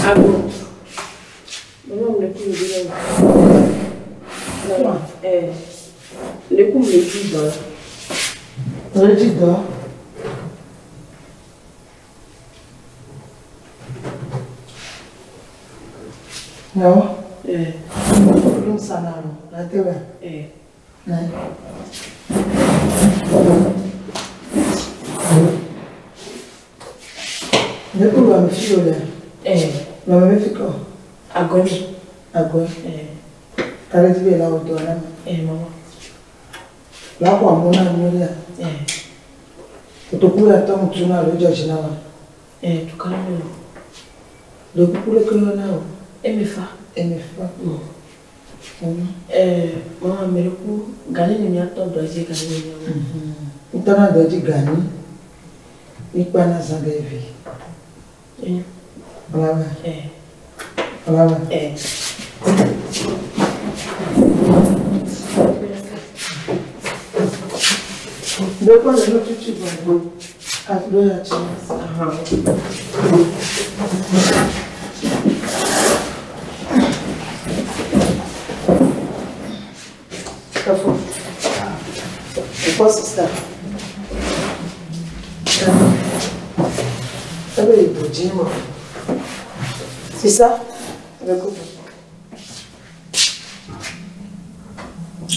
Ago. Mama me le ku le la. Eh. Le ku me dzi dɔ. Le dzi dɔ. Nyawo. Eh. Lu sana lo. Na tewe. Eh. Ne. Ne ku lo mi fi lo le. Eh. Lo mi fi ko. Ago mi. Ago. Eh. Kare ti be la o do na. Eh mama. La ko amu na mi le. Eh. Kotoku ya to mutu na lo judge na wa. Eh tukala mi lo. Le kuku le ko na o. Emefa. Emefa. Mm. Eh mama me le ku gani ni mi atɔ dɔ dzi gani ni mi awɔ. Ntɔna dɔ dzi gani. Ikpa na zã ɖe vi. Eh. Ọlọ́wà. Eh. Ọlọ́wà. Eh. Ndekwa le no tutu gbɔgbɔ. Alo ya tsi. Aha. Kafo. Ekpɔ sista. Ebe ibo dzi mɔ. Sisa. Ebe kuku.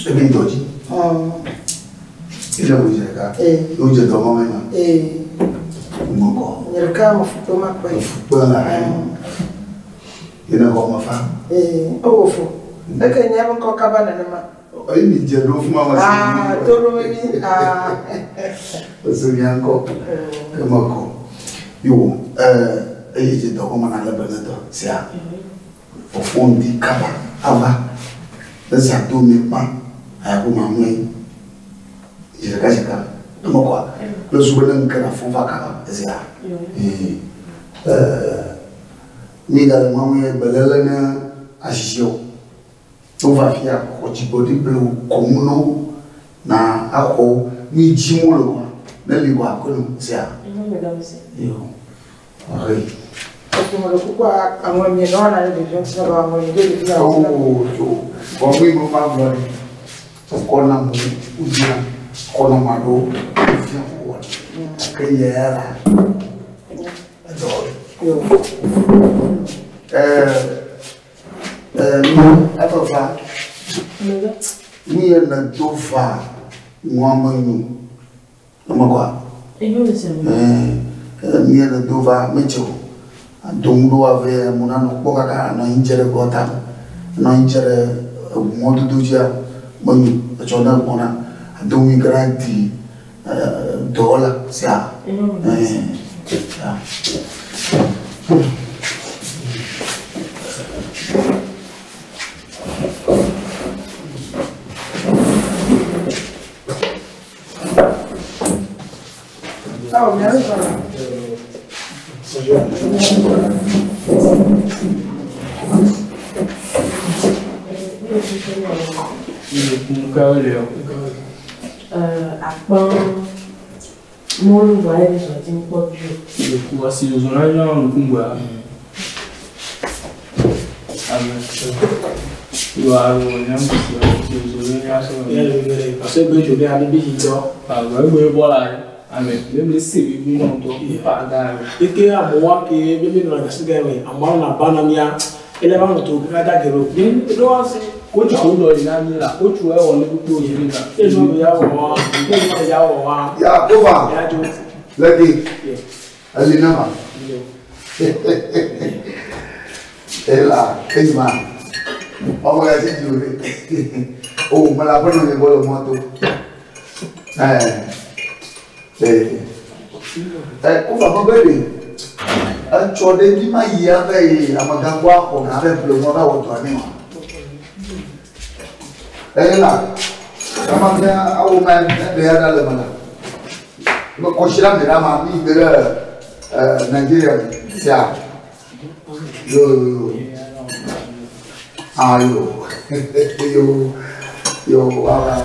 Ebe yi dɔ dzi. Ɔɔ. Ile wo dze ɖeka. Ee. Wo dze dɔ mɔ me ma. Ee. Ŋgɔkɔ. Nye ɖeka me fu to ma kpɔe. Kpe la hã. Yene xɔ me fa. Ee. Ewo fo. Eke nye be ŋkɔ kaba nenema. Eyi mi dze ɖo fún ma ma Aa to ɖo mi. Aa. Ese mia ŋkɔ. Eme kɔ. Yo ɛɛ eye dze dɔ kɔma na le be ne dɔ sia. Fɔfɔ ŋdi kaba ava. Eza do mi kpa. Aya ko ma mlɔ yi. Dze ɖeka ɖeka. Eme kɔa. Le zu be ne ŋke na fɔ va kaba ezia. Ee. Ɛɛ mi gale mɔ mi gbelele ne asisiwo. Wova fia xɔ dzigbɔɖi ble wo kɔmu na wo na axɔ wo mi dzi mo le kɔa ne li kɔa ko no sia. Mama me da se. Yo. Ɔhe. Parce que me le kuku aŋlɔ mi nɔ na ɖe ɖeviwo ŋuti na be aŋlɔ mi ɖe ɖeviwo ŋuti na. Oh yo. Bɔn mi mo ma gblɔ ɖe. Kɔ na mo wodzi na kɔ na ma ɖo fia wɔ. Ke yɛ ya la. Edɔ. Yo. Ɛɛ ɛɛ nu efe va. Me da. Nu ye ne do va nua me nyo. Eme kɔa. Enyo me se mama. Ɛɛ nu ye ne do va metse o. Adoŋ ɖo ave mo na nɔ kpɔ kaka nɔ anyi dze ɖe gɔta nɔ anyi dze ɖe mɔdodo dzia menyo etsɔ ne gbɔna adoŋ yi ke na di dɔwɔla sia. Enyo me da se. Ɛɛ ya. Awo mia be zɔna. Akpã mɔlu vɔ ale mi sɔ ti ŋkpɔ bio. Eke amewo ke míabe nɔ gasi gã me amewo nɔ aba na mía ele va nɔ to kaka da geɖe o mi ɖo wa se. E nu be ya wɔ wa ne nu be ya wɔ wa. Ya kova. Ya dzo. Leke. Eli na ma. Ela eyima. Ɔmɔ ya ti dzi o de. O me le aƒe nɔ nye gbɔ le mɔto. Ɛɛ. Ee. Ɛ kova me be ɖe. Etsɔ ɖe mi ma yi ave yi amegã gbɔ axɔ ga ave ƒle mɔ va wɔ dɔa nɛ wa. Ela. Kama mía awo ma ɖe ya ɖa le me la. Me kɔsi la me ɖa ma mi gbe ɖe ɛ Nigeria sia. Yo yo yo. Ah yo. Yo. Yo wa wa.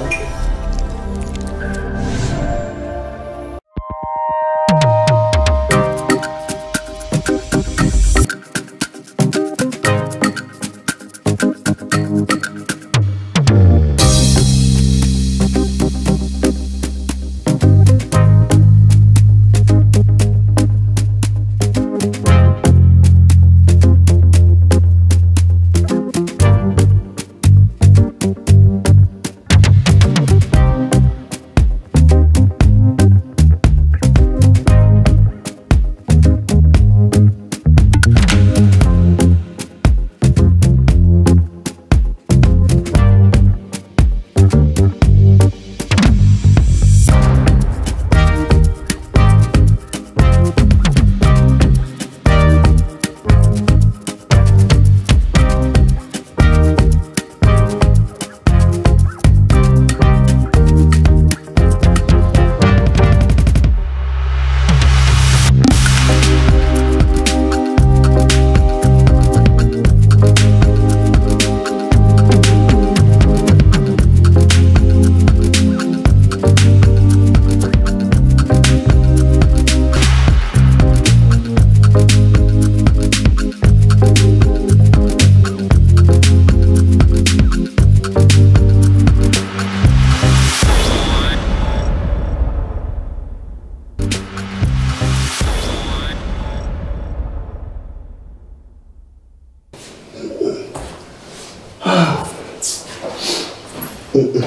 Mobile.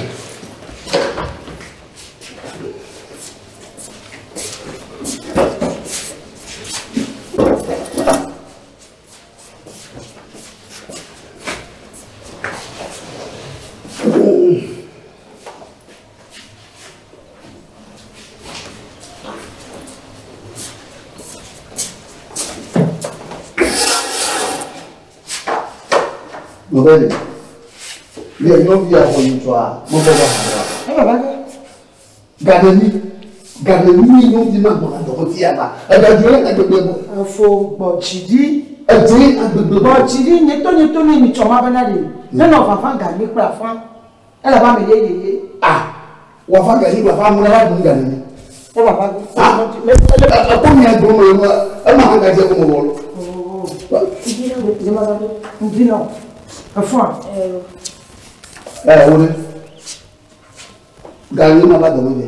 Ne nyɔvi axɔ nyitsɔa mebɔ va ha wa. Gaɖemi gaɖemi nyɔvi ma gbɔna dɔwɔti ya ma. Egadzo le agbegbe gbɔ. Efo gbɔtsi ɖi. Edze agbegbe gbɔ. Gbɔtsi ɖi nyetɔ nyetɔ ne nyitsɔ ma bena ɖe. Ne nɔ fafa gami kple afa. Ele ba me ye ye ye. Ah wafa gami kple afa amu la dun gaɖemi. E fafa. Ah ɛkò mi agbo me ma ema hã gadze ko me wɔ lɔ. Ndinɔ. Efo. Ɛ wo ne. Gami ma va dɔme vɛ.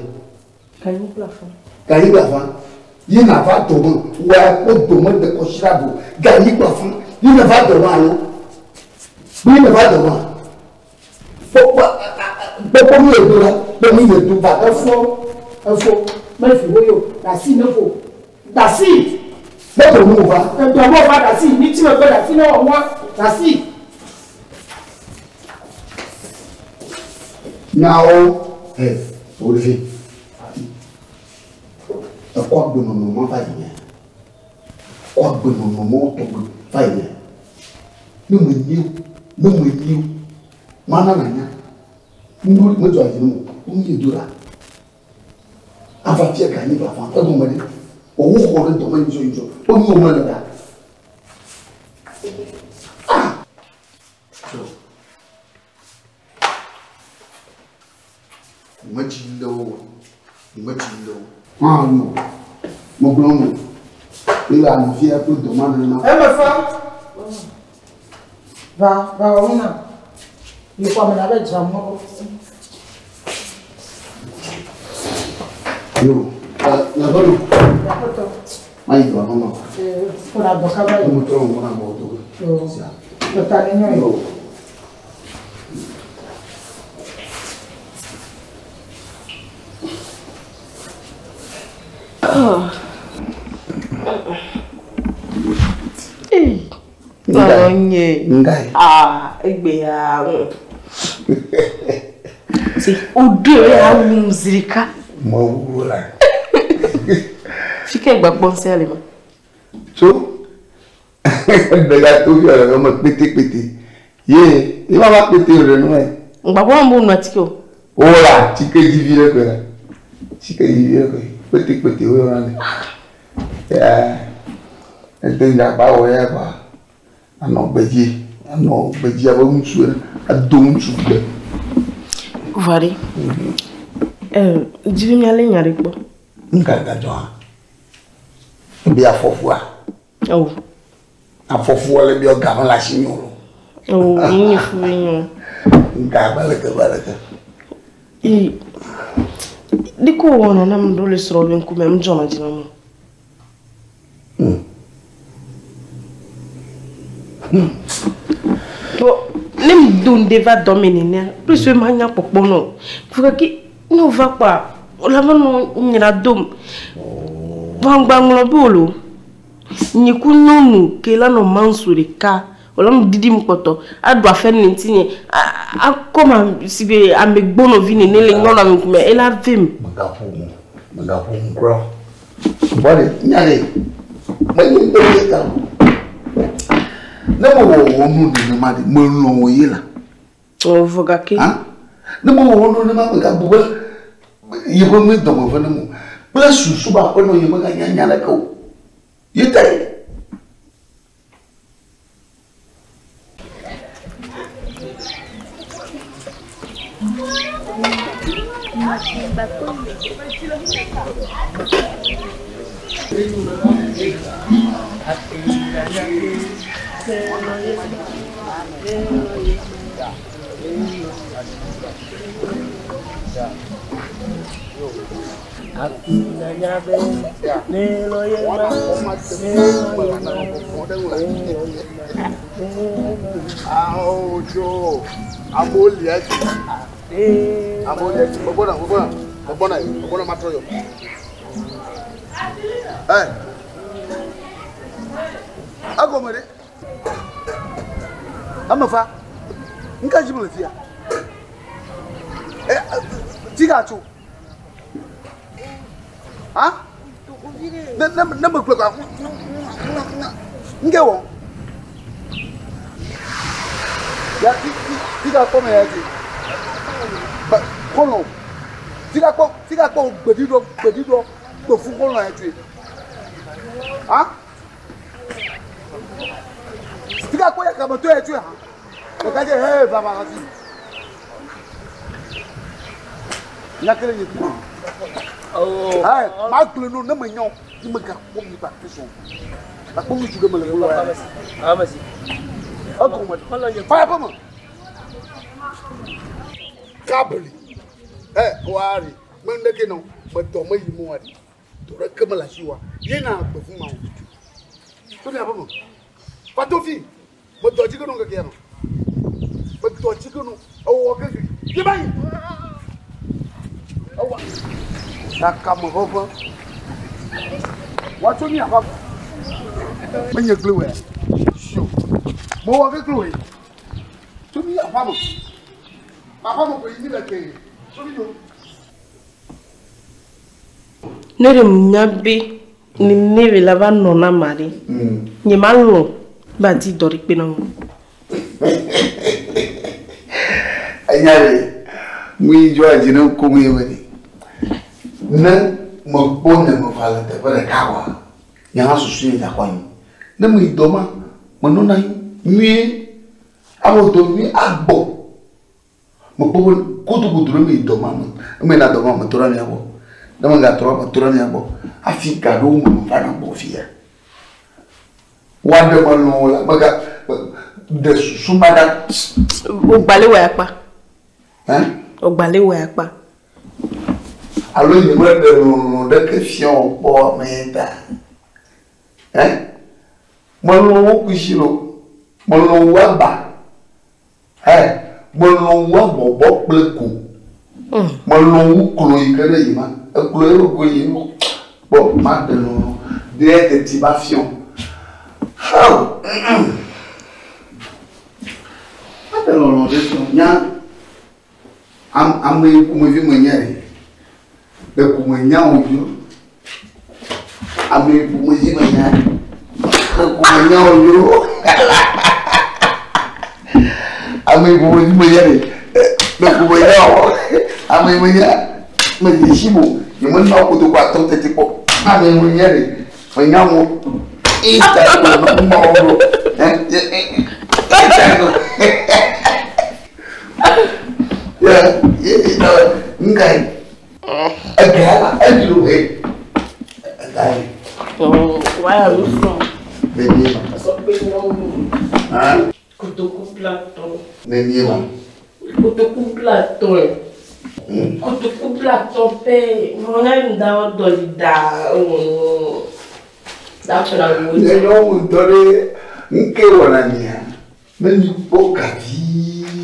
Gami kple afa. Gami kple afa. Yi na va dɔme wa ko dɔme de kɔsira do. Gami kple afa. Yi na va dɔme alo. Yi na va dɔme. Kpɔkpɔ kpɔkpɔ mi le do la kpɔ mi le do va. Efo efo mefi wo yo dasi ne fo dasi. Ne dɔme wo va. Dɔme wo va dasi mi ti me gbe dasi ne wɔ wa dasi. Nyawo ɛ o de fi. Ekɔ agbenɔnɔ ma va yi nye. Kɔ agbenɔnɔ ma tɔgbe va yi nye. Ne me nyi o, ne me nyi o, mana na nya. Ŋu me dzɔ dzi ne mo, ŋu yi do la. Ava fia ga nyi va fa, egɔme ɖe. Owu xɔ ɖe dɔme nyitsɔ nyitsɔ, wo nyi wo me le ɖa. Ah! Metsi le wo, metsi le wo. Hã no, megblɔ no. Eye ame fia kple dɔma nenema. Eme fa. Va va wo na. Yi kɔ ame na be dzra mɔ. Yo, nyɔnu. Yakɔtɔ. Mayi dɔ nɔnɔ. Kɔna dɔ kaba yi. Emu trɔ ŋgɔ na bɔ do. Yo. Tɔta ne nyɔ yi. Yo. Ngai. Ngai. Ah, egbe ya. Si udu ya umzirika. Mawula. Fike gba gbon se ale ma. So bega to fi ọ̀rọ̀ ọmọ pétépété. Ye, ni ma pété rẹ̀ nu ẹ. Ngba bo mbo nu atike o. Ola, chike jivi le ko la. Chike jivi le ko. Pétépété o yọrọ ni. Ya. Ete njagba wọ ya kwa. Anɔ gbedzi, anɔ gbedzi abe ŋutsu ene, ado ŋutsu gbe. Vari. Jivi mi ale nya re gbɔ. Nka gadzɔ hã. Ebi afɔfua. Oh. Afɔfua le bi ɔgame le asi mi o. Oh, nyi fu nyo. Nka baleke baleke. I diko wona na mdo le sro be nkume mjona jina mu. Bo ne mdonde va domine ne plus ma nya popo no. Fuka ki no va pa la va no nyira dom. Va ngba nglo bolo. Nyi ku nonu ke la no mansu de ka. Ola mu didi mu poto adu afa ni ntinye a koma sibe amegbono vi ne le ngona mi kume ela vim. Magafu mu kura. Bɔde nyare. Mɛ ni ŋgbe ta. Ne mo wɔ wɔ nu nenema de me lɔ̃ wò ye la. O voga ke. Ha? Ne mo wɔ wɔ nu nenema me ka bu be yeƒe nu dɔme ve ne mo. Kple susu be aƒenɔ ye meganya nya ɖeke o. Ye ta ye. Amewo ɖe megbɔna megbɔna megbɔna yi megbɔna matrɔ yɔ. Ɛ egɔme ɖe eme fa ŋka dzi mele fia ɛ dzi ga tso ha ne ne ne me gblɔ gba ŋke wɔ ya ti ti ti ga kpɔ me ya ti ba xɔlɔ ti ga kpɔ ti ga kpɔ gbeɖiɖɔ gbeɖiɖɔ gbefu xɔlɔ ya tsoe ha ti ga kpɔ ya kame to ya tsoe ha ɖeka dze he va va hafi nyakele nye kuma ɛ ma gblẽ no ne me nyɔ ne me ga kpɔ mi ba te sɔn akpɔ ŋutsu ɖe me le wolo ya egɔme fa ya me kabli ɛ wari me ŋɖeke nɔ me dɔ me yi mo wari dɔ ɖeke me le asi wa yina gbe fún ma o tó ní abọ́ mọ̀ patofi me dɔ dzi ke nɔ keke ya nɔ me dɔ dzi ke nɔ ewɔ keke yi ba yi ewɔ kaka me ʋeʋe woatso mi aƒa menye gli wɛ sio mewɔ keke wɛ tso mi aƒa me aƒa me ko yi mi le ke tso mi do. Ne ɖe nya be ne ne le la va nɔ na ma ɖe nye ma lɔ̃ be adi dɔ ɖe kpe na wo. Enya ɖe nu yi dzɔa dzi ne kum ye be ɖe ne mekpɔ ne meva le teƒe ɖeka wa nye hã susu ye gaxɔ anyi ne meyi dɔ ma menɔna anyi nyuie awɔ dɔ nyuie agbɔ mekpɔ be godogodo ne meyi dɔ ma me ne meyina dɔ ma metrɔ ɖe mia gbɔ ne megatrɔ metrɔ ɖe mia gbɔ hafi ga ɖewo me meva na gbɔ fia woaɖe melɔ̃ la mega ɖe susu ma ɖa. Ogbalẽ wɔ akpa. Hein? Ogbalẽ wɔ akpa. Alo nye meɖe lɔlɔ̃ ɖeke fia wò kpɔ ame ta. Hein? Melɔ̃ wo kusi lo. Melɔ̃ wo aba. Hein? Melɔ̃ wo abɔbɔ kple go. Melɔ̃ wo klo yi ke ɖe yi ma. Eklo ye go yi kpɔ maɖe lɔlɔ̃ ɖe teti ba fiɔ. Hao! Maɖe lɔlɔ̃ ɖe fiɔ. Nya ame yi ƒomevi menye ɖe. Ɖeko menya wò dzro. Ame yi ƒomevi menye ɖe. Ɖeko menya wò dzro. Ame yi ƒomevi menye ɖe. Ɖeko menya wò. Ame yi menye medze si mo. Nyemenɔ kotoku atɔ teti kpɔ. Ame yi menye ɖe. Menya wò. Ita ko nɔ mɔ ɖo. Ita ko. Ya, ngai. Ega, edro he. Ega. Oh, why are you from? Nenie ma. Sɔ pe nyɔnu. Ha? Kotoku blatɔ. Nenie ma. Kotoku blatɔ. Kotoku blatɔ pɛ. Mɔnya yi da wɔ dɔ yi da ewɔ da ƒe na wo. Nye nyɔnu ŋutɔ ɖe ŋke wɔna mia. Ne mi kpɔ gavi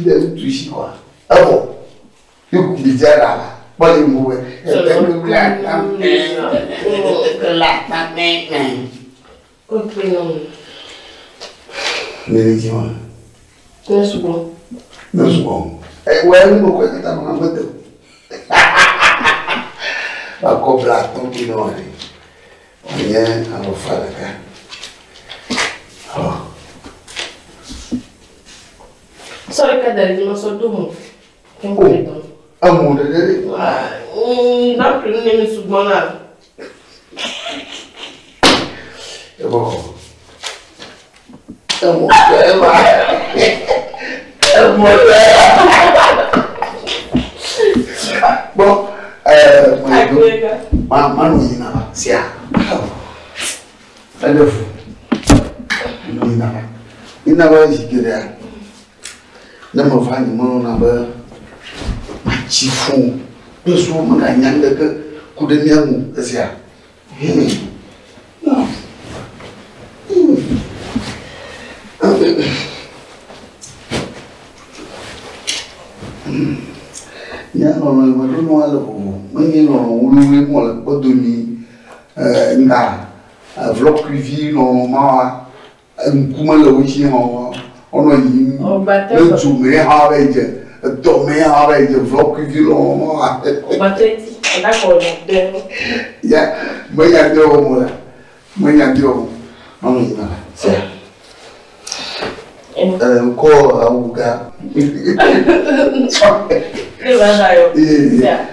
ɖe ŋutsu si kɔa, evɔ. Ye ku mi dze ɖa la. Kpɔ yi mu wɛ. Kotoku nyɔnu. Nene dzi ma. Ne sugbɔ. Ne sugbɔ. Ɛ wɛ nu me kɔe katã nɔ ame te o. Akɔ blatɔ bi nɔ ɖe. Wònye alɔfa ɖeka. Ɔ. Sɔ ɖeka da ɖe dzi ma sɔ do mo. O. Emo ɖeɖe ɖe. Na ƒle nu ne mi sugbɔ na. Ebɔ. Emo tɔ ema. Emo tɔ ema. Bɔn ɛɛ mo yi do. Ma ma no yina ba sia. Ɛdɛ fu. No yina ba. Yina ba zi geɖea. Ne me va nye melɔna be matsi fũ kple su meganya nuɖeke ku ɖe mía ŋu esia. No. Nye lɔlɔ yi meɖo nua le vovo. Menye lɔlɔ wluiwlui mɔ le kpɔdomi nga vlɔkuivi lɔlɔ ma wa ŋkume le wo dzi hã wonɔ yiyim le du me hã va yi dze edɔ me hã va yi dze vlɔkuivi lɔlɔ ma wa. Ya menya de wɔm o la menya de wɔm manɔ yi na la sia. Ŋkɔ awu ga.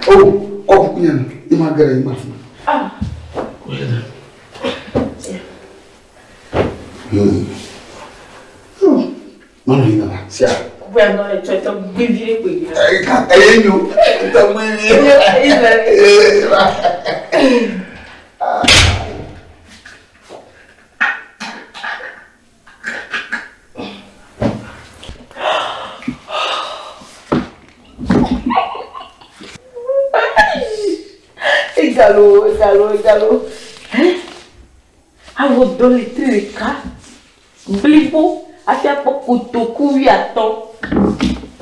Oh, kɔpu kunya no, ima gɛrɛ ima fi. Ah. Manɔ yi na la sia. Eye nyo, tɔ gbevi. Egalo, egalo, egalo. Hein? Awɔ dɔ le tri ɖeka blibo hafi akpɔ kotoku wuiatɔ̃.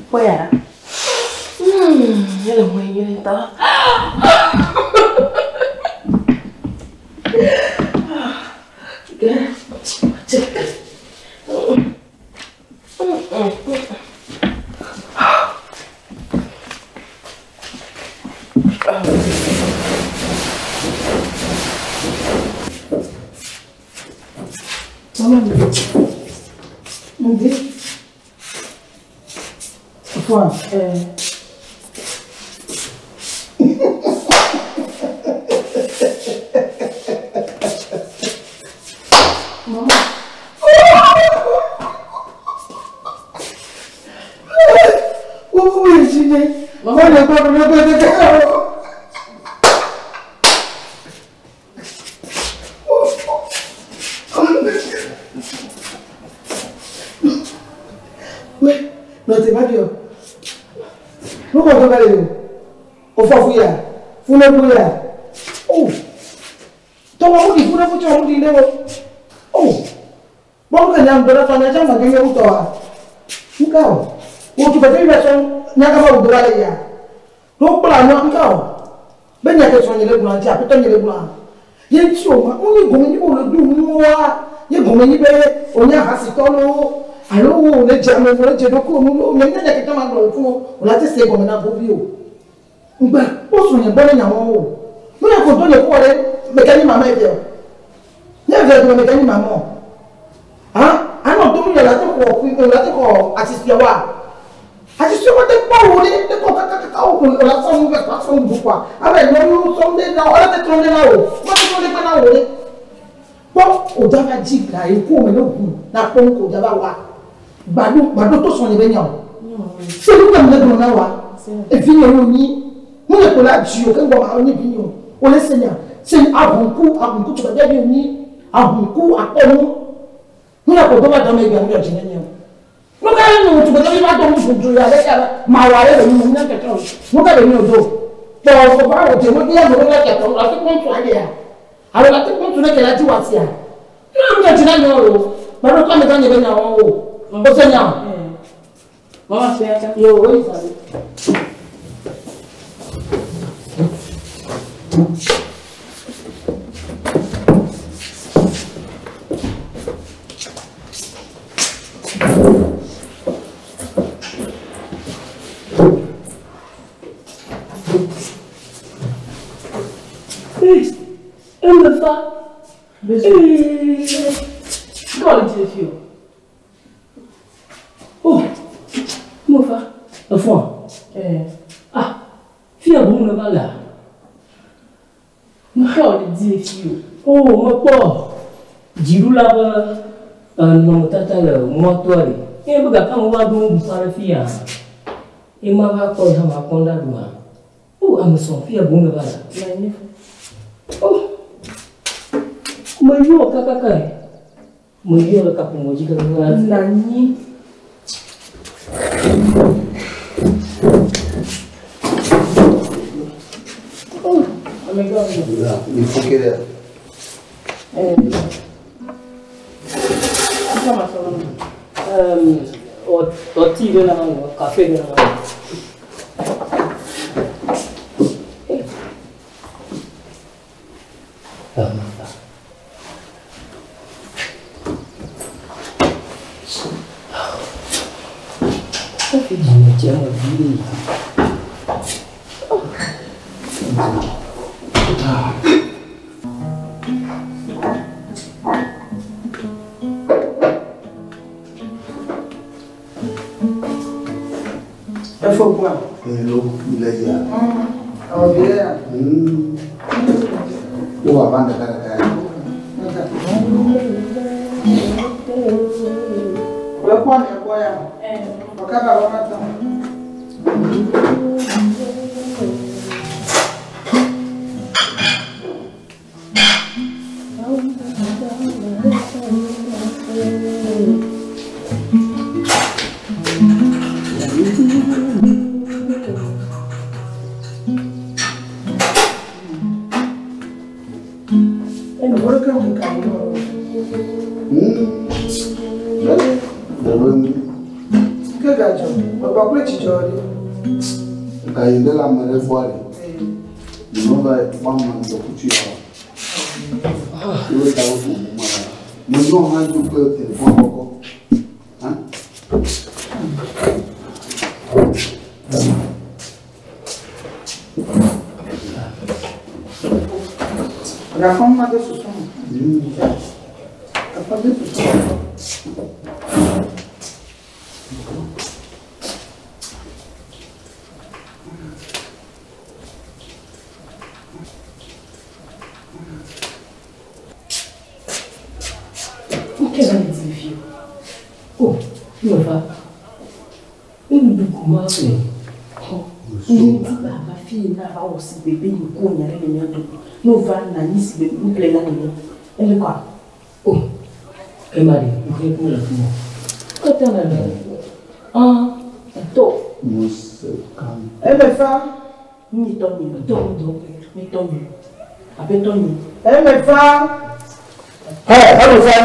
Kpɔ ya ɖa. Ele ŋue nyuie ŋutɔ. Maman, Ndi. Fua. Maman. Efo gua. Hello, ile ya. Awɔ bi ya. Wo wa ba ndaka ndaka ya. Le kɔ ne gbɔ ya. Ɔka ba wɔn atɔ. Ɛnna wɔn ka wɔn ka wɔn. Ewe ni. Ke gadzɔ. Bàbá kple dzidzɔ ɖe. Ka yi de la me ɖe gbɔ ɖe. Nyɔnu va wa me ŋdɔkutsu ya wa. Ewe ta wo ƒo mu ma la. Me nyɔ hã dzo kple telefon kɔkɔ. Hã? Gakɔm ma de susu me. Gakɔm de susu me. Nke va le di fi o. O, mi va. Nuɖuɖu ko ma ƒle. Nye di be ava fi yi na va wɔ si gbe be nye ko nya ɖe le mía dome. Ne wova na anyi si gbe nuƒle la nene. Ele kɔa? O, ema ɖe, ŋkue ku le fi ma. Kɔtɛ le le. Ah, Tɔ. Mose kan. Eme fa. Mi tɔ nyi. tɔ ŋdɔ. Mi tɔ nyi. Aƒetɔ nyi. Eme fa. Ɛ alo fa.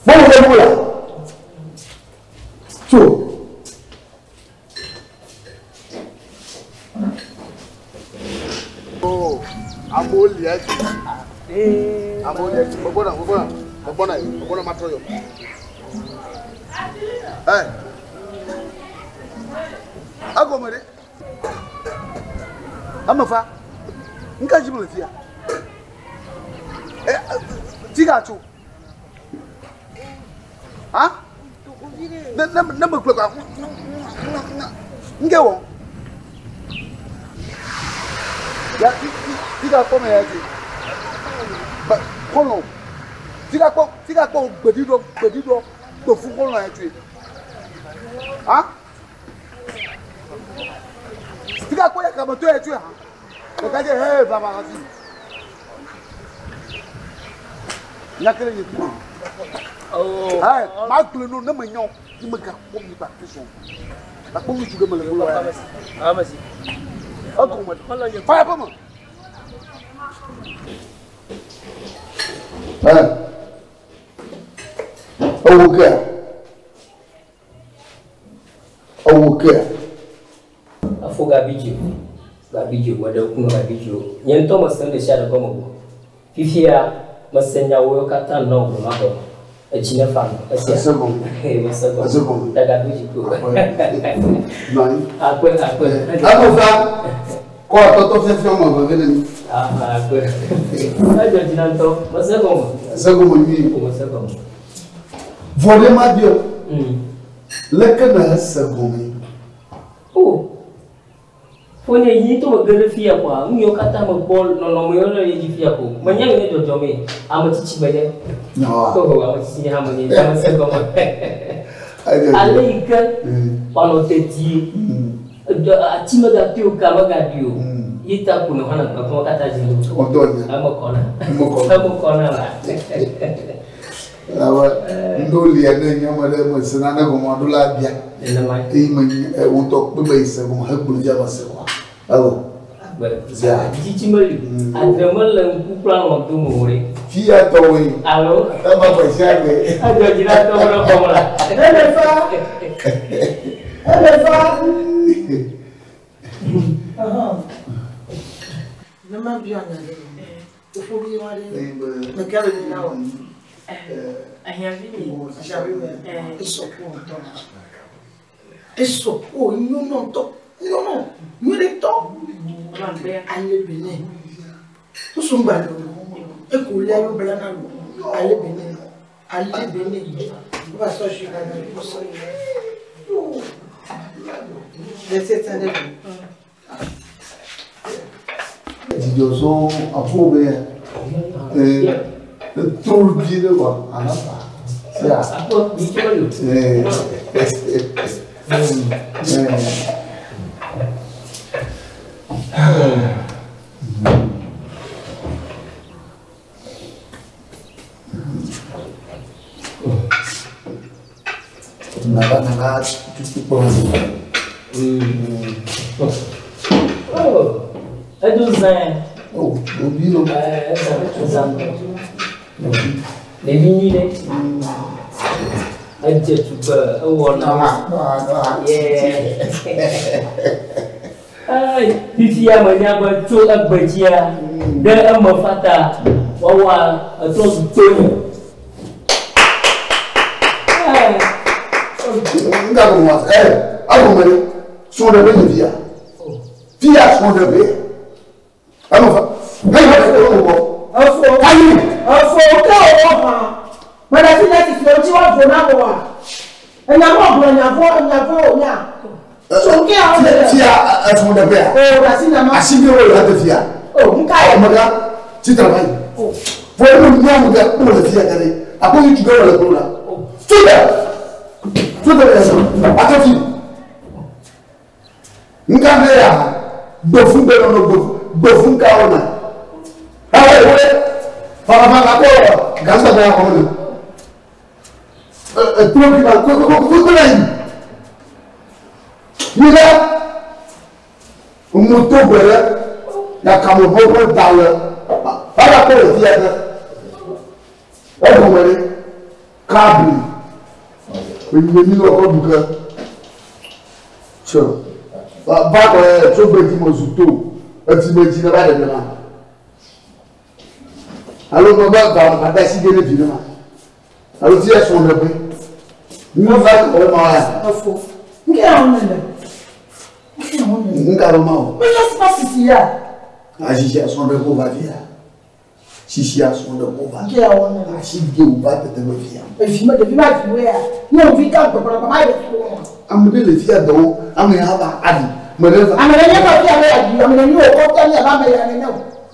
Bɔlu ɖe mu la. Tso. Amewo lia dzi. Amewo lia dzi. Megbɔna, megbɔna, megbɔna yi, megbɔna matrɔ yɔ. Ɛ. Egɔme ɖe. Ame fa. Ŋka dzi mele fia. Ɛ dzi gatso. Ha? Ne ne ne me gblɔ kɔa. Ŋke wɔ. Ya ti ti ti ga kpɔ me ya dzi. Ba xɔlɔ. Ti ga kpɔ ti ga kpɔ gbeɖiɖɔ gbeɖiɖɔ gbefu xɔlɔ ya tsoe. Ha? Ti ga kpɔ ya kame to ya tsoe hã. Ɖeka dze he va va hafi. Nyakele nye ku. Ɛ ma gblẽ no ne me nyɔ ni me ga kpɔ mi ba te sɔn. Akpɔ ŋutsu ɖe me le gbɔ ya. Amesi. Egɔme. Fa ya ƒe me. Ɛ. Ewo kea? Ewo kea? Afo gabi dzi o. Gabi dzi o, meɖe ŋku na gabi dzi o. Nye ŋutɔ mese nu ɖe sia ɖe gɔme o. Fifia, mese nyawo katã nɔ gblɔ ma gɔme. Etsi ne fa nɔ. Esia. Ese gɔme. Ee, mese gɔme. Ese gɔme. Ta gabi dzi ko. Nɔ anyi. Akpe, akpe. Ame fa kɔ atɔtɔ fiafia wɔme eve vɛ ne mi. Ah, akpe. Edzɔ dzi na ŋutɔ. Mese gɔme. Ese gɔme nyuie. O, mese gɔme. Vɔ ɖe ma biɔ. Leke ne ese gɔme? O. Fonye yi to me ge ɖe fia koa, nu yiwo katã mekpɔ nɔnɔme yiwo le edzi fia ko. Menye nye dzɔdzɔme, ame tsitsi menye. Nyawoa? Oh, ame tsitsi nye hã menye, ame se gɔme. Edzɔ dzi. Ale yi ke wòanɔ dedie, ati megate o, ka megaɖi o. Ye ta ko nɔ hã le gbegblẽ katã dzi ɖo. Ŋutɔ nya. Eme kɔna. Eme kɔna. Eme kɔna la. Elabe ŋɖewo lia ne nye ame ɖe mese nane gɔme ɖo la bia. Nenema. Eye menye ŋutɔ kpe be yi se gɔme hegblɔ fia be se kɔa. Ewɔ. Agbe. Zia. Dzitsi meli. Adre mele ŋku kple alɔ dome o ɖe. Fia tɔwoe. Alo. Tama gbe sia gbe. Edzɔ dzi na tɔwo ɖe xɔme la. Eme fa. Eme fa. Ne ma biɔ nya ɖe. Fofo bi wa ɖe. Meke le na wɔ. Ahiãvi mi. Ahiãvi mi. Esɔ ku ŋutɔ. Esɔ o nyɔnɔ ŋutɔ nyɔnɔ nyuie ɖe ŋutɔ. Ale bene. Ŋutsu ŋgba le o. Eko lé yɔ bla na lo. Ale bene. Ale bene. Wova sɔ zi la na wo sɔ yi. Le tete ɖe. Dzidzɔ sɔŋ afɔ be etrɔ vi ɖe wa anafa. Sia. Akpɔ mi tse meli o. Nava nava tutu kpɔ. Oh, edu zã. O obi lo. Ezã ezã. Ɖevi nyui ɖe. Edze tugbe ewɔ na. Yeah. Ai, fifia menya be tso egbedzia ɖe eme fata wɔwɔa etrɔ zu tonye. Ai, Nga ko ma ɛ awo mɛ sɔn de bɛ yen fia. Fia sɔn de bɛ. Alo fa. Hɛyi hɛyi o bɔ. Efo. Ayi. Efo ke wòwɔ hã. Mele fi ne titi ŋuti woavo na wòa. Enya mɔ gblɔ nyavɔ nyavɔ wònya. Tso ke awo le. Fia sɔn de bɛ. O ɖasi nyama. Asi bi wo le te fia. O nka ye. Amega titra ba yi. Fɔ emu ní amega kó le fia kɛlɛ. A ko yi tu kɛ wòle kó la. Fida. Fida yɛ sɔn. A tɛ fi. Nka ne ya gbefu bɛ nɔnɔ gbefu gbefu ka wo na. Awo ye wele farafana ko gasa bɛ a kɔnɔ de. Ɛ ɛ tulo bi ma ko ko ko ko la yi. Yira moto gbɛrɛ ya kamo bɔ da lɛ ala ko le fia dɛ ɛgɔmɛ de kaabiri enyimemi lɔ kɔ du kɛ tsɛ ba kɔ yɛ tso gbe di mo zu to eti me dzi ne ba ɖe ma alo me ba ba ba da si de ne vi ne ma alo ti yɛ sɔn ɖe be nu va kɔ le ma ya Efo. Nke awo nene. Nke awo nene. nka ɖo ma o. Menye sima sisi ya. Asisi asɔn ɖe ko va fia sisi asɔn ɖe ko va Nke awo nene. asi de o va tete me fia. Evi me ɖevi ma vi wo ya. Nyɔnuvi gã gbɔgbɔgbɔ ma yi ɖe wo. Ame ɖe le fia dɔwɔ ame ya va aɖi me ɖe va. Ame ɖe nye kɔ fia be yeaɖi ame ɖe nye wòkɔ fia mi abe ame ya nene o.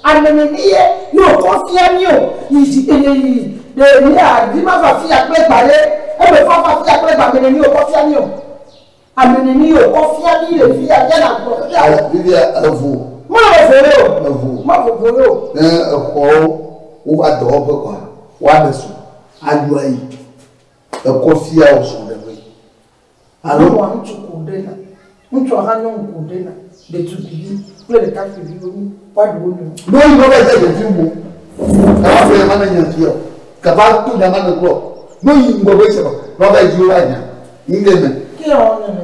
Ame nene ye ye wòkɔ fia mi o. Yi dzi eye yi ɖe mi aɖi ma va fia kple gba ɖe eme fa va fia kple gba ame nene ye wòkɔ fia mi o. Ame nene ye wòkɔ fia mi le fia fia na gblɔ fia. Ayi fifia evo Ma vovo ye o. evo Ma vovo ye o. ne exɔwo wova dɔwɔƒe kɔa woaɖe sɔ aɖu ayi ekɔ fia wo sɔn ɖe be Alo alo wa ŋutsu ko ɖe na. Ŋutsua hã nyɔnu ko ɖe na. Ɖetugbivi kple ɖekakpuiviwo nu woaɖu wo nɔewo. ne woyi va dze ɖevi wo kaba fɔ yama ne nya fia o kaba to nyama ne klɔ ne woyi ŋgɔ be sɛ ne wova dzi wova nya ŋge me Ke awo nene.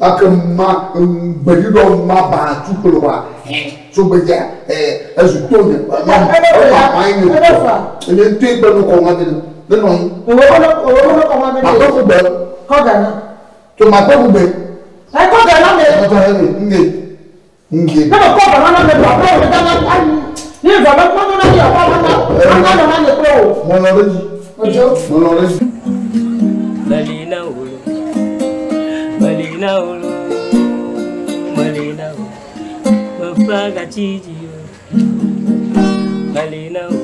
ake ma gbeɖuɖɔ ma ba tu kple wa sogbedza ɛ ezu to nye ma ma ma nye o ne to egbe nu kɔ ŋa de ne nɔ anyi Òwò kɔnɔ òwò kɔnɔ kɔma bɛ ma ne. kpe kugbe Kɔ gana. to ma kpe kugbe Ɛ kɔ gana me. ɛtɔ hɛ mi ŋge ŋge Ne me kɔ gana na me bɔ abɔ wo gana ayi. Ni vɔ bɛ kpɔnɔ na mi akɔ na na na na na nye kple o. mɔlɔ ɖe dzi Ojo. mɔlɔ ɖe dzi. Malina olo, Malina olo, Malina olo, mefa gachiji o. Malina olo,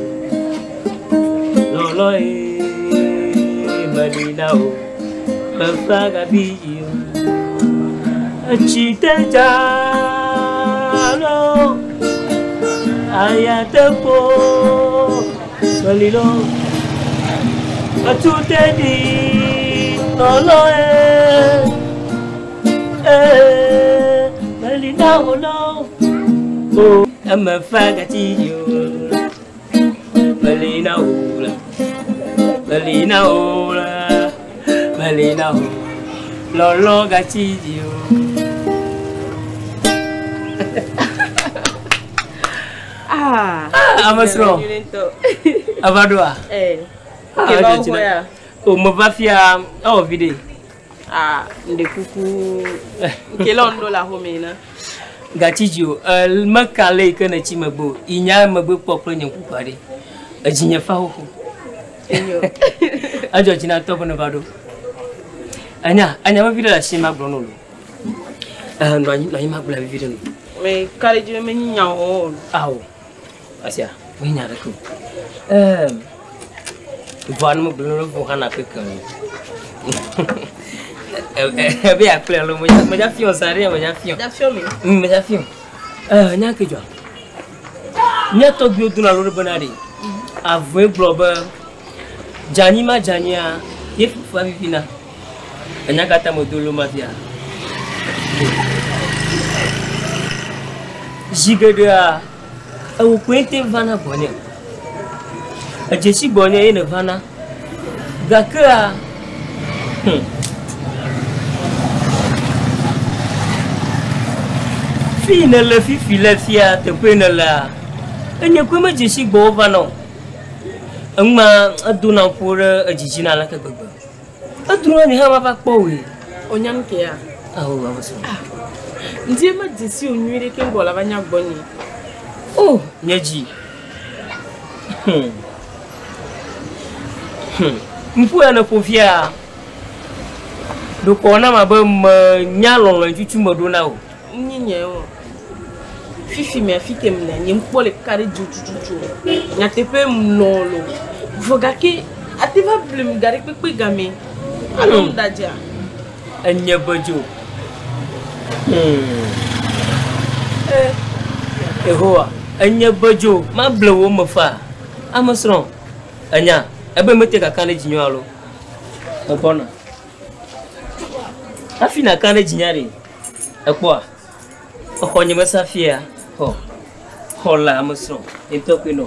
lolo e, Malina olo, mefa gabiji o. Achite jalo, ayatepo, Malilo. Atutedi lolo e e Malina olo o amafagati yo Malina ola Malina ola Malina o lolo gati yo. Ah. Ah, amasro. Avadoa. Eh. Ah, Ke va je wo ya. O me va fia ewɔ vi ɖe. Ah, ŋɖe kuku. Nke lɔ ŋɖo le axome na. Gatsi dzi o, meka le yi ke ne tsi megbe o. Yi nya megbe kpɔ kple nye ŋku kpa ɖe. Edzi nye fa xoxo. Enyo. Edzɔ dzi na tɔ be ne va ɖo. Enya, enya vevi ɖe le asi ma gblɔ no lo. Nɔ anyi, nɔ anyi ma gblɔ vevi ɖe no. Me ka ɖe dzi be menyi nya o. Awo. Asia, menyi nya ɖeke o. Vɔa ne megblɔ no vɔ hã na kpe ke o. Ebe ya kple alo medza fiɔ zã ɖe medza fiɔ. Medza fiɔ mi. Medza fiɔ. Nya ke dzɔ. Mía tɔgbuiwo dona lo ɖe bena ɖe. Avɔe gblɔ be dzanyi ma dzanyia ye fufua vivina. Enya katã medo lo ma fia. Zi geɖea ewo koe te vana gbɔnye. Edzesi gbɔnye ye nevana. Gakea Fi nele fifi le fia teƒe nelea, enye koe medzesi gbɔwò vana o. Eŋma edona ƒo ɖe edzidzi na aleke gbegbe. Edrona nye hã mava kpɔ wòe. Onyam kea? Awo, awo srɔ̃. Ah, ŋdi medzesi wò nyuie ɖe keŋ gbɔ la va nya gbɔnye. Oh, nye dzi. Ŋku ya ne ƒo fia. Ɖokɔ nam abe menya lɔlɔ̃ tutu meɖo na o. Nyi nye o. Fifi me afi ke mle nye ŋkpɔ le ka ɖe dzi tututu o. Nyateƒe mlɔ lo. Vɔ gake ate va blem ga ɖe kpekpe game. Alo ŋdadzea? Enye be dzo. Yehowa, enye be dzo. Mable wo me fa. Ame srɔ̃. Enya, ebe mete kaka ɖe dzinye alo. Egbɔna. Hafi nàka ɖe dzinya ɖe, ekpɔa? Exɔ nye mesa fia. Xɔ. Xɔ le ame srɔ̃. Nye ŋutɔ koe nɔ.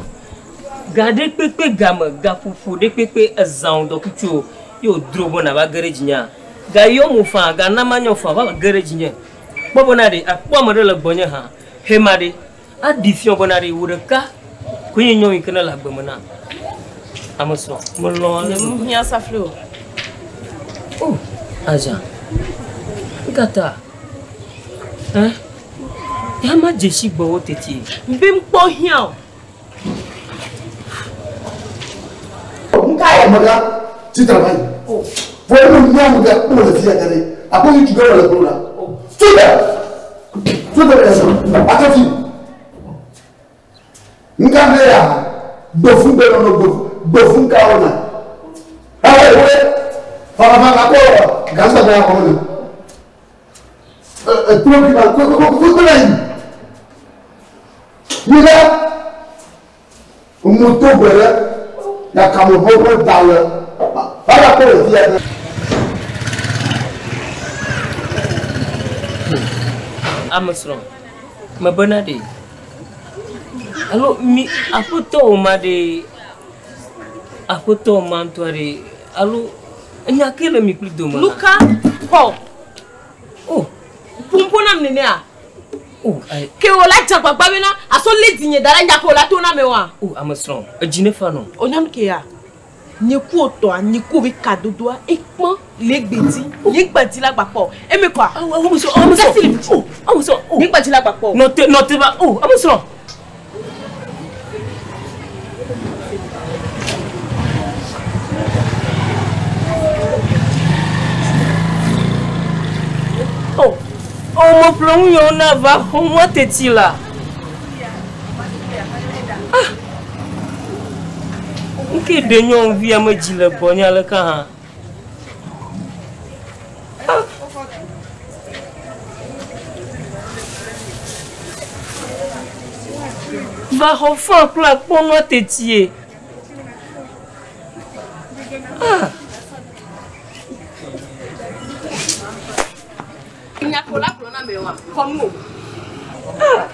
Ga ɖe kpekpe game, gaƒoƒo ɖe kpekpe ezã wò ŋdɔkutsuwo ye wòdro be nàva ge ɖe dzinyea. Gayɔ mo faa, gana manyɔ faa va ge ɖe dzinye. Kpɔ bena ɖe, akpɔ ame ɖe le gbɔnye hã. Hema ɖe, aɖi fiɔ bena ɖe, wò ɖeka koe nye nyɔnu yi ke nele agbe me nam. Ame srɔ̃, melɔ̃ ale Nye gbegbe. mehiã safli o. Oh, Aza, nu ka ta? Eh? Ya medze si gbɔwò teti. Be mkpɔ hiã o. Nka yɛ mega tsitre va yi. Vɔ ne nyɔnu ɖe kpɔ le fia ɖe, akpɔ ŋutsu ɖe le kplɔ la. Tso ɖe, tso ɖe le sɔ, ate fi. Nka ne ya, gbefu gbe nɔnɔ gbefu, gbefu nka wɔna. Awo wo, fafafa kakɔ gasa bɛ akɔ ne. Etrɔ bi ma ko ko ko ko la yi. Yi ɖe. Moto gbe ɖe, yakame ʋeʋe da le. Ava kpɔ le fia ɖe. Ame srɔ̃, mebena ɖe. Alo mi aƒetɔ wò ma ɖe, aƒetɔ wò ma ŋutɔ ɖe, alo enya ke le mi kpli dome. Nuka xɔ? Oh. Ƒomƒo nam nenea? Oh, ayi. Ke wò la dze agbagba bena asɔ lé dinye da ɖe nya ke wò la to na me oa? Oh, ame srɔ̃, edzi ne fa nɔ. Onyam ke ya, nye ku wòtɔa, nye ku wò be kadodoa, ekpɔ le gbedzi, nye gbedzi la gbakpɔ. Eme kɔa? Awo, awo, ame srɔ̃, ame srɔ̃. Oh, ame srɔ̃, oh. Nye gbedzi la gbakpɔ. Nɔte, nɔte va, oh, ame srɔ̃. Oh, oh, meƒle nu yawo na va xɔ nua teti la. Ah! Ŋke ɖe nyɔnuvi ame dzi le gbɔnye aleke hã. Ah! Va xɔ fan kple akpɔnua tetie. Ah! Nya ko la gblɔ na me oa? Xɔ nu o. Ah!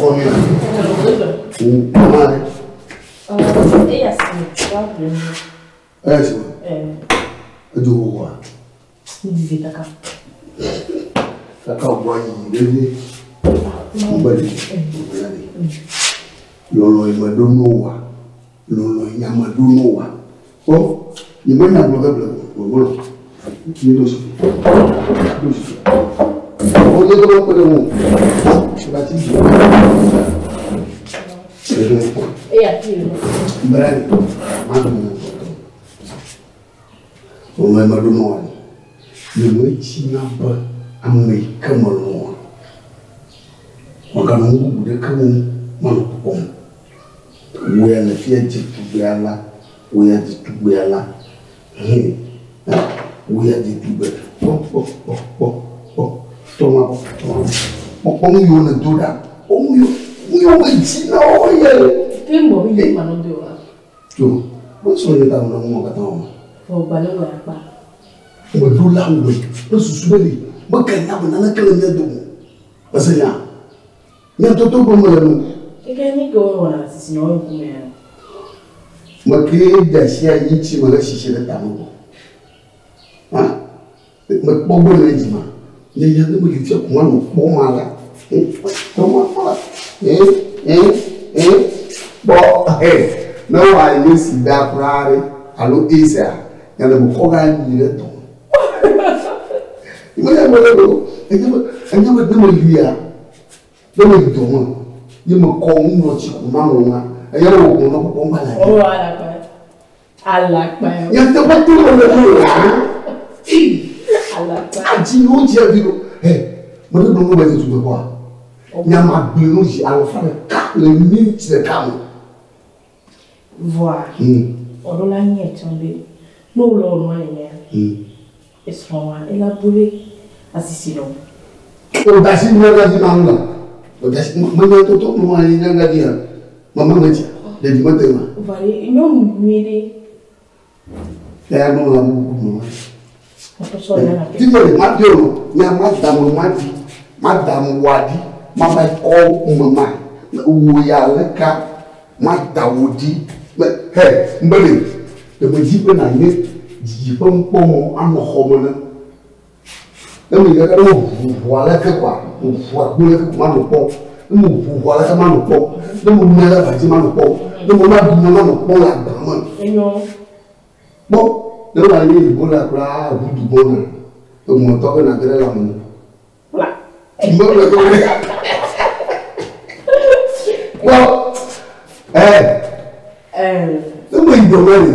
Efɔ nyuia? Mama ɖe. Eya si me wa ƒle nu. Eya si me. Edzo xoxoa? Didi kaka. Kaka wògbɔ ayi vevie. Ŋgbe ɖe. Ŋgbe ɖe. Lɔlɔ yi me ɖo no wa. Lɔlɔ yi nya me ɖo no wa. Kpɔ, nye me nya gblɔ ge ble o. Gbɔgbɔ. Mi ɖo si. Ɖo si. Wo nye dɔ kpe ɖe ŋu. Eba ti dzi. Eya fi le. Ŋgbe ɖe. Ma ɖo no. Lɔlɔ yi me ɖo no wa. Nye me dzi na be ame yi ke me lɔ̃a. Maganɔ nu bubu ɖeke wɔm manɔ kpɔkpɔm. Wò ya le fia dze tugbea la, wò ya dze tugbea la, hɛ, wò ya dze tugbe. Kpɔ, kpɔ, kpɔ, kpɔ, kpɔ, tɔ ma kpɔ, tɔ ma kpɔ. Kpɔ, kpɔ nu yiwo nèdo ɖa. Kpɔ nu yiwo, nu yiwo medzi na wo ye. Ke ŋgbɔ be nye manɔ do wa. Tso, mesrɔ̃ nye ta menɔ nu ma katã wɔm. Vɔ gbalẽ wɔ akpa. Meɖo la wɔe, mesusu be ɖe meganya be naneke le mía dome o. Ese nya? Mía toto gblɔm mele nu. Keke ni ke wowɔna sisi na wo ŋkumea? Meke de asi anyi ŋuti me hesisi ɖe tame gbɔ. Ha? Mekpɔ gbɔ le dzi ma. Nye ya ne mele fia ko manɔ kpɔ ma la. Kpɔ ma kpɔ la. Kpɔ he. Ne wòanye sida kura ɖe alo AIDS-a, nya le mekɔ ga nyi ɖe dɔ. Menya me le o. Enye be enye be ne melia, ne meyi dɔ me, ye mekɔ nuŋlɔtsi ko manɔ ŋua, eya be wògbɔ nɔ kpɔkpɔm va le anyi. Oh, alakpa. Alakpa. Nyateƒe to me le o. Alakpa. Adzi ne wodzi vi ɖo. He, meɖe gblɔ nu be dze tugbe kpɔa? Nya ma gblẽ nu dzi alɔfa ɖeka le miniti ɖeka me. Vɔa, ɔɖo la nye tsã be ne wòlɔ wò nua nenea, esrɔ̃a ela bu be asisi nɔ. O dasi nyagadzi ma ŋu la. O dasi menya toto nu anyi nyagadzi ya. Mama me dzi ɖevi mete ma. Va ɖe nyɔnu nyui ɖe. Ya nu la bubu mu. Mɔtɔ sɔ le na ke. Tijɛ le ma di o nya ma da me ma di ma da me wa di ma va kɔ me ma wo ya le ka ma da wo di me he mbele le me dzi be na nye dzidzi ƒe nukpɔmɔ anɔ xɔ me ne. Ne me yi ke ne ʋu ʋua le ke kɔa, ʋu agbo le ke ko manɔ kpɔm. Ne me ʋu ʋua le ke manɔ kpɔm. Ne me mlɔ ɖe aba dzi manɔ kpɔm. Ne me ma ɖu nu manɔ kpɔm le agba me. Enyo. Kpɔ, ne ma nye Ebola kura ʋu du gbɔ na, eŋumetɔ be nage ɖe lãme. Kpla. Me le ke me. Kpɔ, ne me yi dɔ me le,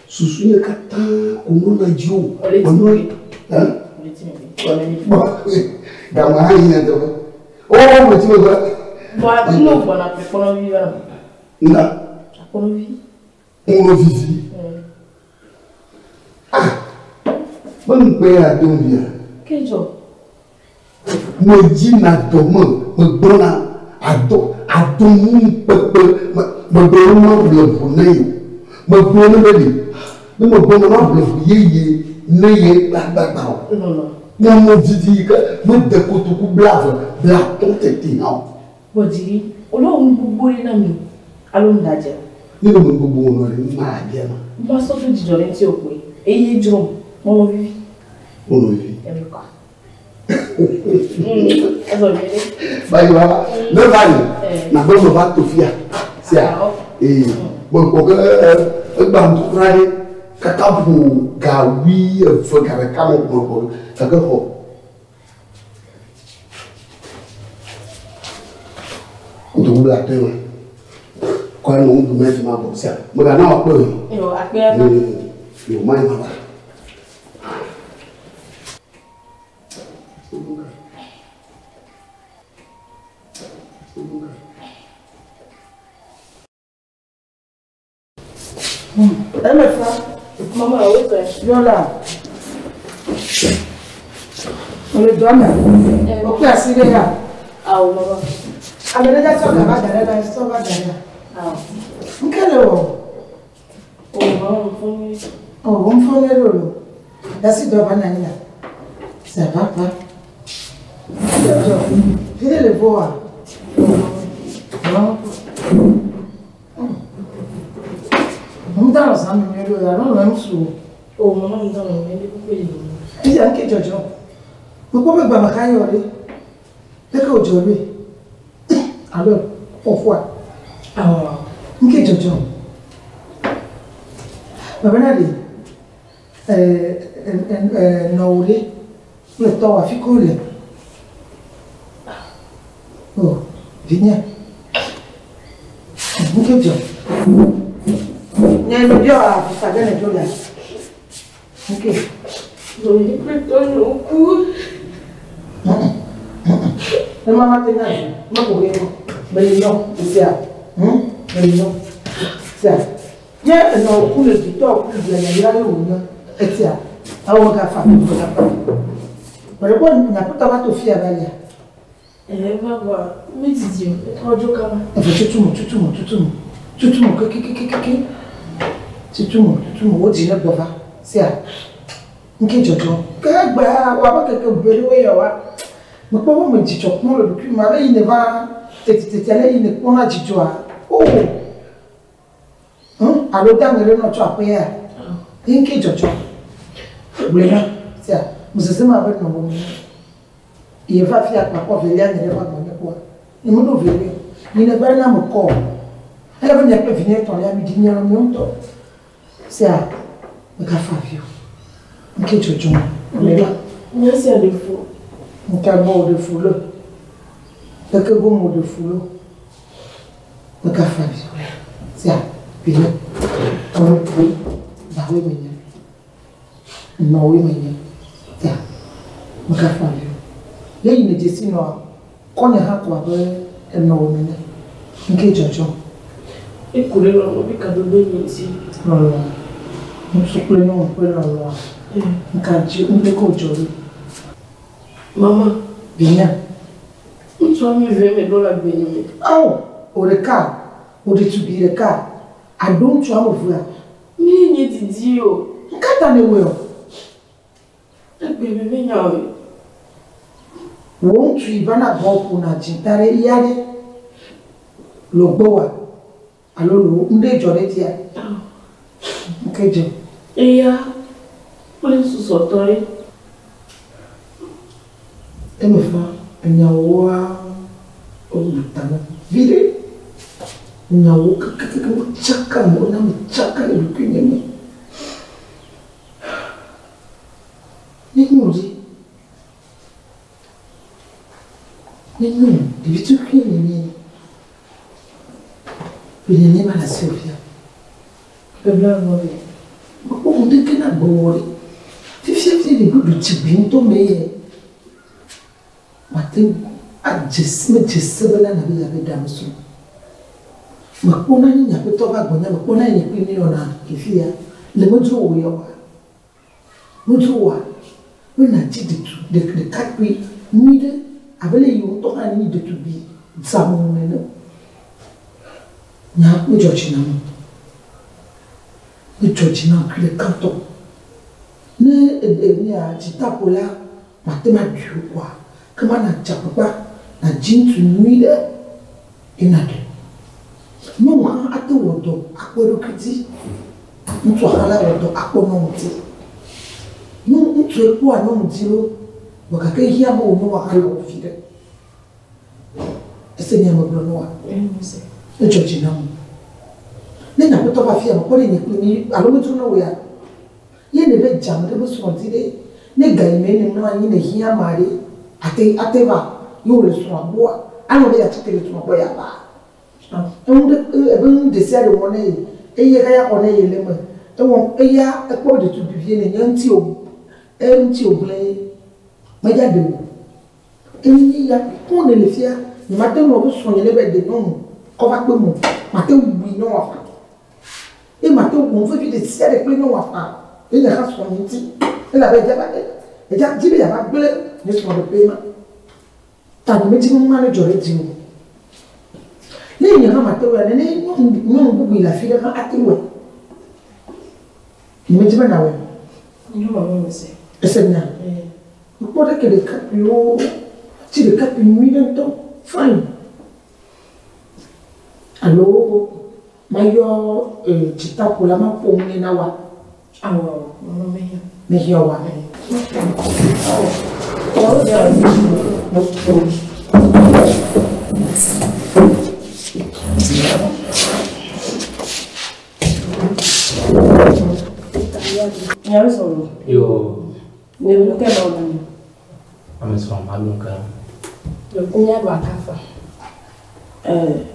susu nye katã ko nɔna dzi o. Ole ti Menɔ- me. Hã? Ole ti me. Kpɔ ne mi. Kpɔ, game hã yi nyateƒe. O, me ti megbe. Vɔa, ne wògbɔna ƒe kpɔnɔvi va nɔ. Na, Akpɔnɔvi. ŋlɔ vivi. Ah, me ŋukpe ya dom via. Ke dzɔ. Me dzi na dɔ me, me gblɔna adɔ adɔ nu kpekpe me me gblɔ ne ma ble ʋu ne yi o. Me gblɔ ne be ɖe ne me gblɔ ne ma ble ʋu yeye ne ye gbagbagba o. Non, non. Nyɔnu vivi yi ke mede kotoku blaeve blatɔ̃ tete hã o. Bɔ dziri, wòle nu gbogbo ɖe na mi. Alo nu ɖadze. Ne me gbogbo nɔ ɖe nu ma abia ma. Ma sɔ to dzidzɔ ɖe ŋuti o koe. Eye dzrom. Mɔmɔ vivi. Wonɔ vivi. Eme kɔa. Ezɔ nyuie ɖe. Bayi wa ne va yi na be me va to fia sia ee me kpɔ ke egba ŋutɔ kura ɖe kaka ƒo ga wui eve ga ɖeka me me kpɔ gake xɔ. Kotoku bla atɔ̃ ma kɔ anɔ ŋu ɖum efi ma gbɔ sia megana wòakpɔe o. Yo, akpea na. Yo ma yi ma va. Eme fa. Mama, wo tɔe. Yɔla. Wòle dɔ me. Wòkpe asi ɖe ya. Awo, mama. Ame ɖe dza tsɔ gava da ɖe la, sɔ va da ɖe. Awo. Ŋke le wɔ. O, mama, mo fɔ nyuie. Oh, wo ŋfɔ nyuie ɖo lo. Dasi dɔ va na anyi la. Ça va pas. Dzɔ. Fi ɖe le voa? Ŋdalɔ zã mi nyuie ɖo ya nɔ le ŋsu o. O mama ŋdalɔ nyuie ɖe kpekpe yi. Fifia ŋke dzɔdzɔ. Mekpɔ be gbame xa yɔ ɖe. Leke wòdzɔ ɖoe? Alo xɔxɔa? Awɔ. Ŋke dzɔdzɔ. Baba na ɖe nɔwò ɖe kple tɔwò afi ke wole. O vinye. Ŋke dzɔ. Nye mebiɔ afi fa ge ne dzo lea. Ŋke. Nɔnye kple tɔnyewo ku. Ne mama te nya zi, meko ge yɔ. Meli yɔ, sia. Meli yɔ. Sia. Nye enɔ ku le dzi, tɔ ku le dzi, yayra ye wònye. Etia. Awo megafa, megafa. Mele kpɔ nyaƒetɔ va to fia va yia. Ɛɛ va vɔa, medidi o, etrɔ dzo kaba. Evo tutu mo, tutu mo, tutu mo. Tutu mo kekekekeke. Tutu mo, tutu mo, wodzi ne gbɔ va. Sia. Ŋke dzɔdzɔ. Ke egbea wɔ abe keke ʋe ɖe woyɔ wa. Mekpɔ be me dzidzɔ kpɔm le ɖokui me ale yi ne va tetiteti ale yi ne kpɔna dzidzɔa. O. Alo da ŋe ɖe nɔ tso aƒea. Ye ŋke dzɔdzɔ. Gblɔe na. Sia. Mesese ma be nɔ wɔ me. Ye va fia kpakpɔ velia nye ɖe va gbɔnye kpɔa. Nye meɖo velia. Yi ne va na me kɔ. Ele be nye kple vinye etɔ̃lia mi ɖi mia nɔnɔewo ŋutɔ. Sia. Megafa avi o. Ŋke dzɔdzɔ. Gblɔe na. Nya sia ɖe fu. Ŋka gbɔ wòɖe fu le. Leke gome wòɖe fu le. Megafa avi o. Sia. Vinye. Ame dawoe menye. Nɔwoe menye. Sia. Megafa avi o. Le yi ne dzesi nɔa, kɔnye hã ko abe enɔwò nene. Ŋke dzɔdzɔ. Eku ɖe lɔlɔ be kadodo nye ŋuti. Lɔlɔ. Ŋutsu kple nyɔnu ƒe lɔlɔa. Ŋka dzi ŋke wòdzɔ ɖo. Mama. Vinye. Ŋutsu ame eve me ɖo le agbe nye me. Awo, wò ɖeka, wò ɖetugbi ɖeka, aɖo ŋutsu ame evea. Mi nye didi o. Ŋka ta ne wɔe o? Egbe me menya o. Wò ŋutsu yi va na gbɔ ƒona dzi ta ɖe ya ɖe. Le gbɔwòa alo le ŋɖe dzɔ ɖe dzia. Ŋke dzɔ. Eya kple susɔtɔ ye. Eme fa enyawoa wobu tame viɖe. Nyawo kekekeke wotsaka me, wona me tsaka le ɖokuinye me. Nenyo ɖi. Nenyo, ɖevi tukui nenye. Ƒe nene ma le asiwò fia. Ƒe blaeve ve. Mekpɔ ŋu ɖeke na gbɔwɔ ɖe. Fifia fi ɖe ɖoɖo tsigbi ŋutɔ me ye. Mate ŋu adze si medze se bena nabe yeabe ɖe ame srɔ̃. Mekpɔna nye nyaƒetɔ va gbɔnye, mekpɔna nye kple mi yɔna le fi ya. Le medzro wò ya oa? Medzro wòa? Be nàdzi ɖetu ɖekakpui nyui ɖe abe le yi ŋutɔ hã nyi ɖetugbi dzamu nene. Nya medzɔ dzi nam o. Medzɔ dzi nam kui ɖeka ŋutɔ. Ne enya dzitaƒo la, mate ŋu aɖui o koa, ke ma nadze agbagba nàdzi ŋutsu nyui ɖe ye nàɖe. Nyɔnu hã ate wɔ dɔ akpɔ eɖokui dzi. Ŋutsu hã la wɔ dɔ akpɔ nyɔnu dzi. Ŋutsue kpɔa nyɔnu dzi lo, vɔ gake ehiã be wò nyɔnua hã nawɔ vi ɖe. Ese nya megblɔ na woa? Edzɔ dzi nam. Ne nyaƒetɔ va fia mekpɔ ɖe nye kple mi alo medzro na wò ya. Ye ne be dzame ɖe be srɔ̃ di ɖe, ne ga yi me ne mlɔ anyi ne hiã ame aɖe, ate ate va ye wòle srɔ̃a gbɔa, anɔ be yeatsi te le srɔ̃a gbɔ ya va. Eŋu ɖe ebe nu ɖe sia ɖe wɔ ne ye, eye xaya xɔ ne ye le eme. Ewɔ eya ekpɔ ɖetugbi vie ne nye ŋuti o, eŋuti o gblẽ ye. Medza ɖe o. Enyi ya kpɔ ne le fia, nye mate ŋu be srɔ̃nye ne be ɖe nyɔnu kɔ va kpe mo. Mate ŋu bui nyɔnua fa. Ye mate ŋu wɔ vevi ɖe sia ɖe kple nyɔnua fa. Ye nye hã srɔ̃nye ŋuti. Elabe edza va edza dzi be yeava gblẽ nye srɔ̃ɖeƒe ma. Ta nye medzi be nu ma ne dzɔ ɖe dzi o. Ne nye hã mate ŋu nene nyɔnu nyɔnu bubu yi le afi ɖe hã ate ŋu wɔe. Nye medzi be nawɔe. Nye mama mese. Ese nya. Mekpɔ ɖe ke ɖekakpuiwo, tsi ɖekakpui nyui ɖe ŋutɔ. Fine. Alo mayɔ dzitaƒo la maƒo nu nɛ na wa. Awɔ awɔ mama mehiã. Mehiã wa. Miawo sɔrɔ. Yo, Ne nu ke na wo. ame srɔ̃ malu ka. Miaɖu akafa. Ɛɛ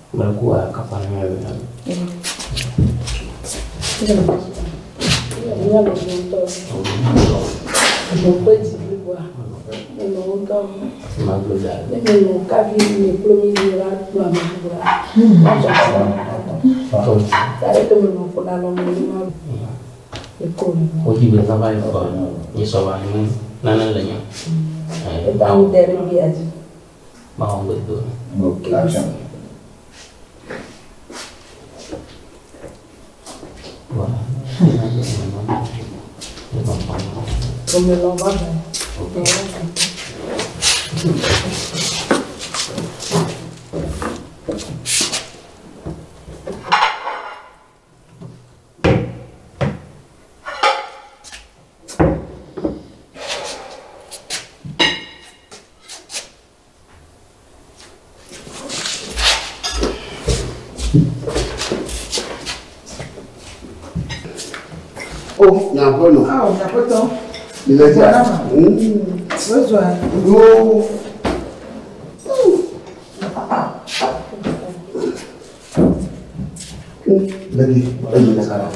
Mele akafa na mia be. Mialɔ ŋutɔ. Gbɔgbɔ dzi bliboa. Menɔ ŋutɔ. Maglo da. Ne menɔ kavi mi kple mi mi la kplɔ ame bubu la. Matsɔ sɔ. Ta ɖe ke menɔ ƒo ɖa nɔ mi ma. Eko mi. Wodzi be zã va yi kɔ nyi sɔ va nu nane le nya. Eta nu de ɖe bia dzi. Mawo gbe do. Ok. Action. Voilà. Omelɔ va va. O, nyaƒe nɔ. Awo nyaƒetɔ. Mi le dzia. Wozɔa. Yo. Lagi, lagi nak sekarang.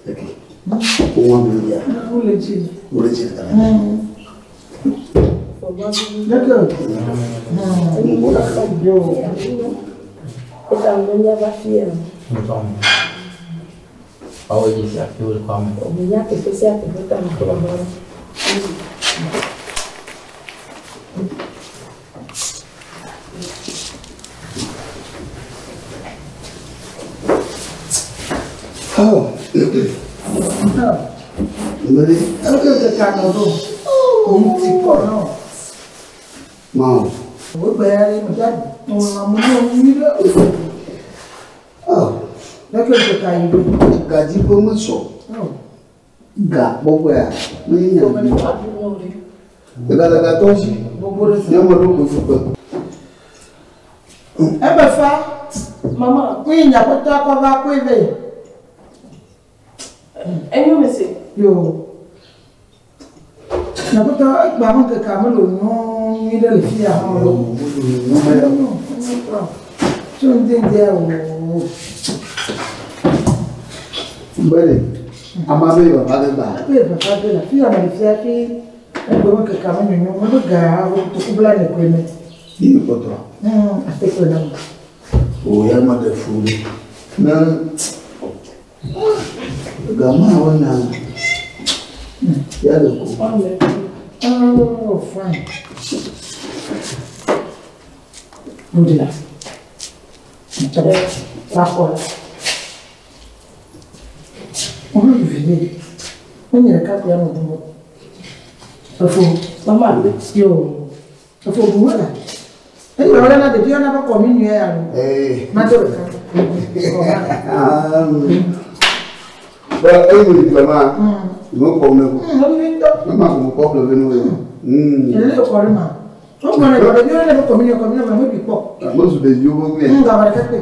Lagi. Uang beli dia. Wole dzi. Boleh cerita. Leke. Yo. Eta nu miava fia. Awo dzi si afi wole kɔ ame. Minya teƒe sia teƒe ta me kplɔ mɔ. Oh. Boleh. Leke keka nɔ ɖo. Ŋuti kpɔ nɔ. Mau. Wogbe ya ɖe me tɔn lãme nɔ nyui ɖe. Oh. Leke keka yi ɖo. Gaji pun masuk. Gak apa ya. Ni yang. Dekat-dekat tu sih. Gbogbo ɖe Dia malu bersuka. Ebe fa. Mama, Kui nyaƒetɔ akɔ va koe vɛ. enyo me se. Yo. Nyaƒetɔ egba me keka mele nyɔ nyui ɖe le fi ya hã o. Tso ŋdɛŋdɛa o. Boleh. Ama be bapa ke ba. Ebe fafa ge le fi ya me le fia fi egbe me keka me nyonyo me be ga kotoku bla ne koe me. Ini kotor. Ate koe na me. Oh ya mada furi. Na. Gama wana. Ya le ko. Oh, fine. Budi. Sakɔ la. Wo vivi. Ne nye ɖeka koe anɔ ɖum o. Efo. Mama, Yo. Efo bu wala. Eyi wòle na ɖevi yɔna be kɔmi nyuie ya lo. Eh. Ma do ɖeka. Ba eh ni ma. Mo ko ne ko. Wo vivi ŋutɔ. Mama ko ko ple no. Ele le kɔ ɖe ma. Wo gblɔ ne ɖevi yɔna be kɔmi nyuie kɔmi nyuie ma me bi kpɔ. Mo su de yo bo ngi. Gama ɖeka kpe.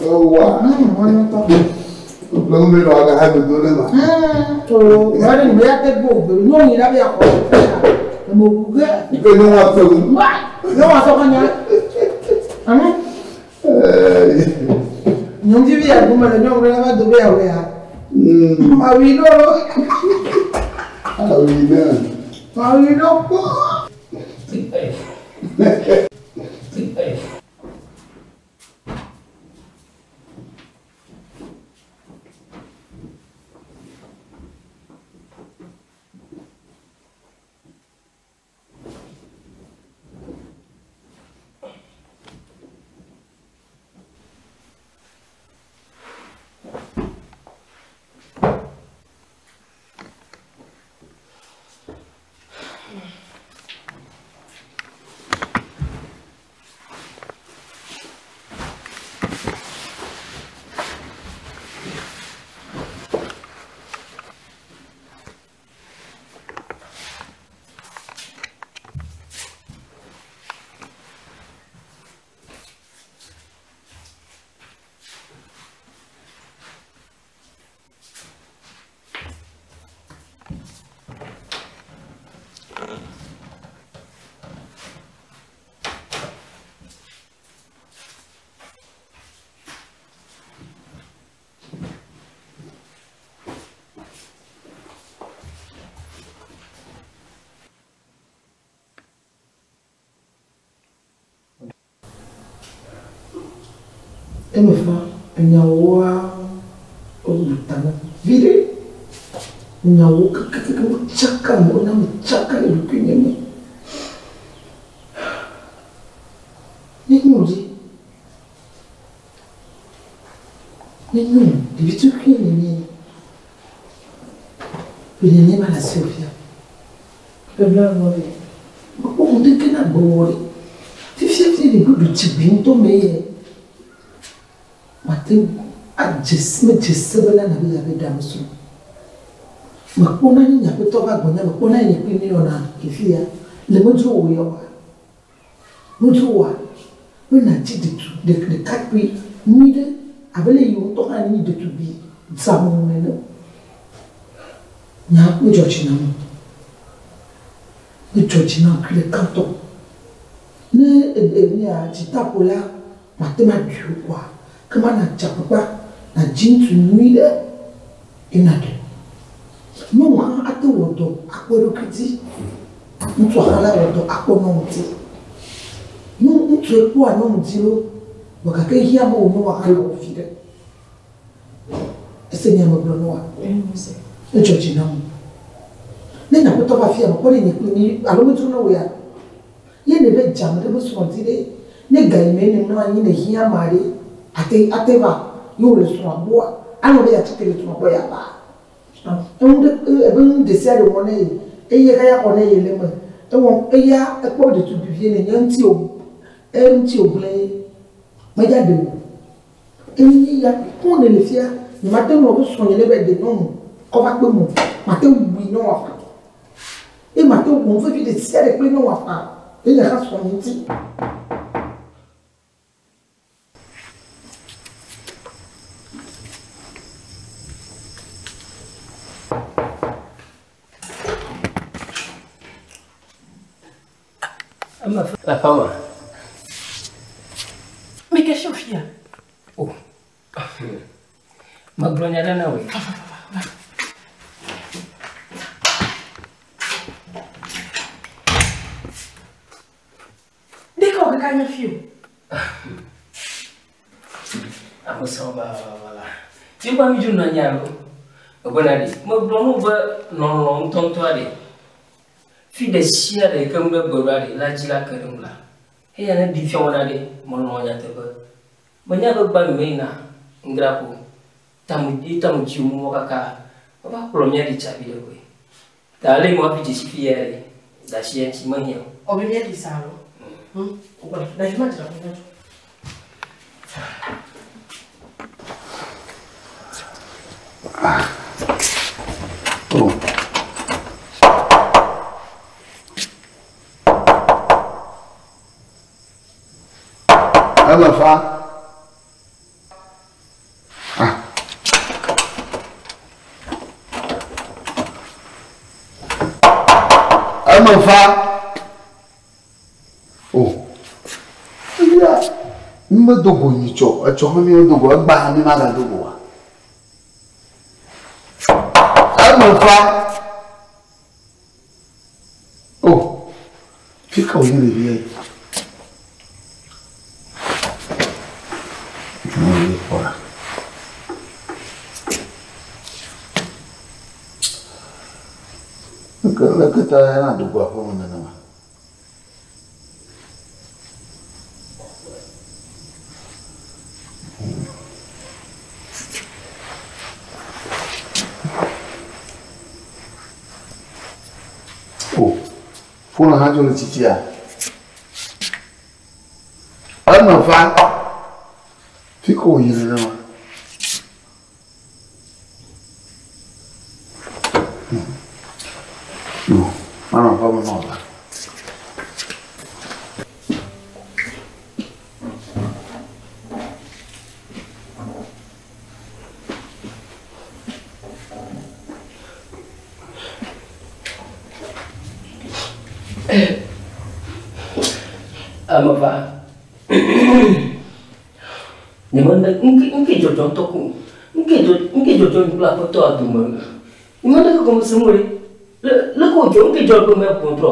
Wa. Wo ŋutɔ. Lo me lo aga ha do ne ma. To wọ́n ní ìwé àtẹ́gbò ògbèrè ní òyìnbó lábẹ́ àkọ́ ẹ̀mọ ògùn gẹ́. Ipe no wa pe mu. Yóò wá sọ́kọ́ nyá. Nyɔnvi bi àgùnmọ̀ lẹ nyɔnu lẹ bá dobe àwẹ̀ ya. Àwì ló. Awi na. Àwì ló kpọ́. Eme fa enyawoa wobu ta na viɖe. Nyawo kekeake wotsaka me wona metsaka le ɖokuinye me. Nenyo ɖe, nenyo ɖevi tukui nenye. Ƒe nenie ma le asiwò fia? Ƒe blaeve vɛ. Mekpɔ ŋɖeke na gbɔwò ɖe. Fifia fi ɖe ɖoɖo tsigbi ŋutɔ me ye. Mate ŋu adze si medze se bena nàbe yeave ɖe ame srɔ̃. Mekpɔna ne nye aƒetɔ va gbɔnye, mekpɔna nye kpli míeyɔna le fi ya. Le medzro wò ya oa? Medzro wòa? Be nàdzi ɖetu ɖekakpui nyui ɖe abe le yi wò ŋutɔ hã nyi ɖetugbui dzeameŋu nene o. Nya medzɔ dzi nam o. Medzɔ dzi nam kui ɖeka ŋutɔ. Ne ènye dzitaƒo la, mate ŋu aɖui o koa, ke mana dze agbagba nàdzi ŋutsu nyui ɖe ye nàɖe. Nyɔnu hã ate ŋu wɔ dɔ akpɔ eɖokui dzi. Ŋutsua hã la wɔ dɔ akpɔ nyɔnu dzi. Ŋutsue kpɔa nyɔnu dzi loo, vɔ gake ehiã be wò nyɔnua hã nawɔ viɖe. Ese nya megblɔ na wòa? Edzɔ dzi nam. Ne nye aƒetɔ va afia mekpɔ ɖe nye kple mi alo medzro na wò ya. Ye nève dze ame ɖe be srɔ̃ di ɖe, ne ga yi me nèmlɔ anyi nèhiã ame aɖe, ate ate va ye wòle srɔ̃a gbɔa, anɔ be yeatsi tre le srɔ̃a gbɔ yeava. Eŋu ɖe ebe nu ɖesiaɖe wɔ ne ye, eye xaya xɔ ne ye le eme. Ewɔ eya ekpɔ be ɖetugbivie nènye eŋuti o eŋuti wògblẽ ye. Medza ɖe wò. Enye ya ko nèle fia, nyemate ŋu awɔ be srɔ̃nye neva yi ɖe nyɔnu kɔ va kpem o. Mate ŋu wui nyɔnua faa. Eye mate ŋu wɔ nu vevi ɖe sia ɖe kple nyɔnua faa le nye hã srɔ̃nye ŋuti. La fama. Mais qu'est-ce que tu fais? Oh. Magblɔ nya ɖe na wòe. Ɖeke wò kaka nye fi o. Ame srɔ̃ va va la. Ti gba mi dzo nɔ anyi alo? Egbɔna ɖi. Megblɔ nu be lɔlɔ̃ ŋutɔŋutɔ aɖe. Fi ɖe sia ɖe ke ŋu ɖe gbe ɖoa ɖe la dzi la ke ɖe ŋu la. Eya ne ɖi fia wɔna ɖe melɔ̃ nyateƒe. Menya be gba mi meyina ŋdra ko. Tamu tamu dzi mu kaka. Wova kplɔ mía ɖi tsavi ɖe koe. Ta ale mo hafi dzesi fi ya ɖe. Da asi ya ŋuti mehiã o. Ɔbe mía ɖi sa alo? Ogbɔna. Da fi ma dzra ko dzo. Oh. Eme fa. Ah. Eme fa. Oh. Eya, mi medo go nyitsɔ, etsɔ hã mi medo go, egba hã mi magado go oa. Eme fa. Oh. Fi ka wònye ɖevi ya yi? Ne kpɔ ɖa. Leke leke ta ya nado go aƒeme nenema? O, fone hã dzo le tsitsia? Eme fa. Fi ka wòyi nenema? Yo, manɔ aƒeme na wò la. Ame va. Nyemene ŋke ŋke dzɔdzɔ ŋutɔ ko. Ŋke dzɔ ŋke dzɔdzɔ kple aƒetɔ dome. Nyemene ke gɔme sem o ɖe. Le le ko dzɔ ŋke dzɔ be mea ƒo trɔ.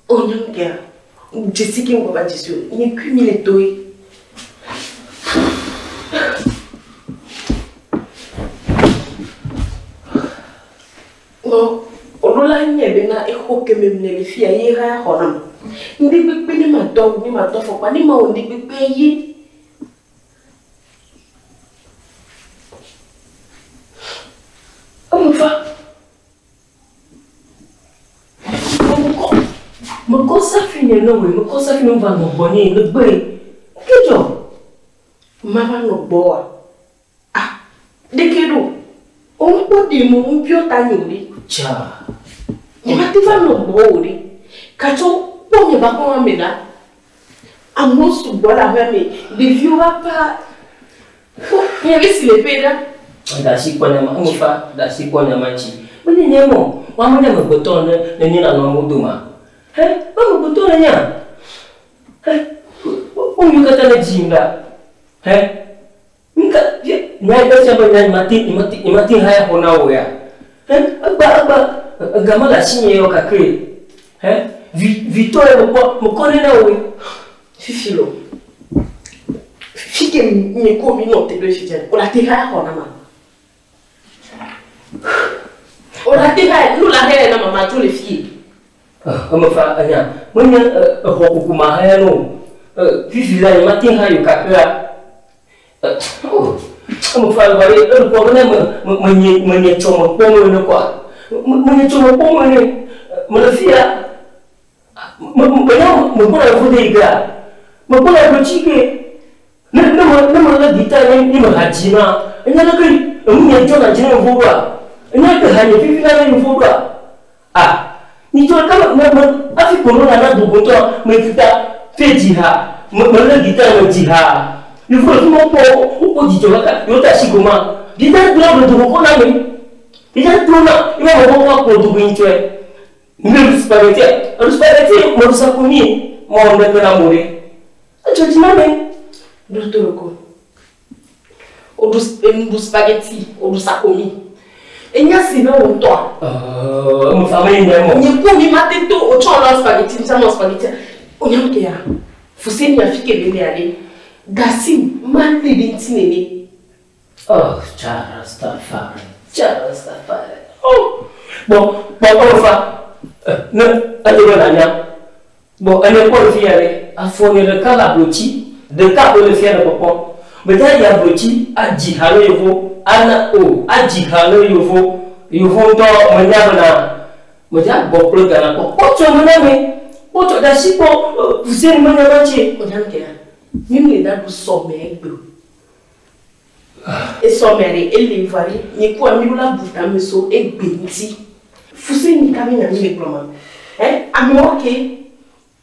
O nye ŋkea. Dzesi ke ŋgɔ va dzesi o. Nye kui mi le toe. Bon, olola nye bena exɔ ke me mle le fia ye ha xɔ nam. Ŋdi kpekpe ne ma dɔ ne ma dɔ fɔkpa ne ma wɔ ŋdi kpekpe ye. Eme va. Mekɔ safi nye ne woe, mekɔ safi ne va nɔ gbɔnye ne gbe. Ke dzɔ. Ma va nɔ gbɔa. Ah, ɖeke ɖo. O ŋkpɔ ɖe mo ŋbiɔ ta nye o ɖe. Tsa. Nye ma te va nɔ gbɔ o ɖe. Katsɔ kpɔ nye va xɔa me la. Amewo sugbɔ le aƒea me. Ɖeviwo va pa. Kpɔ nye vi si le ƒe ɖa. Da asi kpɔ nyama, eme fa da asi kpɔ nyama dzi. Menye nye mɔ, wa menye amegbetɔ ne ne nye nanɔ amewo doma. He, wo amegbetɔ ne nya. He, wo nu katã ne dzim ɖa. He, nka nya esia be nya mate mate mate hã ya xɔ na wò ya. He, egba egba egama le asinye yɔ kakre. He, vi vitɔ ya mekpɔ mekɔ ne na wò. Fifi lo. Fi ke nye ko mi nɔ te ɖo fi dze. O la te hã xɔ na ma. O la te hã nu la hɛ na mama tso le fie. Eme fa enya menye exɔ kuku ma hã no. Fifi la nye mate hã yɔ kakrea. Eme fa va ɖe ekpɔ be ne me me nye me nye tsɔ me kpɔ me ne kɔa. Me nye tsɔ me kpɔ me ne. Me le fia. Me me nya me gbɔna yevu de yi gea. Me gbɔna yevu tsi ke. Ne ne me ne me le gita ne ne me ha dzi ma. Enya le ke enu nye dzɔ na dzi ne yevu ɖoa. Enya ke ha nye fifi na ne yevu ɖoa. Ah, nyitsɔ ɖeka me me hafi corona na do ŋutɔ me tuta fe dzi ha. Me me le gita me dzi ha. Yevu le fi ma wokpɔ wokpɔ dzidzɔ kaka yewo ta asi goma. Gita do na do kɔkɔ na me. Gita do na ye ma me kɔkɔ akplɔ do ŋutsɔe. Mi ɖu spaghetti, ɖu spaghetti me ɖu sakomi mɔ ŋɖeke na mo ɖe. Edzɔ dzi na me. Ɖo to ko. O ɖu ɖu spaghetti, o ɖu sakomi. Enya si be wo ŋutɔa. Eme fa me nye mɔ. Nye ku mi ma te to o tsɔ lɔ spaghetti, ŋutsã nɔ spaghetti. O nyam ke ya. Fuseni afi ke be ne ale. Gasi ma le ɖe ŋuti nene. Oh, Jah Rastafari, Jah Rastafari. Oh, bon, bon, eme fa. Ne edo be nanya. Bon, ene kpɔ le fi ya ɖe. Afɔ nye ɖeka le ablotsi. Ɖeka ko le fia le kpɔkpɔm. Meda yi ablotsi adzi ha le yevo. Ana o adzi ha le yevo. Yevo ŋutɔ menya bena meda gbɔ kple gana kpɔ. Kpɔtsɔ me na me. Kpɔtsɔ da asi kpɔ fuseni me nya ma tse. O nyam ke ya. Mi mi da ɖu sɔmɛ egbe. Esɔmɛ ɖe ele va ɖe. Nye ku ami ɖo la bu tame so egbe ŋuti. Fuseni ka mi nya mi le gblɔ ma. Ɛ amewo ke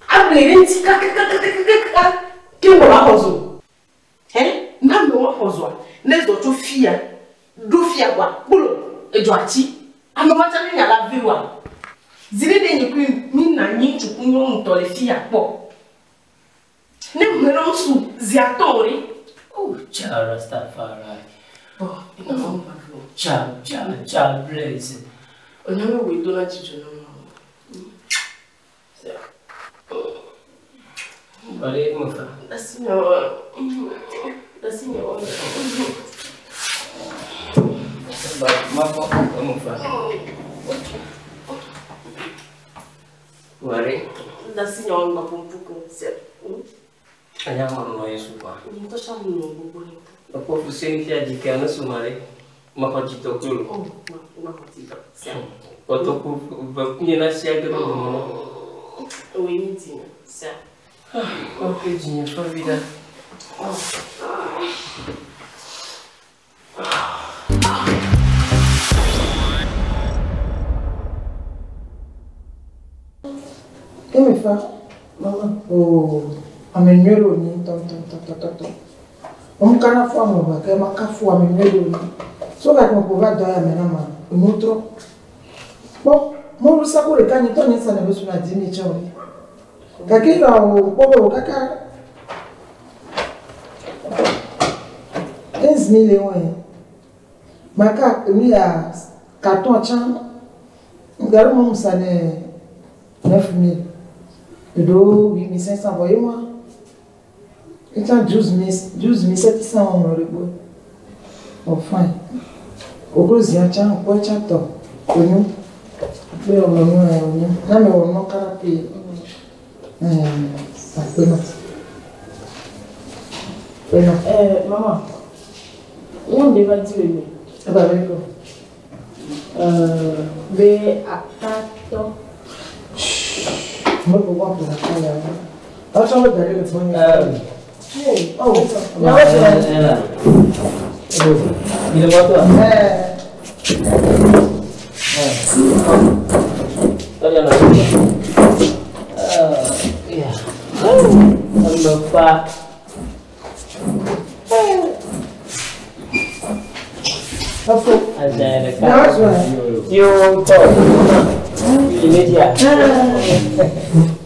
able ɖe ŋuti kakakakakaka ke wɔ la xɔ zo. Ɛ na amewo xɔ zoa ne zɔ tso fia ɖo fia kɔa kpolo edzɔ atsi. Amewo tsa mi nya la ve wa. Zi ɖe ɖe nye ku mi na anyi ŋutsu ku nyɔnu tɔ le fia kpɔ. Ne ŋue ɖe ŋutsu zi atɔ o ɖe. Oh, Jah Rastafari. Bɔn ina ma ma ɖo. Jah Jah Jah bless. Onyame woe do na dzidzɔ na ma. Bari eme fa. Dasi nya wa. Dasi nya wa. Ba ma fɔ eme fa. Bari Dasi nya wa ngba pompu ko. Se. anya ma nɔ yesu kɔa. Ŋutɔ sa mu nɔ gbogbo ne. Ekpɔ fuseni fia dzi ke ne suma ɖe. Maxɔ dzitɔ kplo. Oh, ma ma xɔ ti dɔ. Se. Kɔtɔku ve kunye na sia ge ɖe dome nɔ. Oye mi di na. Se. Ok, dzinye ƒe vi ɖa. Eme fa, mama, oh, ame nyuie ɖe wònye ŋutɔŋutɔŋutɔŋutɔ. Womekana fu ame o gake makafu ame nyuie ɖe wònye. So gake meƒo va dɔ ya me na ma, enuwo trɔ. Kpɔ, mɔlu sako ɖeka nye tɔ nye sa ne be suna di mi tsɛ o. Gake yɔ wò kpɔ be wò kaka 15 000 le wɔe. Maka nu ya carton tsã. Gaɖo me musa ne 9 000. Eɖewo 8 500 vɔ ye ma. Etsã 12 000 12 700 wɔŋlɔ ɖe gbɔ. Oh fine. Koklo zia tsã kpɔ tsã tɔ. Onyo. Be wònɔ nu ya wònye. Ne mewɔ nua katã ƒe akpe na. Akpe na. Mama, nyɔnu ɖe va di wò me. Eva be ko. Be atatɔ. Me ko wa ko na ka ya. Ɔtsɔ be da ɖe le gbɔnye. Oh, nyawo tse. Ile mɔtɔa? Tɔdzi nɔ anyi. Eme fa. Efo. Azã ɖeka. Nyawo tse. Yo tɔ. Imedia.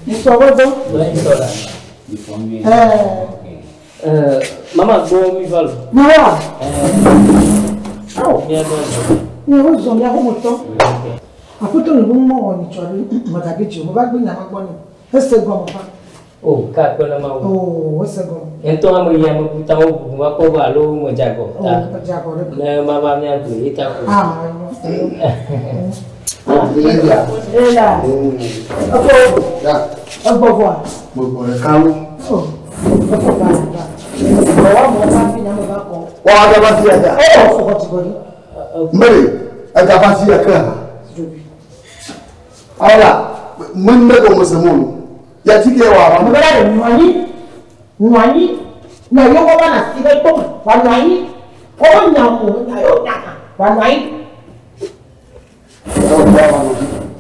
Ŋutɔ gbɔdɔ. Lɔyin tɔ la. Mama gbɔ mi va lo. Nyawoa. Mia dɔ. Nyawo zɔ mia xɔmɔtɔ. Aƒetɔ le nu mɔ wɔ nyitsɔ ɖe megabi dzi o. Meva gbe nyama gbɔ nɛ. Ese gɔme fa. O ka kpe na ma wo. Oo, ese gɔme. Nye ŋutɔ ame yi ame kuta wo bubu ma kpɔ be alo me dze agɔ Oo, ta. edze agɔ ɖe. Ne ma va mia gbe ye ta ko. Ah, Imedia. Ela. Efo. Ya. Egbɔvɔa. Megbɔ ɖeka lo. O. Efo ba ba. Bɔwɔ mɔ va fi nyame va kɔ. Wa wa va fi ya ta. O, fo xɔ tsi gbɔ ɖi. Mbere, ega va fi ya ke ha. Dzobi. Awla, me ne gɔme se mo lo. Ya ti ke wa wa. Ame bena ɖe nɔ anyi. Nɔ anyi. Na yewo va na si ɖe tome. Wa nɔ anyi. Wobe nya mo, nya yewo nya hã. Wa nɔ anyi.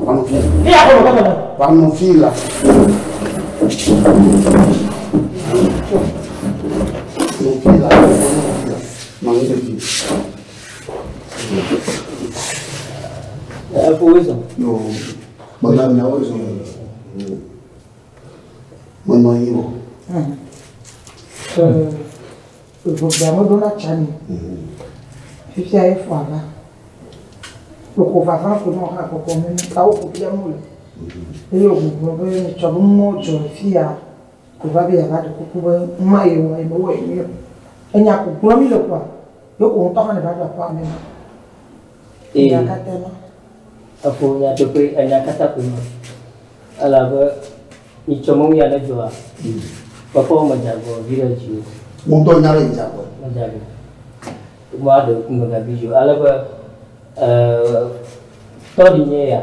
Wa nɔ fi. Eya kɔ nɔ kɔ nɔ. Wa nɔ fi la. Nɔ fi la. Nɔ fi la. Nɔ fi. Efo wo zɔn. Yo. Mɔnɔ miawo zɔn. Menɔ anyi o. Eʋegbea meɖona tsa nɛ. Fifia ye fo ava. Koko vava ko nɔ hã kɔkɔ me kawo ko fia mo le. Eye wògblɔ be nyitsɔ be mɔ dzɔ le fia ko va be yeava ɖe kuku be ma ye wɔ ye mewɔ ye nyuie o. Enya ko gblɔm mi le koa, ye ko ŋutɔ hã ne va ɖo aƒea me ma. Enya katã ma. Efo nyateƒe enya katã koe ma. Elabe nyitsɔ me nu ya ne dzɔa. Kpɔkpɔ me dze agɔ vi ɖe dzi o. Ŋutɔ nya be dze agɔ. Me dze agɔ. Ma ɖe ŋkume gabi dzi o. Ale be tɔɖi nye ya.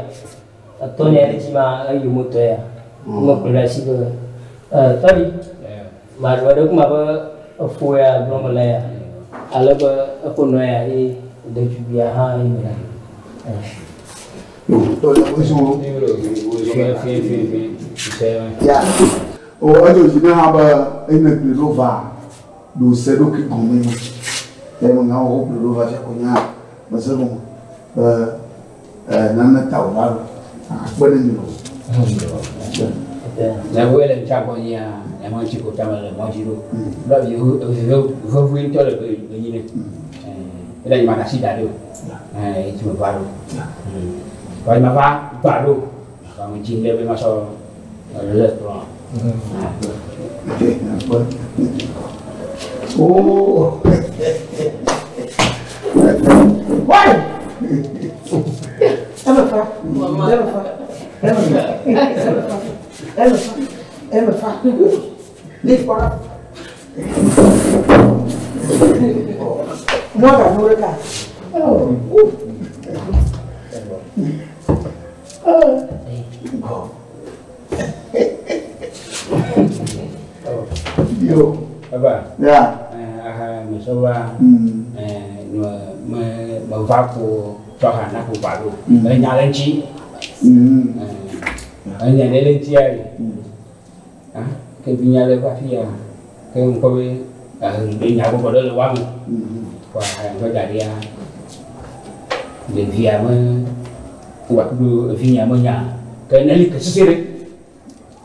Etɔ̃ lia ɖe dzi ma eyi motɔ ya. Me kplɔe ɖe asi be tɔɖi. Ma ɖe ɖe kuma be efo ya gblɔm me le ya. Ale be eƒe nɔ ya ye ɖetugbia hã yi me. Tɔɖi wo zɔn. Ya. O edzo dzi ne hã be ene kple ɖo va ɖo se ɖokui gɔme ma. Eye me nya wo kple ɖo va fia ko nya me se gɔme be nane ta wòva ɖo akpe ɖe mi o. Ne wo le ntsa gbɔ nyia, ne mo ntsi ko tame le mɔ dzi ɖo. Ɖo avi vevi ŋutɔ le be nyi ne. Ele nyima ɖe asi da ɖo. Etsi me va ɖo. Vɔ nyima va va ɖo. Vɔ me dzi ɖe be ma sɔ le kplɔ. Oh. Why? Eme fa. Eme fa. Eme fa. Eme fa. Eme fa. Ne kpɔna. Mɔ ga nu ɖeka. Yo. Baba. Ya. Aha, me sɔ va. Me me me va ko tɔ ha na ko va ɖo. Enya le ŋuti. Enya ɖe le ŋuti ya. Ah, ke vi nya le va fi ya. Ke ŋkɔ be enya gbɔgbɔ ɖe le wa me. Kɔ aha ŋkɔ da ɖi ya. Ɖevia me wa kudo vi nya me nya. Ke ne li ke sese ɖe.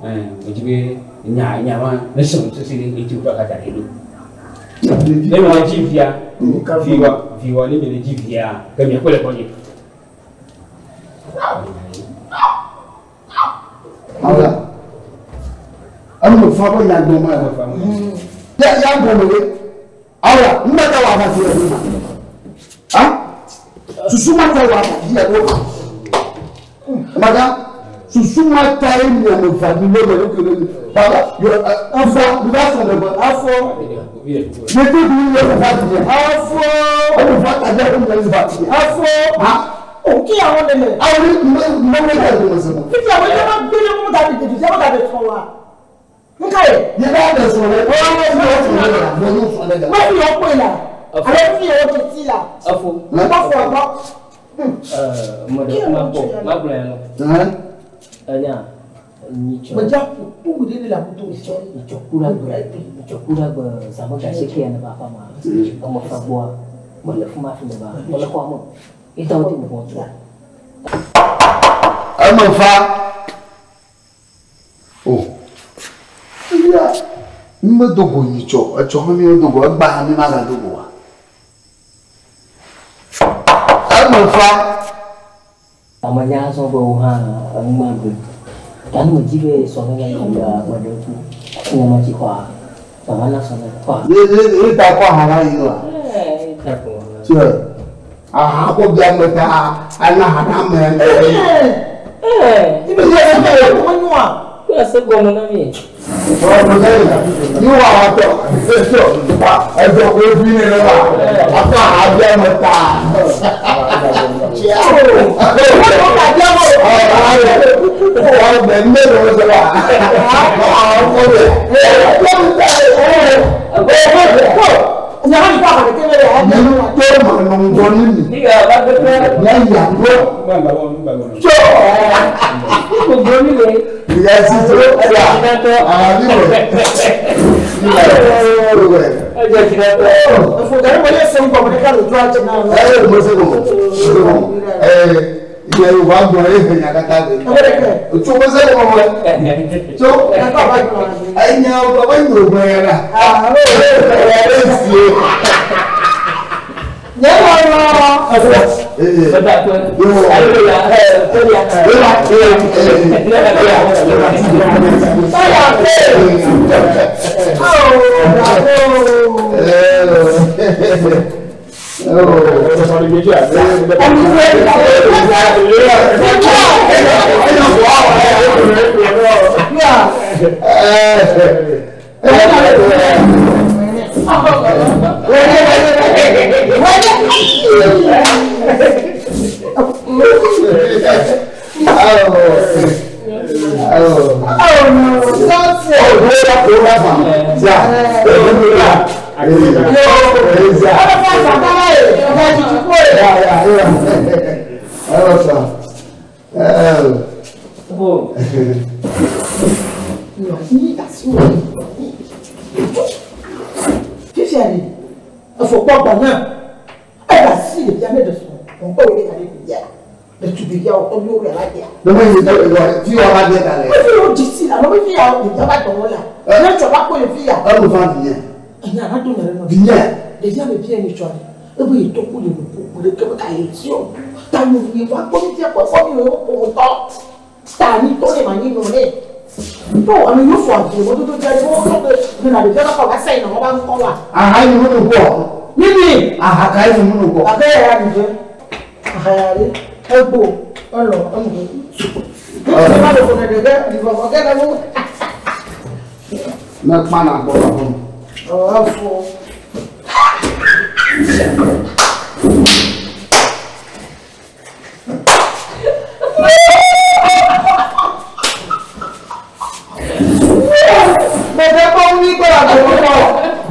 Me dzi be nya nya ma ne se sese ɖe eti wòtɔ ka da ɖi ɖo. Ne mi le dzi via, viwa ne mi le dzi via, ke miakpɔe le gbɔnye. Awla. Ame me fa be nya gbɔme. Ya ya gbɔme ɖe. Awla, nu ma ta wɔ aʋa fi ya ɖo ma. Ah? Susu ma ta wɔ aʋa fi ya ɖo ma. Maga susu ma ta ye miame va mi le me ɖokui ɖe mi. Baba yɔ afɔ mi va sɔn ɖe gbɔ Afɔ. Mi to du yɔ fa ti yɛ. Afɔ. Ɔmu fa ta jɛ ɔmu yɛ fa ti yɛ. Afɔ. Ha. Òkè àwọn lè lè. Awo ni mɛ mɛ wele ka dɔn sɛ. Fífi àwọn ilé wa gbélé mú dàbí tètè tí a bá dàbí sọ wa. Nka yẹ. Yɛ b'a bɛ sɔrɔ dɛ. Ɔɔ yɛ sɔrɔ dɛ. Mɛ n'o sɔrɔ dɛ. Wọ́n fi yọ̀ pé la. Àlẹ́ fi yọ̀ tètè la. Afo. Wọ́n fọ ọ̀gbọ́. Mɔdɔ ma bɔ ma gblɔ ya nɔ. Enya nyitsɔ. Mọ̀já kúkú de la mọ́tò ìjọ. Nyitsɔ ku ɖe agbe nyitsɔ ku ɖe agbe zãme ga asieke ya ne va aƒea mea, eme fa gbɔa mele fi ma fi me ba mele xɔa me. Ye ta wote bɔbɔ ŋutɔ. Eme fa. O. Eya mi me do go nyitsɔ etsɔ hã mi me do go egba hã mi ma ga do go wa. Eme fa. Ame nya azɔ be wo hã enu ma gbe. Ta ne medzi be sɔme nya yi ame ɖe ku ne ma tsi xɔa mama na sɔme xɔa. Ye ye ye ta kɔ aha la yi wa. Ɛɛ ta kɔ. Tiɛ aha ko bi ame ta ana ha na ame. Ɛɛ. Ibi yẹ ẹ bẹ́ẹ̀ wọ́n yún wa. Kí ase gɔme na mi. Ni wa wa tɔ tɔ ɛdɔ ko bi ne la wa a ka aha bi ame ta. Tiɛ. Wọ́n bẹ̀ ní ẹ̀rọ sọ wa. Àwọn kò bẹ̀. Ìyàwó ìfọ̀ àkàtà kébé rẹ̀ ẹ̀ Ní tó mà nù ń gbọ́ nínú. Nígbà bá gbé pẹ́. Ní ẹ̀yà gbọ́. Tó. Gbogbo mi le. Ìyá sí tó ẹ̀yà. Àbí wẹ̀. Ìwẹ̀. Ẹjẹ ti rẹ pẹ́. Ìfọ̀gàrí wọlé ẹsẹ̀ ń bọ̀ wọlé ká lójú àjẹ náà. Ẹ ẹ mo ṣe kò mọ̀. Ẹ ìyá Yorùbá gbọ́ ẹ fẹ̀ yàgàtà rẹ̀. Tó mo ṣe kò mọ̀ tó ẹ̀yàn ọ̀gbọ́n ìgbòho yẹn rà. Ẹ ẹ sì é. Yẹ́n wọ́n lọ. Bàbá tó aleluya tóya. Báyà pé. Fífi àlè ẹ̀fọ̀pọ̀ gbà náà ẹ̀ bá sí ìdí amẹ́dẹ̀ sùn ọ̀pọ̀ òwe kàdé kìí yá lẹ́tùbí yá ọ̀tọ́ ní orí alájà. Wọ́n fi yóò di sí la lọ́wọ́ fi yà ìjọba dọ̀wọ́ la lẹ́tọ̀ bá kó yẹ fi yà. Ẹ̀yin aládùn yẹrẹ náà. Ɖevi ame vi yẹn tsɔ ebe yi tɔkpo le nuku ƒo ɖe ke ka yi si o. Ta nu yi va kpɔ mi fia kpɔ fɔ mi o ƒo tɔ. Ta ni tɔ ne ma nyi nɔ ne. To ame yóò fɔ adi mo toto dza wo kɔ be ne na ɖevia kɔ va sɛyi na wọ́n bá ń kọ́ wa. Aha yi mu nu kɔ. Níbi. Aha ka yi mu nu kɔ. Akɛ yɛrɛ ya nìjɛ. Aha ya de egbo elɔ eŋu. Ɛ ma le ko ne ɖe ɖe kɛ ne mo. Ne kpa na gbɔ la fɔ. Ɔ afɔ. Bẹ̀rẹ̀ kọ́ wí kọ́ àgbọ̀kọ́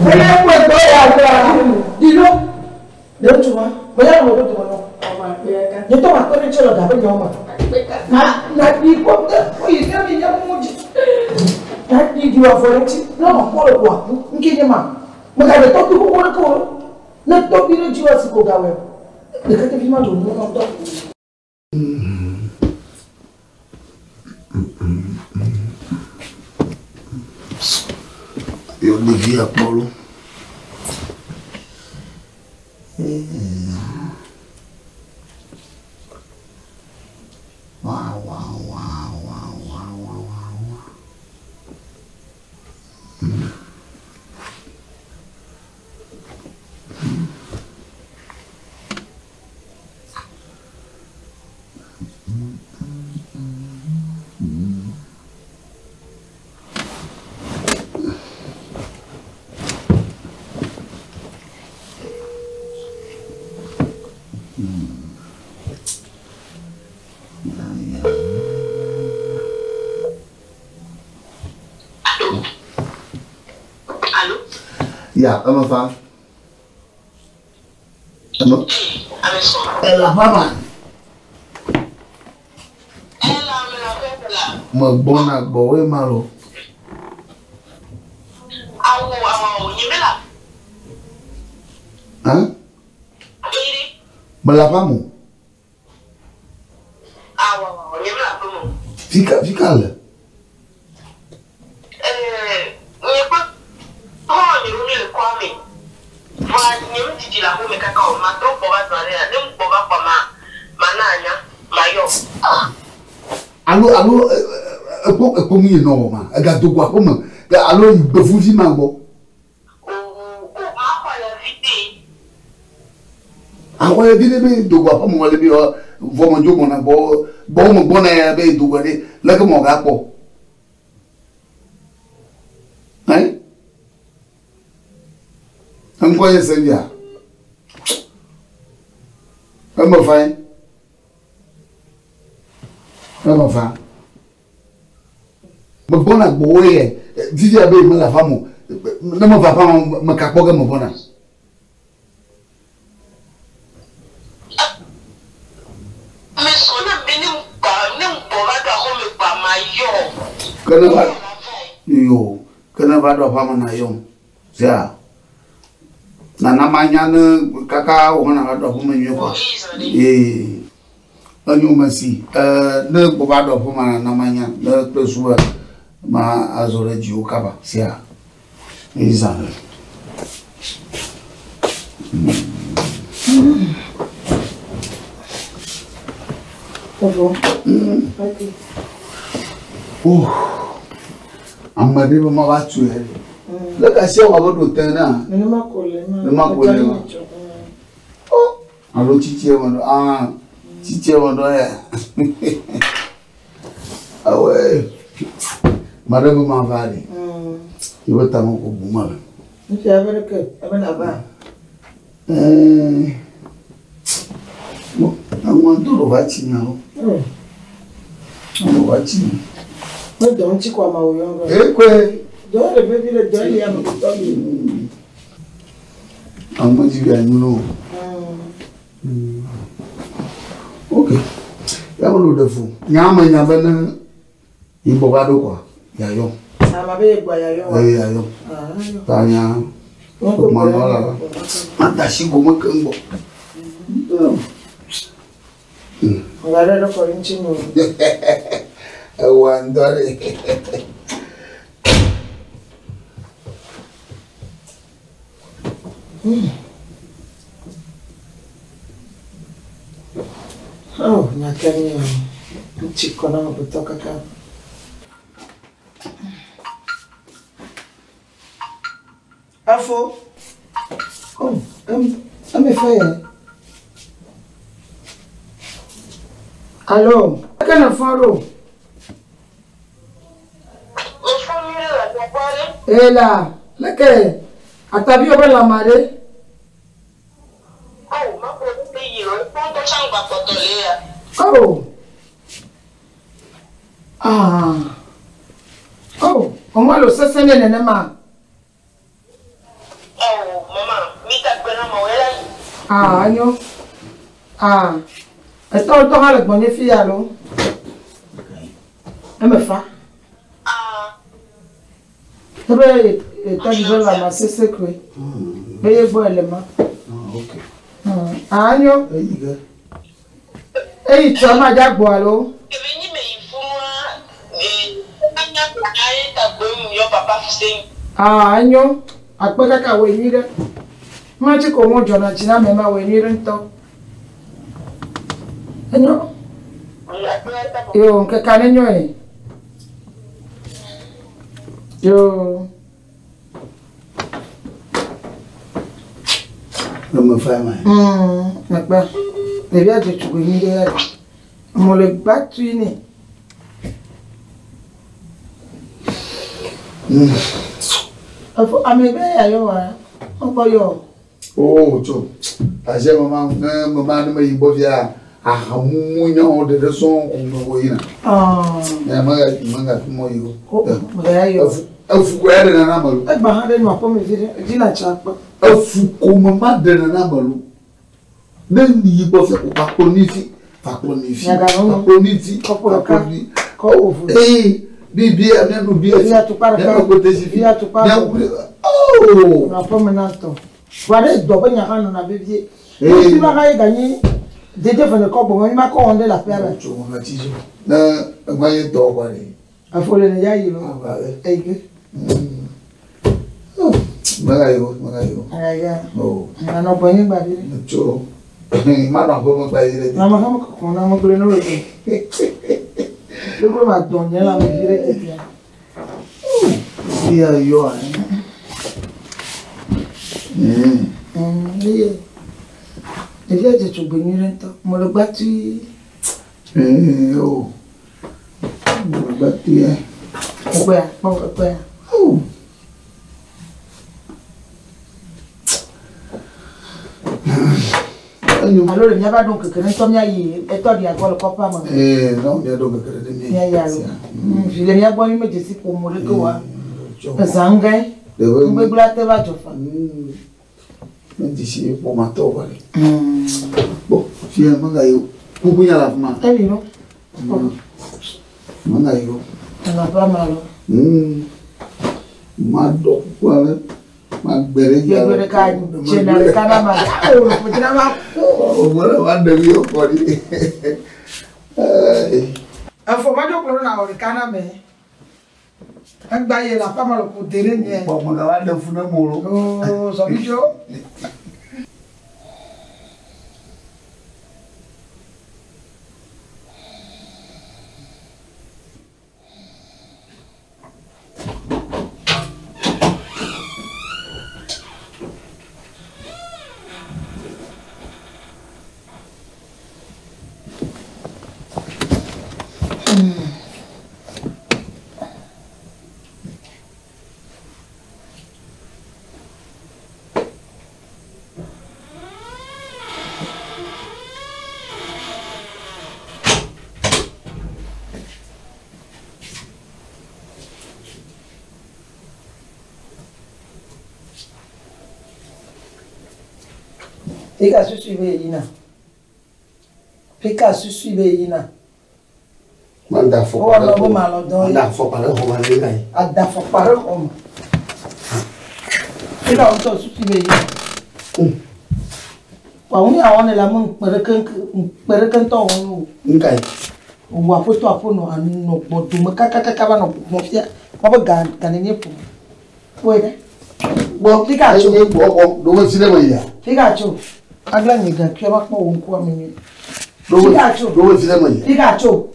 bẹ̀rẹ̀ kọ́ ẹ̀gbọ́ àgbà dìlú. Lè tuma bóyá àwọn ọmọdé tó wọn lọ. Yẹ tó wà pẹ́ẹ́rẹ́ tí ọ̀dà bẹ́ẹ̀ ni ọmọ. Na na di kọ́ ẹ oye kí ẹ̀mí yẹ mú jì. Na di di wà fọlẹ́ tí lọ́nà kọ́ ló wà nkí ni mà. Mo kà lè tọ́ bí kókó ní kó ne tọ́ bí ní jí wá sí kó gàwé. Lè kẹ́tẹ́ fi má lò ní wọn tọ́. Yóò lè fi àpọ̀lọ́. Wow, wow, wow, wow, wow, wow, wow. Ya, eme fa. Eme. Ele aƒea me. Megbɔna gbɔwòe ma lo. Hã? Mele aƒea me o. Fika fika le? Alo alo ekpɔ ekpɔ nu yi nɔ wɔ ma egado go aƒe me alo yi gbevuvi ma gbɔ. Axɔ ya vi ɖe be dogo aƒe me wɔ le bi vɔ me dzo gbɔna gbɔ gbɔ me gbɔna ya be dogo ɖe leke me wɔ gakpɔ. Hein? Ŋkɔ ye se via. Eme fa ye. Eme fa. Megbɔna gbɔwò ye vivia be mele aƒea me o. Ne meva aƒea me meka kpɔ ge megbɔna. Ke ne va yo ke ne va ɖo aƒea me na yɔm. Sea nana manya ne kaka wò hã nava ɖo aƒeme nyuie kɔa. Ee enyo mesi. Ee ne gbɔ va ɖo aƒeme nana manya ne kple su be ma azɔ ɖe dziwò kaba. Sea eyi zã ɖe. Oh, ame ɖe be mava tu ya ɖe. Le kasi wɔ abe ɖo te na. Nenema ko le ma. Nenema ko le ma. Oh, alo tsitsi me ɖo. Ah, tsitsi me ɖo ya. Awɛ. Ma ɖe be mava ɖe. Ye be tame ko bu me le. Ŋutsu abe ɖeke ebe nava. Ɛɛ. Aŋua do ɖo va tsi nyawo. Ɖo va tsi. Ne dɔ ŋuti kɔ amewo yɔ be. Ekwe. Dɔ le vevi le dɔ li ame kutɔ li. Ame dzi bi anyi no. Ok. Ya me ɖo ɖe fu. Nya me nya be ne yi gbɔ va ɖo kɔa, ya yɔ. Ama be ye gbɔ ya yɔ wa. Eye ya yɔ. Ta nya. Manɔ la la. Mada asi gome keŋ gbɔ. Nga ɖe ɖe kɔ ɖe ŋuti nyo. Ewɔ ŋdɔ ɖe. Oh, nyake nye ŋuti kɔ na amegbetɔ kaka. Afo. Oh, eme fa yɛ. Allo. Eke ne fɔ ɖo? Ela, leke atavi wo be lãme ɖe? Oh. Ah. Oh, ọmọ lo sese ne nenema. Ah, anyo. Ah. Etɔ ŋutɔ hã le gbɔnye fi ya lo. Eme fa. Ebe etɔ dzi be lãme sese koe. Be ye gbɔ ele ma. Ok. Ah, anyo. Eyi ge. Eyi tsɔ ma dza gbɔ alo? Ah, anyo. Akpe kaka wɔ nyui ɖe. Ma tsi ko mo dzɔna dzi na ame ma wɔ nyui ɖe ŋutɔ. Enyo. Yo, ŋkeke ne nyo ye. Yo. Eme fa ma. Akpe. Ɖevia dze tugbe nyui ɖe ya ɖe. Mo le gba tui nɛ. Efo ame be ya yɔ wa. Mekpɔ yɔ o. Oh, tso. Asia me ma ne me ma ne me yi gbɔ fia ahamumu nyawo ɖeɖe sɔŋ ko me wo yina. Nya me ga me ga fi mɔ yi o. Efu ko ya ɖe nana me lo. Egba hã ɖe nɔ aƒeme vi ɖe edzi na tsa kpɔ. Efu ko me ma ɖe nana me lo. Ne yi gbɔ fia ko va kplɔ mi fi, va kplɔ mi fi, va kplɔ mi fi, va kplɔ mi. Kɔ wo vo. Ee bibia mianu bia fi, mianu kotesi fi, mianu ooo. Nɔ aƒeme na ŋutɔ. Vɔa ɖe dɔ be nya hã nɔna vevie. Fi ma hã ye ganyi dede ve ne kɔ gbɔ me ma kɔ wɔm ɖe le aƒea me. Tso me tsi dzi. Ne ema ye dɔ kɔ ɖe. Afɔ le ne ya yi lo. Eyi ke. Mega yi o, mega yi o. Mega yi ya. O. Anɔ gbɔ nye gba vi ɖe. Tso. Ma nɔ aƒeme gba vi ɖe. Na me hã me kɔkɔ na me gblẽ ne wo le. Ɖeko ma dɔ nye la me vi ɖe tetea. Fia yɔ. Eye ɖevia dze tso gbe nyui ɖe ŋutɔ. Mele gba tui. O. Mele gba tui. Ekpɔa, kpɔ ekpɔa. O. Alo le míava ɖo ŋkeke ɖe ŋutɔ míayi etɔ ɖia gbɔ le kɔƒea me. Ee, ne míaɖo ŋkeke ɖe ne míayi alo. Vi le mía gbɔ mi medze si ƒome ɖeke oa. Ezã ŋgɛ. Nugbegblẽ ate va dzɔ fa. Medze si ƒometɔ wa ɖe. Bɔn fia megayi o. Kuku nya le afi ma. Eli no. Megayi o. Nɔ aƒea me alo. Maɖɔ kuku ale. Magbe ɖe dzi ale. Gbegbe ɖeka dzena ɖeka na ma. Awo dzena ma ku. O mo le ma ɖevi kɔ ɖi. Efɔ ma dzo kplɔ na wɔ ɖeka na me. Egba ye le aƒea me le ƒo de ɖe nye. Bɔn megava ɖe fu ne mo lo. Oo zɔbidzo. Fika susu be yina. Fika susu be yina. Manda fɔ. Wọ́n lọ bó ma lọ dán yìí. Manda fɔ kpalẹ xɔ ma ne yina yi. Ada fɔ kpalẹ xɔ ma. Fika wọ́n tɔ susu be yina. Wa ŋu ya wɔn le la mu ŋkpɛrɛkɛntɔ wɔn o. Nka yi. Wò aƒetɔ aƒenɔ anɔ gbɔdome kakakaka va nɔ gbɔgbɔ fia. Wọ́n be ga ganenye ƒo. Kpɔe ɖe. Gbɔ fika tso. Enye gbɔ gbɔ ɖo fi ɖe me yia. Fika tso. Agla nye gakuia va kpɔ wò ŋkua me nyuie. Fika tso. Ɖo fi ɖe me yia. Fika tso.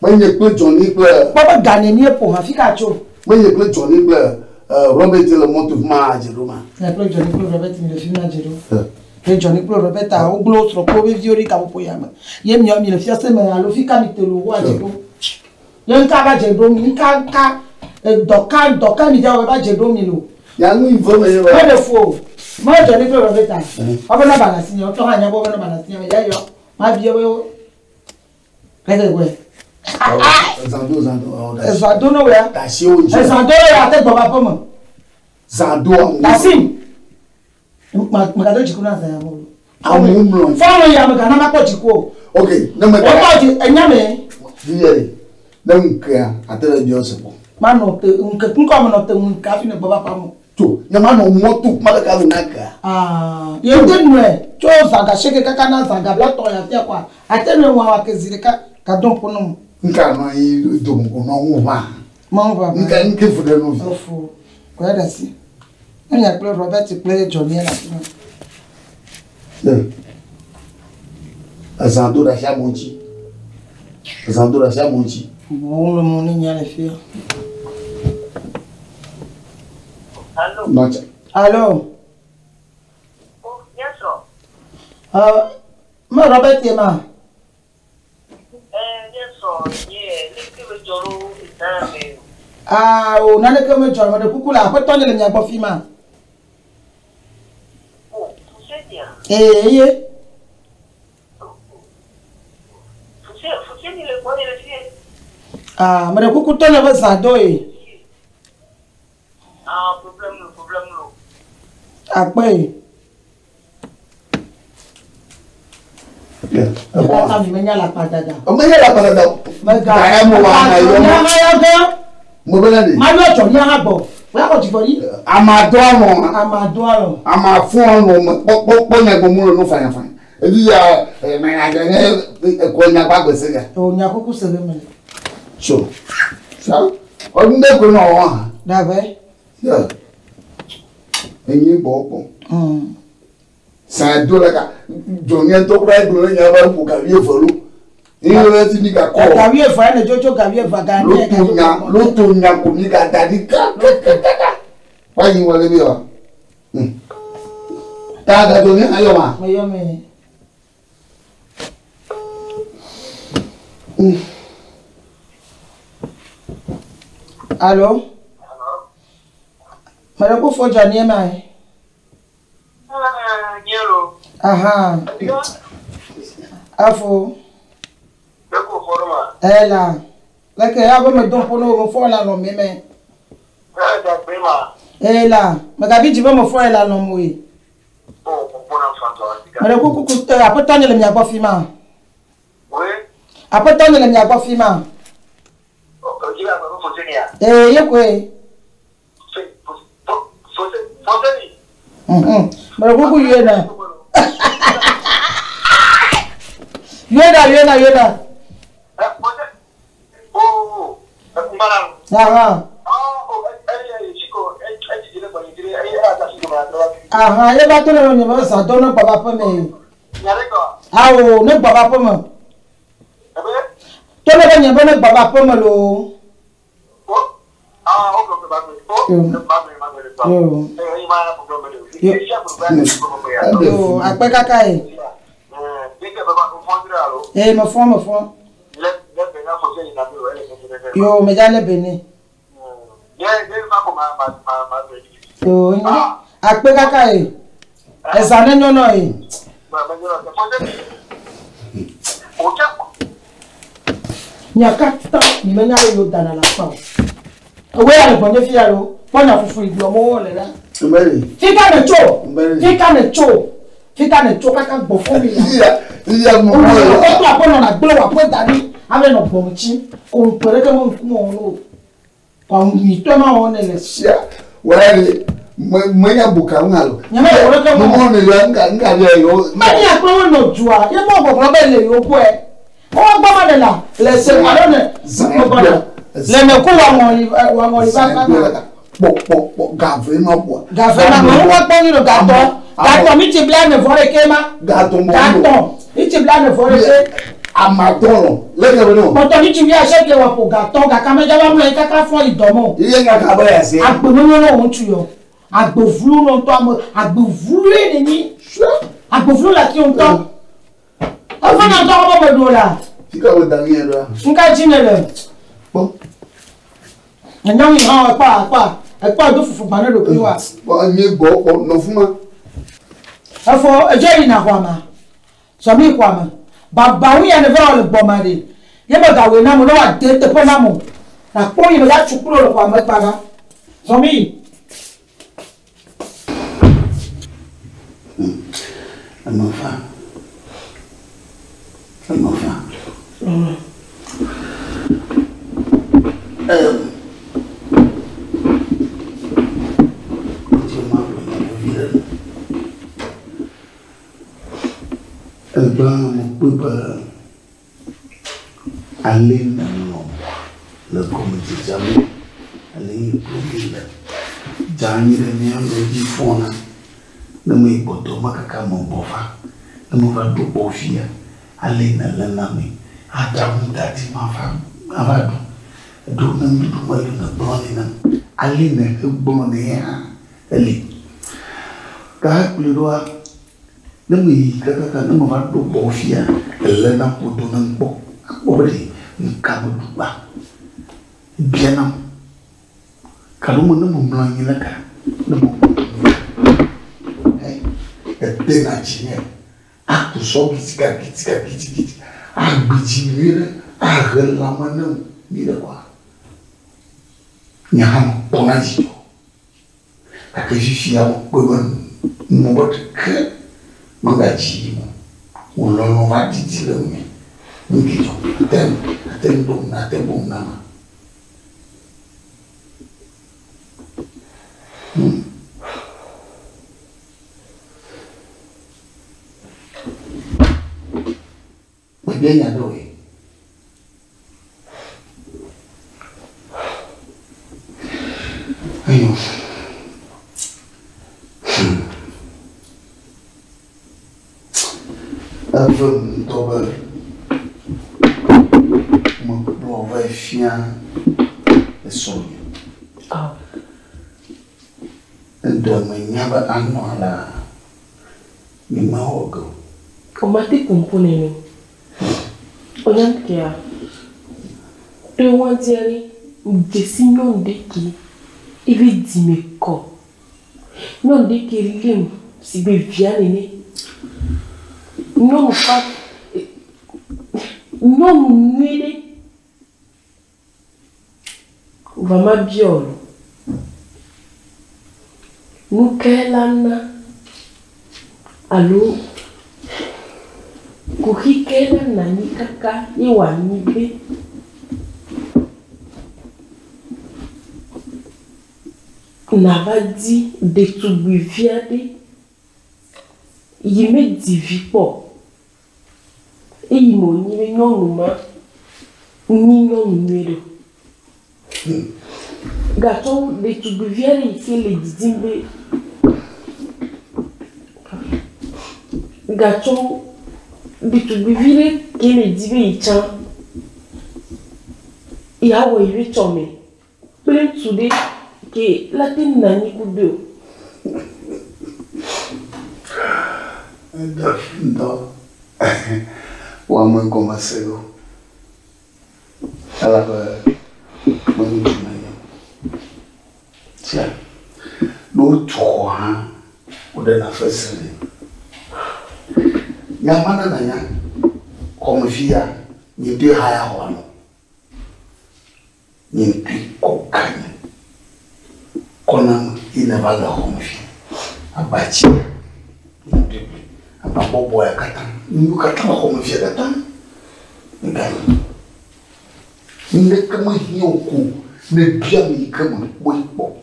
Menye kple Johnny kple. Kpɔ be ganenye ƒo hã fika tso. Menye kple Johnny kple Robert le mɔto fi ma dze ɖo ma. Nye kple Johnny kple Robert mi le fi ma dze ɖo. Ye Johnny kple Robert a wogblɔ wo srɔ̃ kple wo viwo ɖi gaƒoƒo ya me. Ye miawo mi le fiase me alo fi ka mi te le wo adze ɖo. Ye ŋka va dze ɖo mi ŋka ŋka dɔka dɔka mi dza wɔ va dze ɖo mi lo. Ya nu yi vɔ me ye ba. Mele fu o. Me Johnny kple Robert a. Wobe nɔba le asi nye wotɔ hã nya be wobe nɔba le asi nye me ya yɔ. Ma bia be wo. Leke gbɔe. Zando zando. Zando no wea. Dasi wo dzi. Zando ya te gbɔ va ƒe me. Zando amu. Dasi. Megado dziku na zã ya mo. Amu mlɔ. Fɔlɔ ya megana ma kpɔ dziku o. Ok ne me. Wotɔ dzi enya me. Fiyɛ de ne ŋkea ate ɖe biɔ se kpɔ. Manɔ te ŋke ŋkɔ me nɔ te ŋke hafi ne gbɔ va ƒe me. Tso nye ma nɔ mɔto kuma ɖeka lo na kea. Aa ye te nɔe tso zãga seeke kaka na zãga blatɔ ya fia kɔa ate nɔe wɔn wa ke zi ɖeka gadɔn ƒo nɔ. Nka nɔ anyi domo nɔ ŋu ʋã. Ma ŋu ʋã. Nka nke fu ɖe nu. Efu kɔe ɖe asi. Ne mia kple Robert kple Johnny le afi ma. Ezã do ɖe asi amewo dzi. Ezã do ɖe asi amewo dzi. Wo le mo ne nya le fia. Allo. Nɔtsa. Allo. Oh, yes sir. Me Robert ye ma. Yes sir. Yeah, leke me dzɔ ɖo zã me. Ah, o naneke me dzɔ ame ɖe kuku le aƒetɔ nye le mia gbɔ fi ma. Ee ye. Ah, meɖe kuku tɔ ne be zã do ye. Akpe ye. Kata mi menya la kpadada. Menya la kpadada. Mega. Gaya mo wa ma yɔ. Nya ha yɔ ge. Mo bena de. Ma yɔ tsɔ nya ha gbɔ. Wa xɔ dzigbɔ ɖi. Ama do alɔ. Ama do alɔ. Ama fún alɔ me kpɔ kpɔ kpɔ nya gbɔ mu le nu fanya fanya. Ebi ya mɛ nya gɛ ne ekɔ nya gba gbèsè gɛ. O nya kuku se be me. So. Sa. Ọdún dẹ́ ko náà wọ́n hàn. Dàbẹ́. Yẹ. Enyi gbɔ kpɔ. Sàn do la ka jɔnyɛ ntɔ kura gblɔ ne nya ba ko gavi efɔ lo. Eyi lɛ ti mi ka kɔ. Gavi efɔ yɛ ne tsotso gavi efɔ ga ne. Lótò nya lótò nya ko mi ka da di kakakakaka. Wáyé wọlé bi wa. Taa ka jɔnyɛ ayɔ ma. Meyɔ me. Allô? Mɛɖe ko fɔ dza nie ma ye. Aha. Afo. Ela. Leke ya be me do ƒo ne wo me fɔ la nɔ mi me. Ela. Megabi dzi be me fɔ la nɔ mo ye. Mɛɖe kuku ku aƒetɔ nye le mia gbɔ fi ma. Aƒetɔ nye le mia gbɔ fi ma. Ee ye koe. Mɛɖe kuku yue na. Yue na yue na yue na. Aha. Aha, ye va to ne nye be zã do ne gbɔ va ƒe me. Awo, ne gbɔ va ƒe me. To ne be nye be ne gbɔ va ƒe me loo. Yo, akpe kaka ye. Ee, me fɔ, me fɔ. Yo, me dza le bene. Yo, akpe kaka ye. Ezã ne nyɔnɔ ye. Nya katã mi menya le yewo dana le akpa o. Ewoe ya le gbɔnye fia lo. Kpɔ nya fufu yi gblɔm wole la. Fika ne tso. Fika ne tso. Fika ne tso kaka gbɔ fún mi la. Iya mo Wo mo le ya. aƒetɔ aƒe nɔna gblẽ wò aƒe da ɖi ame nɔ gbɔm tsi. Ko ŋkpe ɖeke me ŋkume wɔm o. Kɔ nyuitɔ ma wɔm ne le. Sia wɛrɛ de me nya buka ŋu alo. Nye me wɔ ɖeke Mo mo. mo ne ya nga nga bia yo. Mani akplɔ wo nɔ dua ye mɔ gbɔgblɔ be le yewo gbɔe. Wo gbɔ ma ne la le se alo ne gbɔgbɔ le ne ko wa ŋɔli wa ŋɔli va va va. Kpɔ kpɔ kpɔ gave ma bɔ. Gafe ma me wo kpɔ nyi ɖo gatɔ gatɔ mi tsi bla ne vɔ ɖeke ma. Gatɔ mɔ Gatɔ mi tsi bla ne vɔ ɖeke. Amatɔ leke be no. Kpɔtɔ mi tsi wi ase ke wɔ ƒo gatɔ gake ame dzaba mlɔ yi kaka fɔ yi dɔme o. Iye nya ka be ya se. Agbe menyo ne wo ŋutsu yɔ. Agbe vlu nɔ ŋutɔ ame agbe vlue ne nyi. Agbe vlu le ati ŋutɔ. Efe na ŋutɔ be me ɖo la. Fika wo da ŋu ɖoa. Ŋka dzi ne le. Kpɔ. Nyɔnu yi hã ekpɔ ekpɔ ekpɔ do fufu gba ne ɖokui wa. Kpɔ mi gbɔ kpɔ nɔ fuma. Efo edze yina xɔa ma. Sɔmi xɔa me. Babawu ya ne va wɔ le gbɔma ɖe. Ye me gawoe na mo ne wa de teƒe na mo. Na kpɔ yi me ya tsu kplo le xɔa me kpa ɖa. Sɔmi yi. Eme fa. Eme fa. Egbã mo kpe be ale nenɔ le gɔmedzedzea me ale yi gblɔ mi le dze anyi ɖe mía nɔewo dzi fɔna ne me yi gbɔdɔ me kaka me gbɔ va ne me va ɖo gbɔ fia ale nele na me adzra nu da ɖi mava ava ɖu ɖo ne nuɖuɖu mele ne gblɔ nɛ nam ale ne egblɔ nɛ hã eli gake kplɔe ɖoa ne me yi kakaka ne me va ɖo gbɔ fia ele na ƒodo ne ŋkpɔ akpɔ be ɖe nuka me ɖu gba bianam kalo me ne me mlɔ anyi le ka ne me kpɔ ɛ dena dzinye, aku sɔ gidiga gidiga gidigidi, agbedzi nyuie ɖe, ahe lãme nem nyuie ɖe kɔa, nye hã mekpɔna dzidzɔ. Gake fifia mekpɔe be nu be ɖeke megadzi yim o. Wò lɔlɔ̃ va didi le ŋunye. Nu ke dzɔ. Ate ŋu, ate ŋu ɖo ŋu, ate ŋu ɖo ŋu nama. Hmm. Mebia nya ɖe wòe. Enyo. Hmm. Eve ŋutɔ be mekplɔ va fia esrɔ̃nye. Eɖe menya be anɔ alea, nyemawɔ ge o. Womate ƒoƒu nene o. Nya kea, to dzia ɖe, dzesi nyɔnu ɖe ke eƒe dzime kɔ. Nyɔnu ɖe ke lém si be via nene. Nyɔnu fa, nyɔnu nyui ɖe. Va mabiɔ o. Nu kae la na alo kuxi kae la na anyi kaka ye wòanyi be nava di ɖetugbivi aɖe yi medi vi kpɔ o eye me wònyi be nyɔnu ma nyi nyɔnu nyui ɖe o. Gatsɔ wu ɖetugbivi aɖe yi ke le didim be gatsɔ wu ɖetugbivi ɖe ke le di be yitsã yeawɔ yeƒe tsɔme kple ŋutsu ɖe ke la te nɔ anyi kudo o. Eɖe fu ŋutɔ. Wò ame gɔme se o. Elabe menye ŋutsu menye o. Sia ne wotu xɔ hã, woɖena fesre nɛ. Nya ma ne nànya, xɔmevi ya, nye ŋutɔe haya xɔa nɔ. Nye ŋutɔe kɔ ganye kɔ nam ye neva le xɔme fi. Abatsia, nye ŋutɔe ƒle. Aba bɔbɔea katã, nuyiwo katã le xɔme fia katã, nye ganye. Nuɖeke mehiã wò ko ne èbia ame yi ke mekpɔe kpɔ o.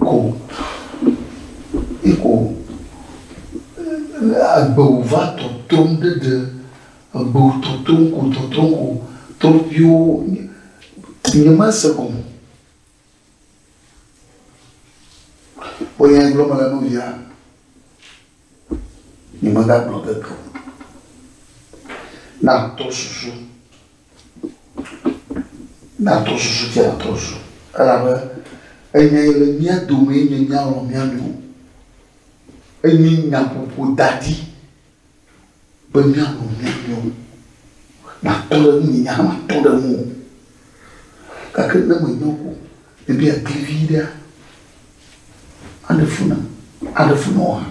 Ko eko agbewo va tɔtrɔm ɖeɖe, agbewo tɔtrɔm ko tɔtrɔm ko trɔƒiwo nyemese gɔme o. Vɔ nya yi gblɔm mele na wo fia, nyemegagblɔ keke o. Natɔ susu, natɔ susu fia natɔ susu elabe enya yi le mía dome ye nye míalɔ̃ mía nɔewo. Enye nyaƒoƒo da ɖi be míalɔ̃ mía nɔewo. Natɔ ɖe ŋunye, nye hã matɔ ɖe ŋuwò. Gake ne menyo ko ne be yeagli vi ɖea, aɖe fu nam, aɖe fu na wò hã.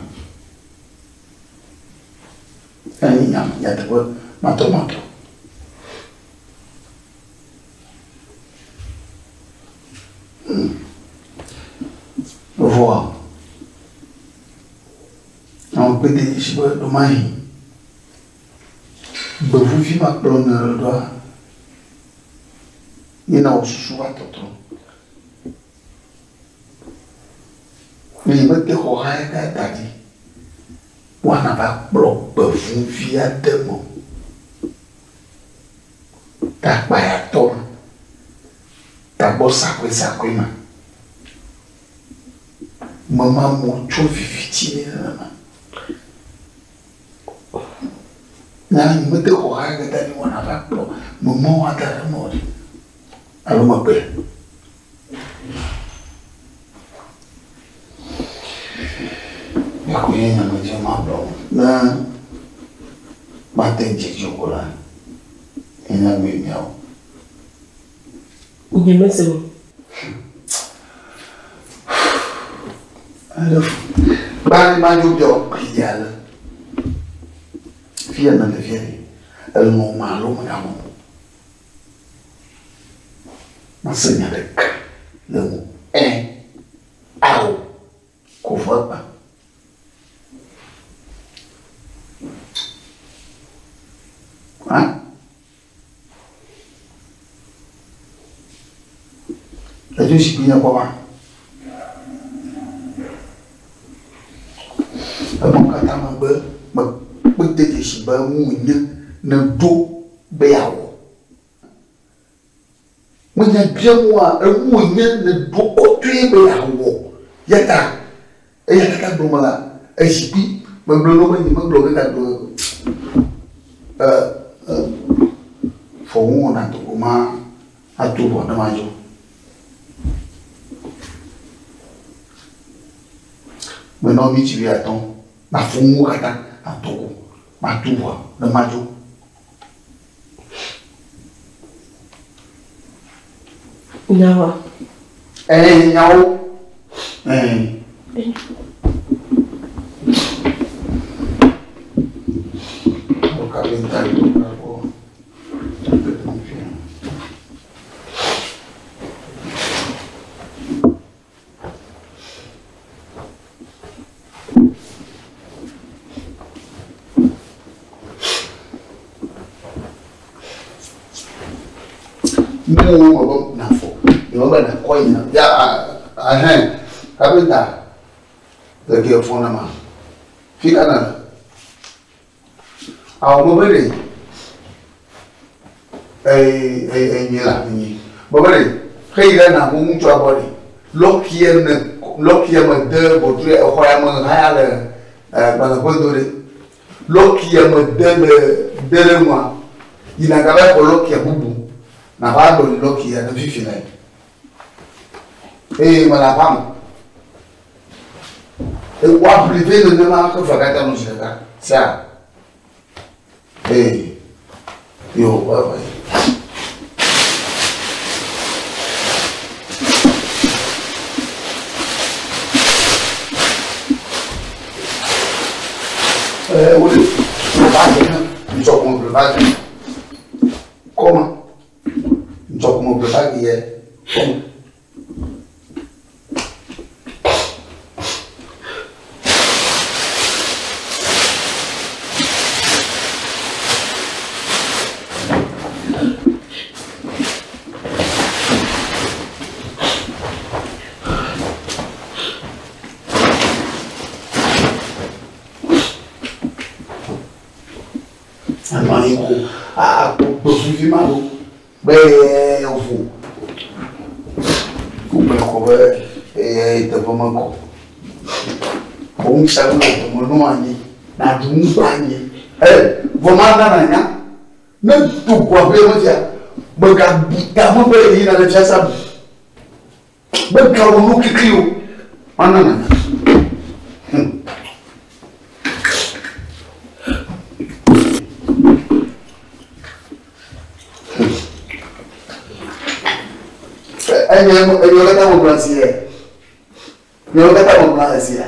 Eya nye nya nyateƒe matrɔmatrɔ. Hmm. Vɔa, ame kpe de dzesi be ɖomahi gbevuvi ma kplɔ ne ɖe ɖoa, ye na wò susu va tɔtrɔ. Ne nyemede xɔ hã ya da ɖi, woana va kplɔ gbevuvi aɖe me o. Takpayatɔ ma, tagbɔ sakɔesakɔe ma, mema amewo tso viviti me nenema. Na nyemede xɔ hã ya da ɖi woana va kplɔ memawo ada ɖe eme o ɖe. Alo mekpɔe? Eko nye nya medzi magblɔ o. Ne mate dze dzi o la, nye nya gbe miawo. Nyemese o. Gbani ma dzo biɔ kpia le. Fia ne le fia yi. Elɔ̃ ma alo megalɔ̃ o. Mase nya ɖeka le ŋu. Ẽ, ao, ko vɔ ekpa. Hã? Edzo zikpui nye kpɔ ma. Emɔ katã megbe mekpe de dzesi be nu wònye nèɖo be yeawɔ. Menya biam woa, enu wònye nèɖo kɔtɔe be yeawɔ. Ya ta eya katã gblɔm mela, ezikpui megblɔ na wo be nyemegblɔ ge gagblɔ e e fɔ ŋuwò nàdo go ma ato ʋɔ ne madzo. Menɔ minti wuiatɔ̃ nafɔ ŋuwò katã nàdo go matu ʋɔa ne madzo. Nyawoa? Ɛɛ, nyawo. Ɛɛ. Kapita yi kɔ. Nuwo me be nafɔ, nye me be nakɔ yina. Ya ahɛn, kapita le ke fɔ na ma. Fi ka nele? Awɔ me be ɖe ee ee enyi la enyi. Me be ɖe xeyi ɖe na mo ŋutsua gbɔ ɖe. Lɔkie ne lɔkie me de bɔtru exɔ ya me haya le gbalẽ ƒe do ɖe. Lɔkie me de le de ɖe nua. Yina gava xɔ lɔkia bubu. Na va ɖɔ lɔkia ne fifi le. Eye me le aƒea me. Woaʋli vɛ nenema ke eve katã no zi ɖeka. Sea. Ee. Yo, bye bye. Ee, wole bagi hã, ŋtsɔ kum ƒle bagi. Kɔma. Ŋtsɔ kum ƒle bagi yɛ. Kɔma. Anɔ anyi ko akpɔ gbevuvi ma lo be ʋu wogblɔ kɔ be eye teƒe mekɔ. Wò ŋusẽ le dome nɔ anyi nàɖu nu kple anyi. Ee, vɔ mana nànya ne do go aƒea me fia mègabu tame be yeyina ɖe fiasa me. Mègawɔ nu kikli o. Mana nànya. Enye enye katã megblɔ esi yɛ. Nye katã megblɔ esi yɛ.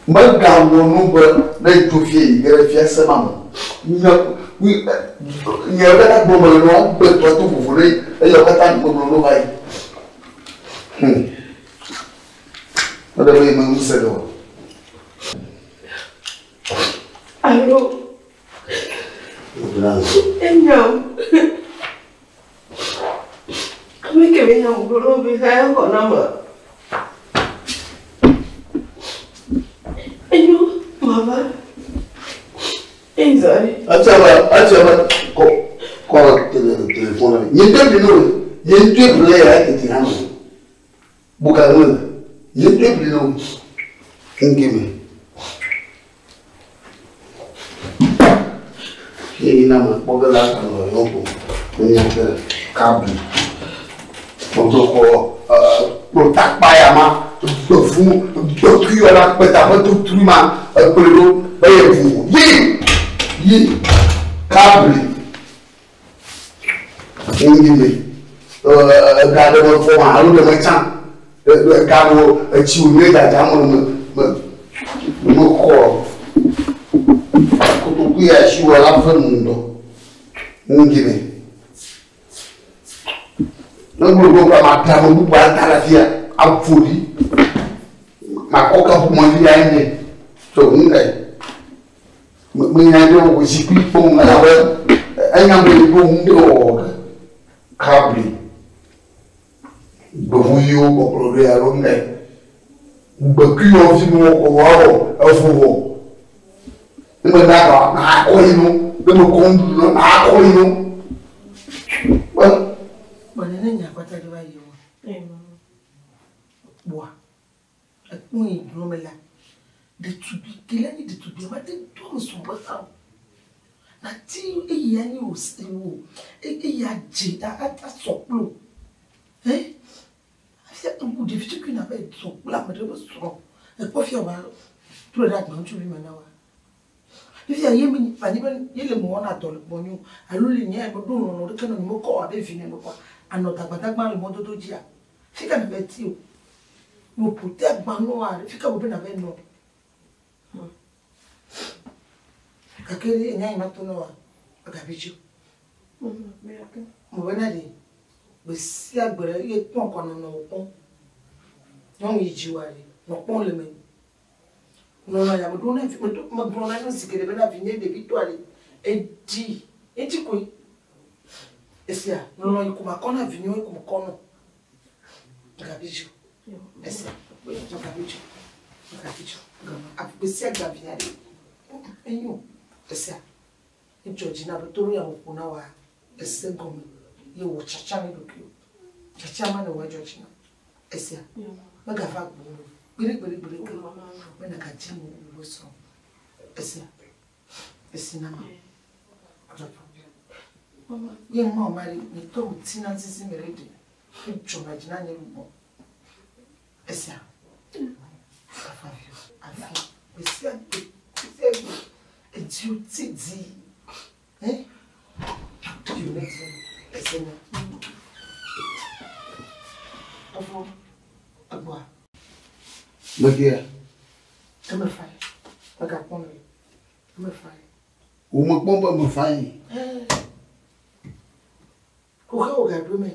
Megawɔ nu be ne dzo fie yi ge ɖe fiase ma me. Nye nye katã gblɔ mele nɔ gbe tɔ to vovo ɖe eye katã megblɔ nu va yi. Eɖe be me ŋusẽ ɖe o. Alo. Enyam. Ame ke be nyam gblɔ be xaya xɔ na ma. Enyo mava. Eyi zã ɖe. Etsɔ be etsɔ be kɔ kɔ telefon na mi. Nye ŋutɔ bli no nye ŋutɔ ble ya tete hã no. Buka ŋu le. Nye ŋutɔ bli no. Ŋke me. Ye na me kpɔ ge la nɔ yɔ ko. Nya ke kabli. Megblɔ kɔ kplɔtakpa ya ma gbevu gbekui yɔna kpeta ƒe tutru ma ekplɔe ɖo be ye ʋu yi yi kabli ŋdi me ega ɖe me fɔ ma alo ɖe me tsã. Ga wo etsi wo ne dzadza me me me me xɔ kotoku ya si wɔ la ve nu ŋutɔ. Ŋu ne. Ne gbogbo kura ma ta ame bubu ada le afia aƒo ɖi. Makɔ kaƒomɔ dzi ya nye. So ŋu ɖe. Me me nya ɖe wò zikpui kpɔm elabe enya be ɖo ŋu ɖe wɔwɔ ge. Kabli. Gbevuviwo kpɔkplɔ ɖo alo ŋu ɖe. Gbekuiwɔ fi mi wɔ wɔwɔ evo wɔ. Ne me na ga na akɔ yi no. Ne me kɔ nuɖuɖu no na akɔ yi no. Kpe. Bɔne ne nya kpata ɖe va yi wa. Kpɔa. Ekpɔ yi gblɔ me la. Ɖetugbi ke la nyi ɖetugbi ma te do ame srɔ̃ ƒe xa o. Nati eya nyi wò si wò eya dze asɔ kplo. Ɛ afia ewu ɖevi tukui na be sɔ kple ame ɖe be srɔ̃. Ekpɔ fia wa trɔ ɖe agba ŋutsuvi me na wa. Fifia ye mi anyi be ye le mɔ na dɔ le gbɔnyo alo le nye me ɖo lɔlɔ ɖeke nɔ me kɔ abe vi ne me kɔ anɔ dagbadagba le mɔdodo dzia. Fika na be ti o. Mo ƒote agbanɔa fika wo be na be nɔ. Gake enya yi ma to na wa gabi dzi o. Mo bena ɖe gbe sia gbe ɖe ye kpɔn kɔ nɔnɔ wo kpɔn. Nyɔnu yi dzi wa ɖe nɔ kpɔn le me. Nɔnɔ ya me ɖo na vi me do me gblɔ na nyɔnu si geɖe bena vi nye ɖevi tɔa ɖe edzi edzi koe. Esia nɔnɔ yi ko ma kɔ na vi nye ko me kɔ nɔ. Gabi dzi o. Esia gabi dzi o. Gabi dzi o. Gbe sia gbe via ɖe enyo. Esia edzɔ dzi na be to ɖo ya me ƒo na wa ese gɔme ye wɔ tsatsa ne ɖokui o. Tsatsa ma ne wɔ edzɔ dzi na. Esia megava gbɔ o. Gbeɖe gbeɖe gbeɖe ke be nagadzi nu wo srɔ̃. Esia esi na ma. Ye mɔ ma ɖe nye tɔ wò tina sisi me ɖe ɖe edzɔna dzi na nye lugbɔ. Esia gafa vi o. Afi gbe sia gbe gbe sia gbe edziwo ti di. Ɛ dziwo ne di ese na. Efo egbɔa. Megia. Eme fa ye. Megakpɔ me. Eme fa ye. Wo me kpɔm be me fa ye. Kuxe wo gaɖo me.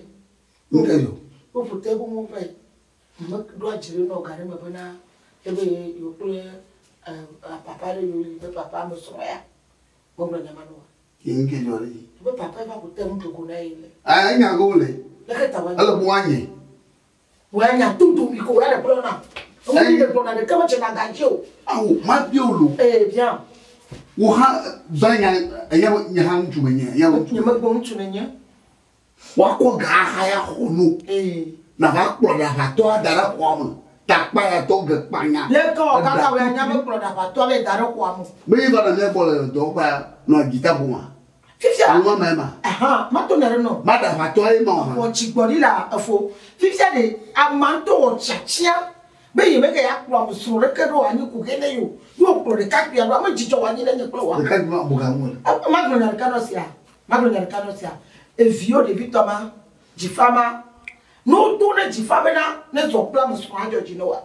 Nu ka dzɔ? Woƒo te xoxo va yi. Me ɖo adzi ɖe nɔ ga ɖe me bena ebe yewo kple papa ɖe yewo yi be papa me srɔ̃ ya. Megblɔ nya ma na wa. Ye nu ke dzɔ ɖe dzi. Ebe papa va ƒo te nu dogo na ye le. Ah, enya go le. Leke ta wa. Ele bo anye. Wa nya tutu mi ko wa le gblɔ na. Eŋu mi le gblɔ na ɖeke me tse na ga dzi o. Awo, ma bi o lo. Eh bien. Wo hã ba nya enya nye hã ŋutsu me nye. Enya ŋutsu. Nye me gbɔ ŋutsu ne nye. Woakɔ ga aha ya xɔ no. Na va kplɔ ɖaʋatɔ da ɖe xɔa me. Takpa ya tɔ ge kpanya. Leke wɔ kaka wɔ anya be kplɔ ɖaʋatɔ be da ɖe xɔa me. Me yi va na mía gbɔ le dɔwɔƒea nɔ dzita ƒoma. Fifia. Alo ma ma. Ahan, ma to nya ɖe nɔ. Ma ɖaʋatɔ ye ma o. Wɔ dzigbɔɖi la efo. Fifia ɖe ama ŋutɔ wɔ tsiatsia be ye mege ya kplɔ ame srɔ̃ ɖeke ɖo anyi ku ge ne yo. Yo kplɔ ɖekakpuia ɖo ame dzidzɔ wɔ anyi ɖe nye kple wa. Ɖekakpui ma bu ga ŋu le. Ma gblɔ nya ɖeka nɔ sia. Ma gblɔ nya ɖeka nɔ sia. Eviwo ɖevitɔ ma, dzifa ma. Ne wodo ɖe dzifa bena ne zɔ kple ame srɔ̃ adzɔ dzi ne wa.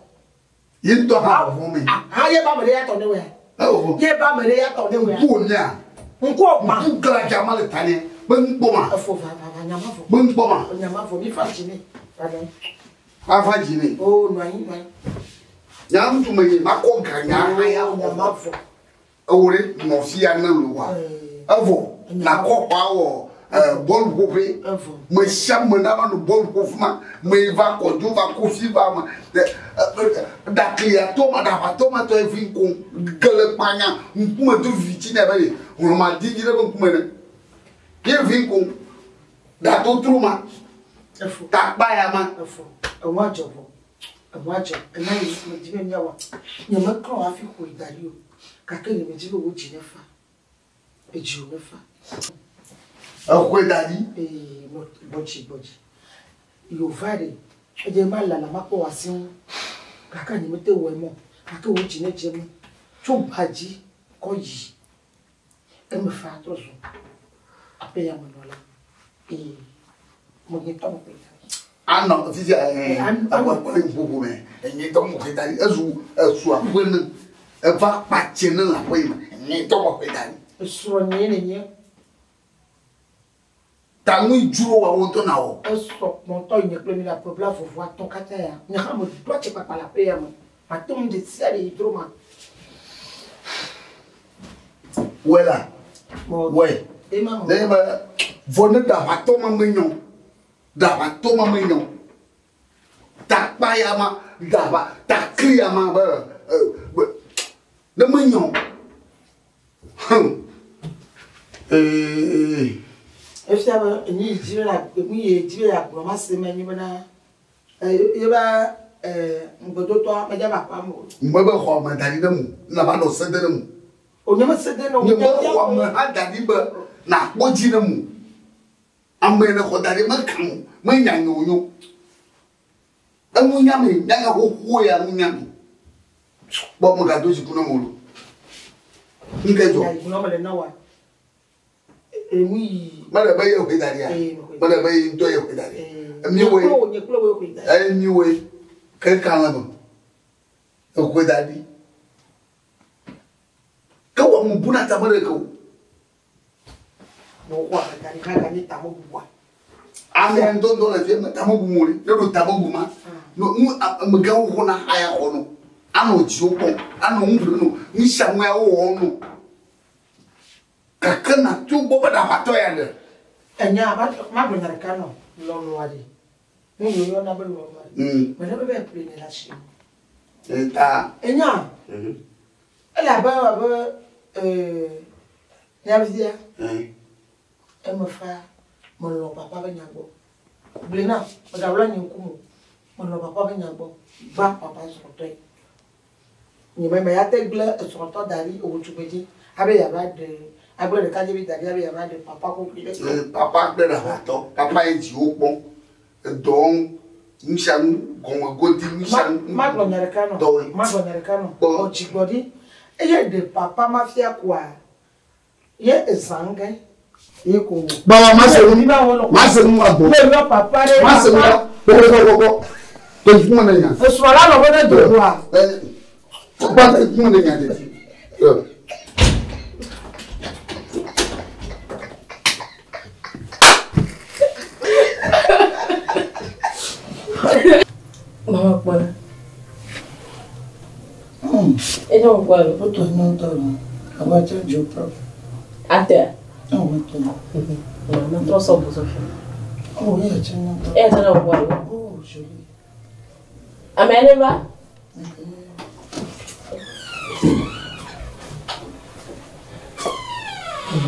Ye ŋutɔ hã vɔvɔ̃ me. Ah, ye ba ame ɖe ya tɔ ne wea. Ewɔ. Ye ba ame ɖe ya tɔ ne wea. Ŋku wònyea. Ŋku ɔgba. Ŋku gladza ma le ta nɛ. Be ŋkpɔ ma. Efo va va va nyama vɔ. Be ŋkpɔ ma. Nyama vɔ mi fa dzi nɛ. Va nɔ. Ava dzi nɛ. O nɔ anyi nɔ anyi. Nya ŋutsu me nye ma kɔ ga nya hã ya xɔ. Nyama vɔ. Ewo ɖe nɔ fi ya ne lo wa. Evɔ na kɔ xɔa wɔ bɔlu ƒoƒe. Evɔ. Me sia me na va nɔ bɔlu ƒo fi ma. Me va kɔdzo va kofi va me. Ɖakliatɔ ma ɖaʋatɔ ma tɔ evi ŋko gele kpanya ŋkume do viviti nɛ be ye hlɔ̃ma didi ɖe be ŋkume ne. Ye vi ŋko ɖatotro ma. Efo. Takpa ya ma. Efo. Eŋu adzɔ vɔ. Eŋu adzɔ. Enya yi me dzi be míawɔ. Nye me klɔ hafi ƒoe da ɖi o. Gake nye me dzi be wo dzi ne fa. Edzi wo ne fa. Exɔe da ɖi. Ee, gbɔdzi gbɔdzi. Yova ɖe. Edze ma lala ma kpɔ wɔ asi ŋu. Gake nye me te wɔe mɔ. Gake wo dzi ne dze me. Tso gba dzi kɔ yi. Eme fa trɔ zu. Aƒe ya me nɔ la. Ee, mo nye tɔ me ƒoe da ɖi. Anɔ fifia ɛɛ akpɔ le ƒoƒo me enye tɔ mo ƒe da ɖi ezu esu aƒe ne eva kpatse ne le aƒe yi me enye tɔ mo ƒe da ɖi. Esrɔ̃ nye ne nye. Ta ŋui dzro wa wo ŋutɔ na wɔ. Esɔ kpɔntɔ yi nye kple mi le aƒe bla vovo atɔ̃ katã ya. Nye hã me ɖo atse kpakpa le aƒe ya me. Mate ŋu ɖe sia ɖe yi dzro ma. Wɔe la. Wɔe. Ne be vɔ ne ɖaʋatɔ ma menyɔ. Ɖaʋatɔ ma menyɔ. Takpa ya ma ɖaʋa takli ya ma be be ne menyɔ. Hum. Ee. Efia be enyi yi dzi be la nu yi dzi be yeagblɔ ma se me nyi bena ye be ŋugbedotɔa medze va aƒea me o. Ŋugbe be xɔ me da ɖi ɖe mu na va nɔ se de ɖe mu. O nye me se de ne o. Nye me xɔ me hã da ɖi be na kpɔ dzi ɖe mu. Ame ne xɔ da ɖi me kan o me nya nye o nyo. Enu nya me nya nya xoxo ya nu nya me. Kpɔ me ga do dziku na mo lo. Nke dzɔ. Gblɔ me le na wa. Enu yi. Mele be ye xɔe da ɖia. Mele be ye ŋutɔ ye xɔe da ɖi. Mi woe. Nye kple woe xɔe da ɖi. Eye mi woe. Ke kan le me. Exɔe da ɖi. Ke wɔ mu bu na ta me ɖe ke o. Ne woxɔ ame da ɖi hã ganye ta me bubua. Ame ŋutɔ ŋutɔ le fie me ta me bu mo ɖi. Ne ɖo ta me bu ma. No nu amegãwo xɔna haya xɔ no. Anɔ dziwo kpɔm. Anɔ nu ƒle no. Nu sia nu ya wowɔ no. Gake na to gbɔ be ɖaʋatɔ ya ɖe. Enya magblɔ nya ɖeka nɔ lɔlɔa ɖi. Nu yi woyɔna be lɔlɔa ɖi. Mele be be ƒle ne le asi. Ta. Enya. Ele abe abe nyavia. Eme fa melɔ papa be nya gbɔ. Gblɔe na megawla nye ŋkume o. Melɔ papa be nya gbɔ. Va papa srɔ̃tɔe. Nye me ya te gblẽ esrɔ̃tɔ da ɖi ewò tugbedze abe yeava ɖe agblẽ ɖekadzevi da ɖi abe yeava ɖe papa kuku ɖe. Papa kple ɖaʋatɔ. Papa ye dziwo kpɔm. Edɔ wɔm. Nu sia nu gɔme godi nu sia nu. Magblɔ nya ɖeka nɔ. Dɔwɔe. Magblɔ nya ɖeka nɔ. Kpɔ. Xɔ dzigbɔɖi. Eye ɖe papa mafia koa ye ezã ge ye ko. Baba ma se nu. Ma se nu agbɔ. Ne yɔ papa ɖe. Ma se nu la. Kɔkɔkɔkɔ. To kuma ne nya. Esrɔ̃ la lɔ be ne do doa. Kɔkɔ te kuma ne nya de. Mama kpɔna. Enye wò kpɔ alo? Wotu nu ŋutɔ lo. Ava tse dzo prof. Atea? Ewɔ to. Mama trɔ sɔ bu sɔ fi. Oh, ye tse nu ŋutɔ. Eya tse na wò kpɔ alo? Oh, joli. Ame ne va?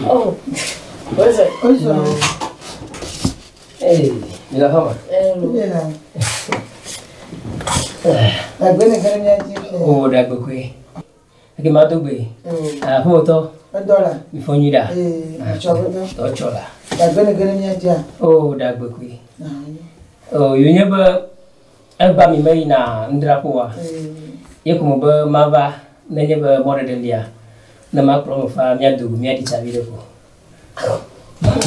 Oh, what is it? What is it? Hey, mi la fama. Yeah. Agbene gane mi aji fi. O dagbe koe. Ake ma do gbe. Ah, fo to. Edola. Mi fo nyi da. Eh, tsɔ be dɔ. To tsɔ la. Agbene gane mi aji a. O dagbe koe. O yo nye be egba mi me yina ŋdraƒo wa. Ye ko me be mava nenye be mɔɖeɖe lia. Ne makplɔ me fa míado go míaɖi tsa vi ɖe ko.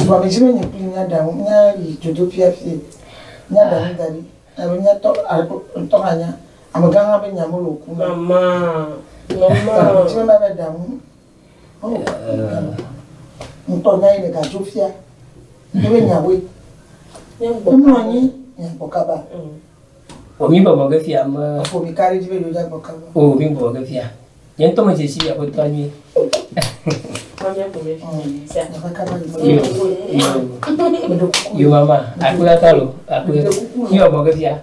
Vɔ mi dzi be nye kpli míaɖa nu míayi dzodoƒea fie. Míaɖa nu da ɖi. Alo míatɔ ŋutɔ hã nya. Amegã hã be nya mele wòkum. Mama, mama. Mi dzi be mava ɖa nu. Oh, ŋutɔ nya yi le gadzo fia. Ne be nyawoe. Emlɔ anyi miagbɔ kaba. O mi bɔbɔ ge fia me. Ƒo mi ka ɖe dzi be yewo dza gbɔ kaba. O mi bɔbɔ ge fia. Nye ŋutɔ me dzesi aƒetɔa nyuie. Yo, yo, yo mama, akpedata lo, akpe, mi bɔbɔ ge fia.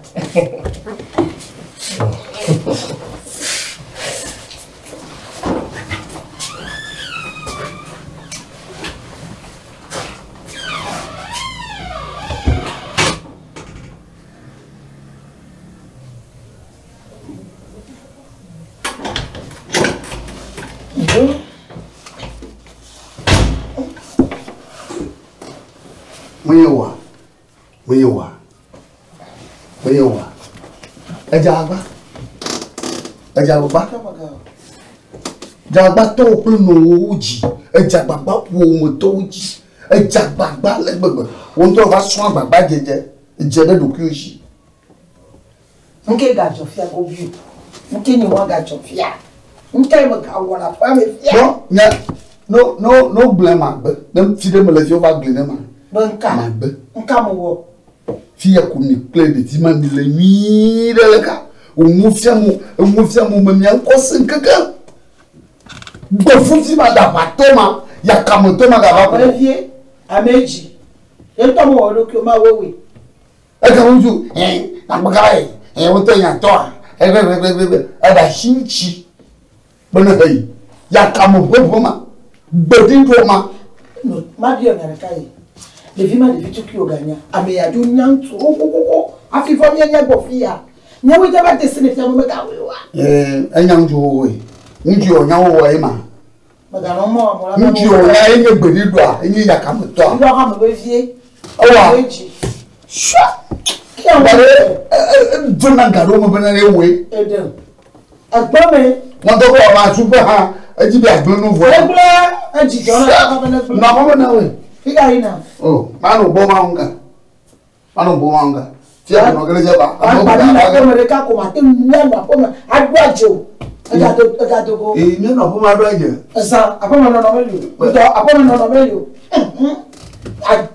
Menye wa. Menye wa. Menye wa. Edze agba. Edze agbagba. Dze agbagba tɔwo kple nɔwòwo dzi. Edze agbagba ƒometɔwo dzi. Edze agbagba le gbegbe. Wo ŋutɔ va srɔ̃ agbagba dzedze. Dze ɖe ɖokuiwo dzi. Nke gadzɔ fia gobi o. Nke nye wa gadzɔ fia. Nke me gawɔ le aƒea me fia. No, nye, no, no, no gblẽ ma gbe. Ne fi ɖe me le fi wova gblẽ ne ma. Be nka. Ma gbe. Nka me wɔ. Fi ya ko mi kple ɖevi ma mi le nyuie ɖe le ka. Òŋu fia mu, eŋu fia mu me mia ŋkɔ sẽ keke. Gbefufi ma da aʋatɔ ma, yakametɔ ma gava ko. Ame ame dzi. Ye ŋutɔ mewɔ eɖokui o, ma woe. Eke ŋutsu, ɛ, agbegã ye, ɛ, wotɔ nyatɔa, ɛgbɛgbɛgbɛgbɛ, eɖe asi ŋuti bene heyi, yakame ʋeʋe ma, gbeɖiɖɔ ma. No, ma biɔ nya ɖeka ye. Ɖevi ma ɖevi tukui o ganya. Ame ya dzo nya ŋutsu xoxoxoxo. Hafi vɔ mía nya gbɔ fi ya. Nyawoe dze va de se ne fia be megawoe oa. Ee, enya ŋutsu xoxoe. Ŋutsu yɔ nya xoxoa ye ma. Meganɔ mɔ amewo la. Ŋutsu yɔ nya ye nye gbeɖiɖɔa, ye nye yakametɔa. Ɖiɖɔ hã me vevie. Ewa. Edzi. Sua. Gba ɖe edzona ga ɖe wo me bena ne woe. Eɖe. Egbɔ me. Ŋutɔ be wòava asu ƒe hã edzi be agblẽ nu vɔ. Egblẽ edzi dzɔ na be ne gblẽ. Nɔ aƒe me na woe. Fika yina. O, manɔ gbɔ ma ŋu ga. Manɔ gbɔ ma ŋu ga. Fia nɔ gele dze ba. Agba mi na aƒeme ɖeka ko mate ŋu mianɔ aƒeme aɖo adze o. Egado go. Ee, mianɔ aƒeme aɖo adze. Ezã aƒeme nɔnɔ meli o. Ŋdɔ aƒeme nɔnɔ meli o.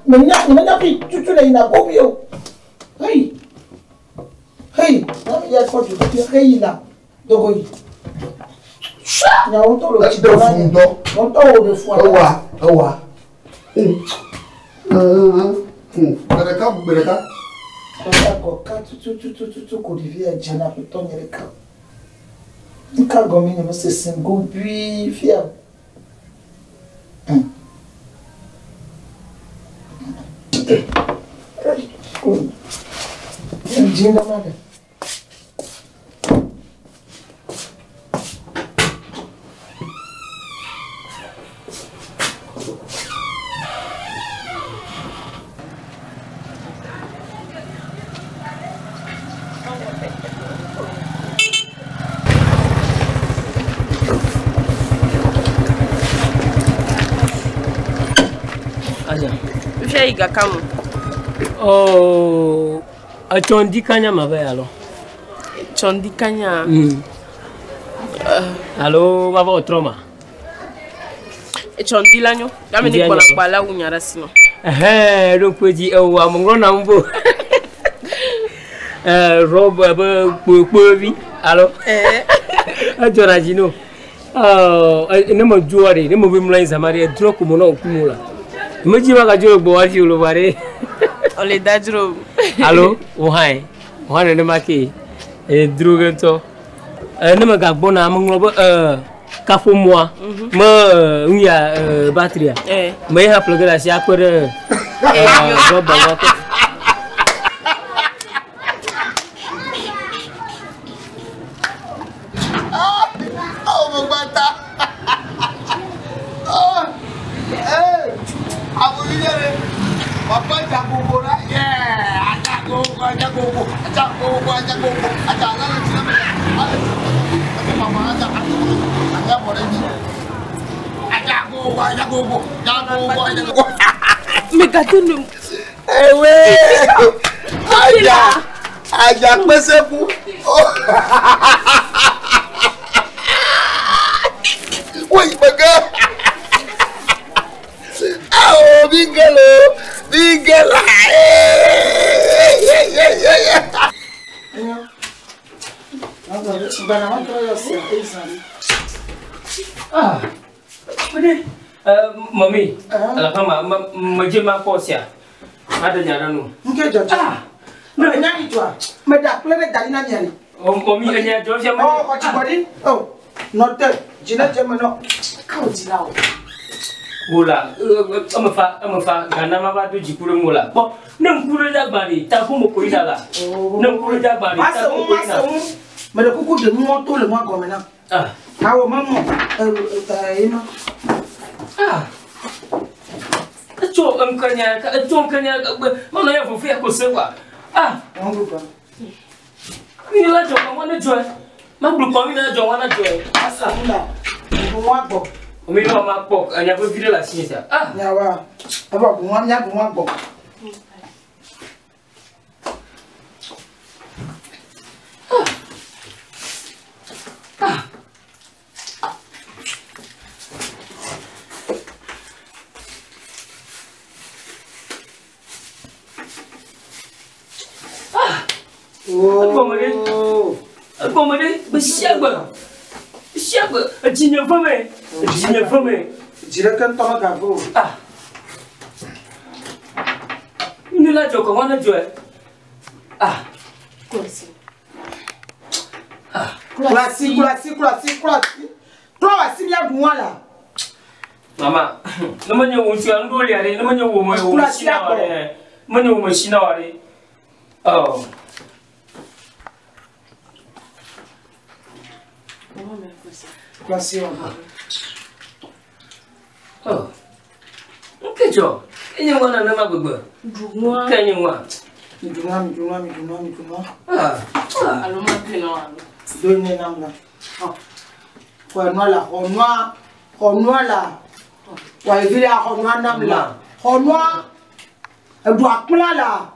Menya nyemenya fi tutu le yina gobi o. Hei. Hei, na mi ya kpɔ du fi hei yina dogo yi. Nyawo ŋutɔ le tsi dɔ na nye. Ŋutɔ wo ɖe fua. Ewa, ewa. Gbe ɖeka, gbe ɖeka. Akɔka tututututu ko ɖevi ya dze na aƒetɔ nye ɖeka. Nka gɔme nye mesese gobi fia. Dzi ɖe ma ɖe. Aja. Fifia yi gaka me. Oh, etsɔ ŋdi kanya ma be alo. Etsɔ ŋdi kanya. Alo va va wòtrɔ ma. Etsɔ ŋdi la nyo. Game ne gbɔna kpa la wu nya ɖe asi nɔ. Ɛhɛn, ɖo ŋku edzi ewɔ ameŋlɔ nam bo. Rɔb abe kpoekpoevi alo. Edzɔna dzi no. Ne me dzoa ɖe, ne me be mlɔ anyi zã ma ɖe, edrɔ ko me nɔ ŋkume o la. Medzi ma gadzo le gbɔ hafi o le va ɖe. Ole da dzro. Alo, wò hã ye. Wò hã nenema ke. Edro ge ŋutɔ. Ne me gagbɔna, meŋlɔ be kaƒomɔa me nu ya batteria. Me ye hã ƒle ge ɖe asi akpe ɖe rɔba ŋu akpe. Megate nu. Ewe! Aja! Aja kpese ku. Woi gbege. Awo bingelo, bingela. Ah. Mami, ala ma ma je ma kɔ sia. Ma de nya ɖe nu. Nke dzɔdzɔ. Ne nya yi dzɔa, me ɖe akple ɖe da ɖi na mia li. Mami, enya dzɔ fia me. Ɔ, xɔ dzigbɔɖi. O, nɔ te, dzi ne dze me nɔ. Ka wò dzi la o. Wola, eme fa, eme fa, gana ma va do dziku ɖe ŋu la. Kpɔ, ne ŋku ɖe dagba ɖi, ta ƒo me ko yina la. Ne ŋku ɖe dagba ɖi, ta ƒo me ko yina. Mase ŋu, me ɖe kuku ɖe nuwɔ to le nua gɔme na. Awɔ me mɔ, eye ma. Etso ŋkenya, etso ŋkenya, manɔ ya vovo ya ko se kwa. Wɔn gbogbo. Mi la dzɔ kɔ, wọn dzɔe. Ma gblɔ kɔ mi la dzɔ, wọn dzɔe. Asa ŋu la, ŋua gbɔ. Mi la ma kpɔ, enya vevi ɖe le asi sia. Nyawa, evɔ ŋua mia ŋua gbɔ. gɔme ɖe gbe sia gbe. Sia gbe edzi nye ve me. Edzi nye ve me. Dzi ɖeke ŋutɔ megave o. Ah. Ne la dzɔ kɔ ne dzɔe. Ah. Klɔsi. Klɔasi, klɔasi, klɔasi, klɔasi. Klɔ asi míaɖu nua la. Mama, ne menye wò ŋutsua nuɖuɖu lia ɖe, ne menye wò me wò me si na wa ɖe, menye wò me si na wa ɖe. Oh. Klɔasi wa. Oh. Nke dzɔ, enye ŋua nenema gbegbe. Ɖu nua. Ke nye ŋua. Miɖu nua, miɖu nua, miɖu nua, miɖu nua. Ah. Ah. Alo ma te nɔ alo. Do ne nam la. Xɔ nua la, xɔ nua, xɔ nua la. Wà evi la, xɔ nua nam la. Xɔ nua. Eɖu akpla la.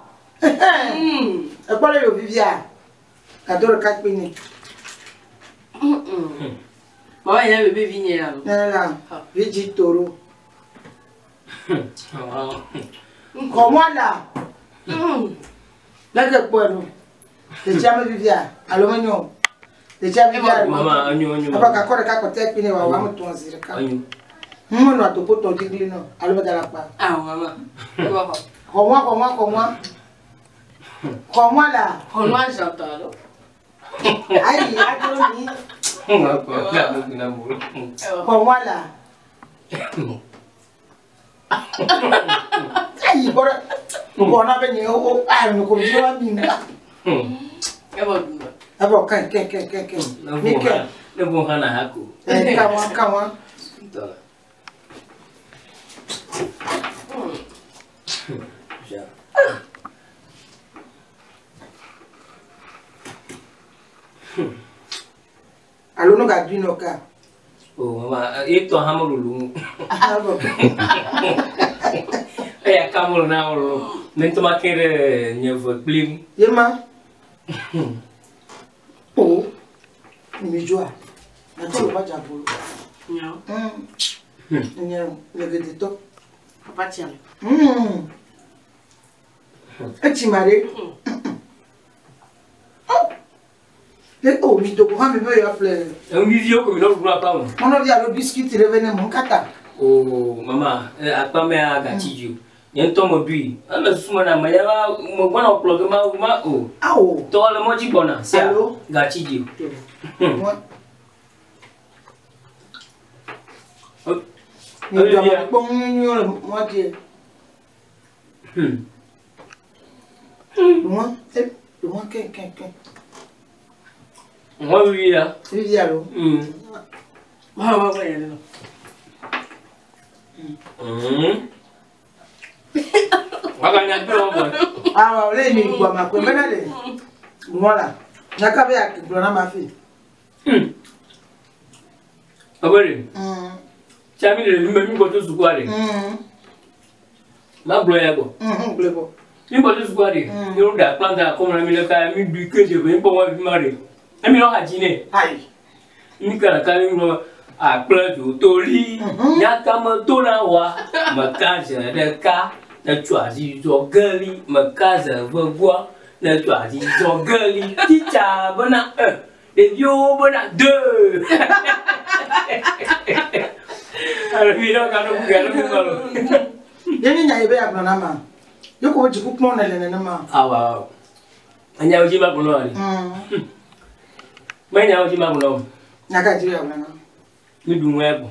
Ekpɔ le yɔ vivia. Gado ɖeka kpi nɛ. Mama yɛ bebe vi nye alo. Ne la, vi dzi toro. Xɔ nua la. Leke kpɔe ɖo. Detsia me vivia alo menyo o. Detsia vivia alo. Mama, enyo, enyo. Ebe gakɔ ɖeka kɔtɛ kpi nɛ wòawɔ ame tɔn zi ɖeka. Enyo. Ŋu menɔ adokpo tɔ dzi gli nɔ alo meda le akpa. Ah mama. Eba xɔ. Xɔ nua, xɔ nua, xɔ nua. Xɔ nua la. Xɔ nua zãtɔ alo. Ayi adro mi. Xɔ nua la. Ayi gbɔ ɖe. Gbɔ na be nye wo ayi mi ko dzi wa mi na. Eba ɖu nua. Ebe kɛn kɛn kɛn kɛn kɛn. Mi kɛn. Ne bo hã na ha ko. Ɛ kawa kawa. Tɔ. Ja. Alo no ga dui nɔ ka. Oh, mama, etɔ hã melolo. Ebe Eya ka melolo na melolo. Ne ŋutɔ ma ke ɖe nye ve kpli ŋu. ye ma. O. Mi dzoa. Gato le va dza bolo. Nyawo. Nye le gedetɔ. Papa tia me. Etsi ma ɖe. Le o mi dogo hã mi be yewoaƒle. Enu viviwo ko mi nɔ ɖuɖu akpa me. Mɔnɔvi alo biscuit ɖe ve ne mo kata. Oh, mama, akpa mea gatsi dzi o. Nye ŋutɔ meɖui. Ele susu me na ame ya va megbɔna kplɔ ge ma ma o. Awo. Tɔ le mɔ dzi gbɔna. Sia Alo. gatsi dzi o. Mɔ. Mi do ame kpɔ ŋu le mɔ dzi. Mɔ e mɔ kɛ kɛ kɛ. Mɔ vivi ya. Vivi alo. Mama ma gbɔ yɛ nɔ. Waganya kple wɔn bɔ. Awɔ le mi gbɔ ma ko mena le. Mɔ la. Nyaka be akigblɔ na ma fi. Ɔbɛ de. Tsa mi le mi mi gbɔ to sukua de. Ma gblɔ ya gbɔ. Gblɔ bɔ. Mi gbɔ to sukua de. Yɔrɔ da kplan da kɔmɔ na mi le ka mi du keje ko mi kpɔ wɔn fi ma de. Emi nɔ ha dzi nɛ. Ayi. Mi ka ɖeka mi gblɔ akple dzotoli. Nyaka me to na wa. Meka ze ɖeka. Ne tso asi zɔ geli. Meka ze vegoa. Ne tso asi zɔ geli. Titsa bena un. Ɖeviwo bena deux. Alo mi nɔ ka ɖo ku ga ɖo ku ma lo. Ye nye nya yi be agblɔ na ma. Ye ko dziku kpɔm ne le nenema. Awa awa. Enyawo dzi ma gblɔ na wa ɖe. Menyawo dzi ma gblɔ o. Nyaka dzi be agblɔ na. Mi ɖu nua gbɔ.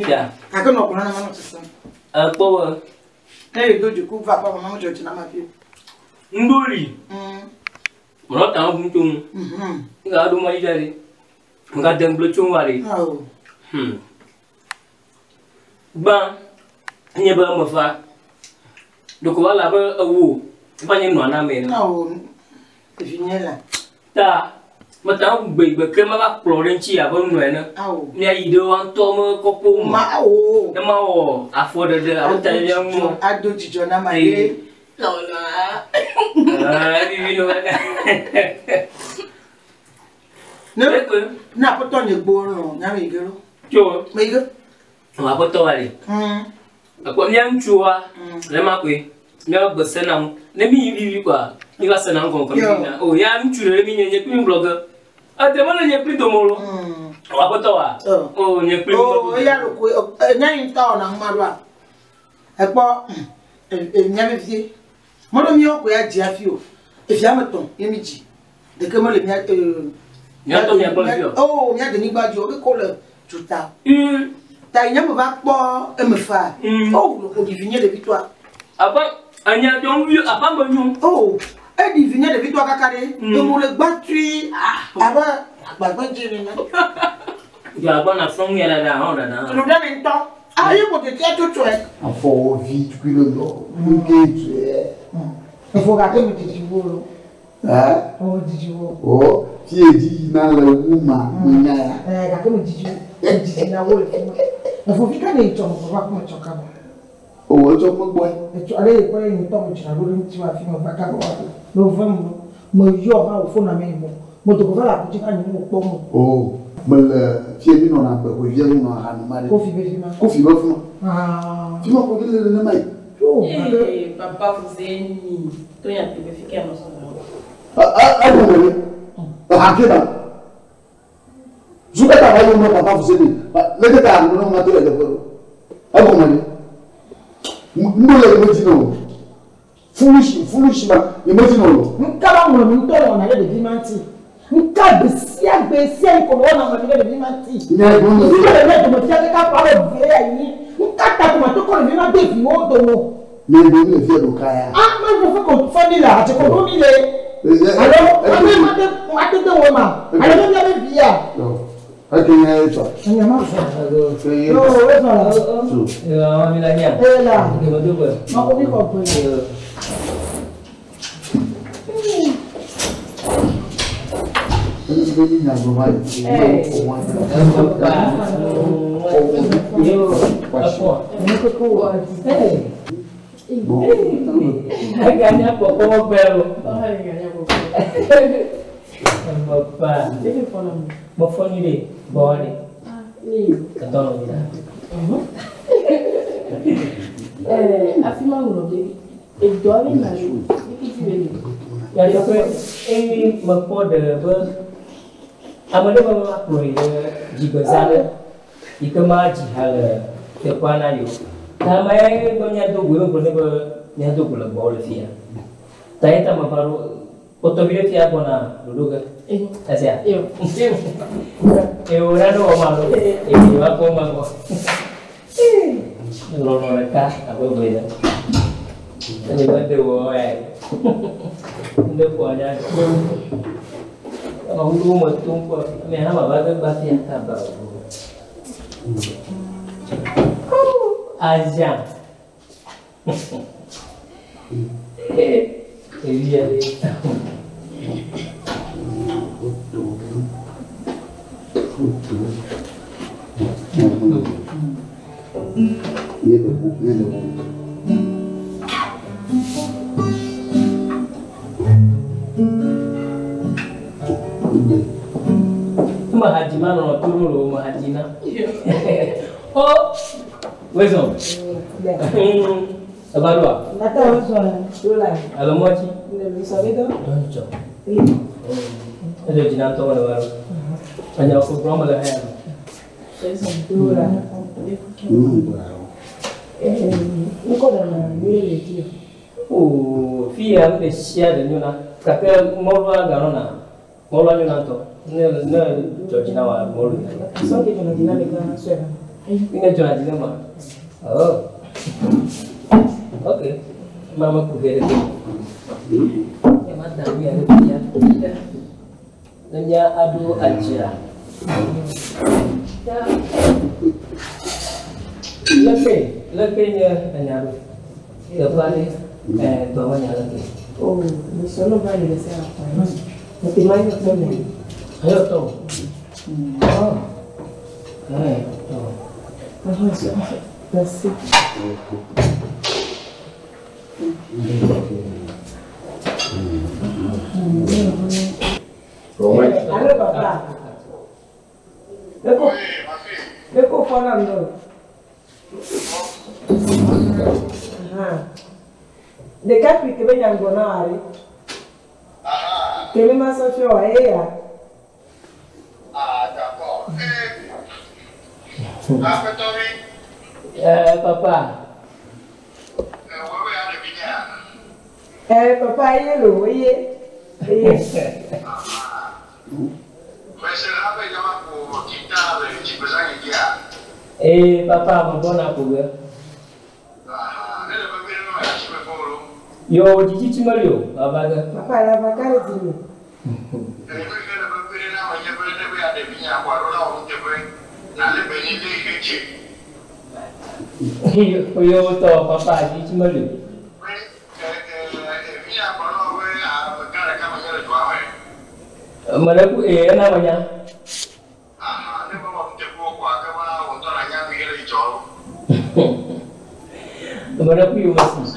Ya. Gake nɔ gblɔ na ma nɔ sesem. Ekpɔ be Ne yi do dziku va aƒe me, ma medzɔ dzi na ma fi. Ŋɖo li. Mlɔ ta ŋu tso ŋu. Nga ɖo mɔ dzi ɖe. Nga de ŋgble tso ŋua ɖe. Awo. Gbã nye be mefa. Ɖeko wa la be ewo. Va nye nɔa na me ene. Awo. Evi nye la. Ta meta ŋu gbe gbe ke ma va kplɔ ɖe ŋuti abe nɔ ene. Awo. Míayi ɖe woa ŋutɔ me kɔkɔ me. Ma awo. Ne ma wɔ afɔɖeɖe alo ta ɖe ŋu. Ado dzidzɔ na ma ɖe. Lɔlɔ. Ah, vivi no kaka. Ne ne aƒetɔ nye gbɔ lɔ nya me yi ge lo. Tso. Me yi ge. Aƒetɔ wa le. Akpɔ mía ŋutsuwoa le ma koe. Míawo gbe sena ŋu. Ne mi yi vivi kɔa, mi va sena ŋu gɔme kɔ mi na. O ya ŋutsu ɖe mi nye nye kple mi gblɔ ge. Adre mele nye kpli dome o lo. Wò aƒetɔ wa? O nye kpli. O eya lo koe nya yi ŋutɔ wɔna ŋuma ɖoa. Ekpɔ nya vevie. Meɖo míawo koe adzi hafi o. Evia ame etɔ̃ ye mi dzi. Ɖeke mele mía Mía tɔ mia gbɔ le fi o. O mía denyigba dzi o. Ɖeke wole tuta. Ta yi nye me va kpɔ eme fa. O ɖi vi nye ɖevitɔa. Aƒe enya nyɔnuvi aƒe me nyo. O eɖi vi nye ɖevitɔa kaka ɖe. Emo le gba tui abe agbagbedzi nene. Gbagba na fɔŋ ya dada hã dada hã. Lu ɖe ne ŋutɔ. Ayi ko tetea tsotsoe. Afɔwo vi tukui ɖe ŋdɔ. Nuke tue. Efo gake mi dzidzi wo lo. Ɛ? O dzidzi wo. O fie dzi yina le wu ma menya ya. Ɛ gake mi dzidzi mi dzidzi na wo le fi ma. Efo fi ka ne yi tsɔ me va kuma tsɔ kaba. O wo tsɔ me gbɔe. Etsɔ ale yi kpɔ ye ŋutɔ me dzra ɖo ɖe ŋuti wa fi me va kaba wa do. Ne wo vem lo. Me yɔ hã wo fona me yi mo. Me dogo va le abu dzi hã nye mo kpɔ mo. O me le fie mi nɔna gbe ko via nɔ ha no ma ɖe. Kofi be fi ma. Kofi be fi ma. Ah. Fi ma ko vi le nenema yi. Yo. Eh, papa Fuseni, to ya te be fi ke no so. A a wo me. Ha ke ba. Zuka ta va yo me papa Fuseni. Le ke ta no ma to le de ko. A ko me. Mo le me di no. Foolish foolish ma me di no. Nka ba ŋlɔ mi ŋutɔ wɔna ɖe ɖevi ma ŋuti. Nka gbe sia gbe sia yi ko me wɔna ŋlɔ mi ɖe ɖevi ma ŋuti. Nya gbɔ me. Vi le mía dome fia kaka ƒe ame eve ya yi. Nka ta ko ma to kɔ ɖevi ma de viwo dome. Nya gbɔ me fia do kaya. Ah, ma ŋlɔ fɛ ko fɔ mi le atse ko ɖo mi le. Alo ame ma te ma te de wɔ ma. Alo mi mía be via. Ok, nya ye tɔ. Nya ma fɔ. Yo, ezɔ la. Yo, mi la nya. E la. Ke me do gbe. Ma ko mi xɔ gbe. Yo, afɔ. Aganya kpɔkpɔ gbe lo. Papa. Mo fɔ ni de, bɔ de. Ka tɔ nɔ mi la. Afi ma ŋlɔ be edɔ aɖe na yo, ekiti be le. Nyateƒe eye mekpɔ ɖe be ame ɖe be ma kplɔ yi ɖe dzigbeza ɖe yi ke ma dzi ha le teƒea na yewo. Ta ame ya be míado go ye gblɔ nɛ be míado go le gbɔwò le fia. Ta ye ta meva ɖo kpɔtɔ vi ɖe fia gbɔna ɖoɖo ge. Esia? Ewo nane wɔ ma lo. Eye wa kpɔ ma gbɔ. Lɔlɔ ɖeka abe eve ene. Eye mede wɔ ya. Nde kpɔ anya. Ame wuɖo me tom kpɔ. Ame hã ma va ge gba fia kaba o. Aza. Evi aɖe. Mahadji ma nɔ to ɖo lo mahadji na. O, wezɔn. Eva ɖoa? Nata wezɔn ɖo la. Alo mɔtsi. Le wezɔn be dɔ. Dɔntsɔ. Edzo dzi na ŋutɔ me le va ɖo. Enya ko gblɔm mele hã ya. Wezɔn ɖo la. Ŋkɔ ɖe na nyuie le dzi. O, fi ya nu ɖe sia ɖe nyona gake mɔlua ganɔna mɔlua nyona ŋutɔ. Ne ne dzɔ dzi na wa mɔlu. Sɔ ke dzɔna dzi na mi gã sɔe la. Ne dzɔna dzi na ma. Oh. Ok. Mama ku ɖe ɖe. Ne ma da nu ya ɖe fia. Ne mía aɖo adzra. Leke leke nye enya ɖo. Teƒe aɖe dɔ me nya leke. O, me sɔ no va yi le se akpa. Me te ma yɔ tɔ me. Ayɔ tɔ. Oh. Tɔ. Merci. Allo papa. Leko. Leko fɔna ŋdɔ. Ɖekakpui ke be nya ŋgɔ na wa ɖe. Ke be ma sɔ fiɔ wa eya. Eh, papa. Eh, papa, ye lo, ye. Ye. Eh, papa, megbɔna ƒo ge. Yo, dzitsitsi meli o, mava ge. Papa, la va kare di mi. Yo, tɔ, papa, dzitsitsi meli o. Mele ku, eh, ena menya. Mele ku yo mesi.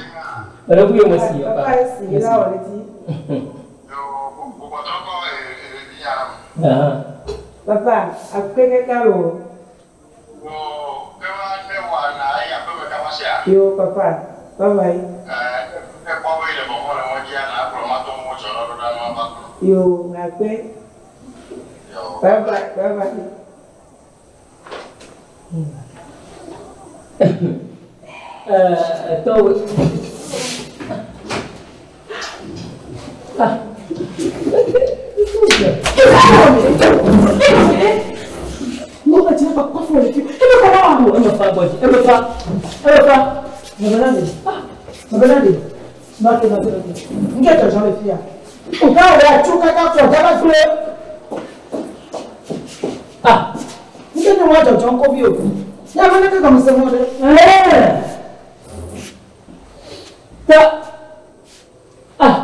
Mele ku yo mesi, papa. Papa, si, la wɔ le di. Aha. Papa, akpe kaka lo. Yo, papa. Bye bye. Yo, akpe. Bye bye, bye bye. Eh, tɔwo. Ah. Eme fa gbɔdzi, eme fa, eme fa. Mabelade, mate, mate, mate. Nke dzɔdzɔ le fia. O ka wɔ atsu kaka fɔ daba kple. Ah. Nke nye wa dzɔdzɔ ŋkɔ bi o. Ya me ne ke gɔme se mɔ ɖe. Eh. Ta. Ah.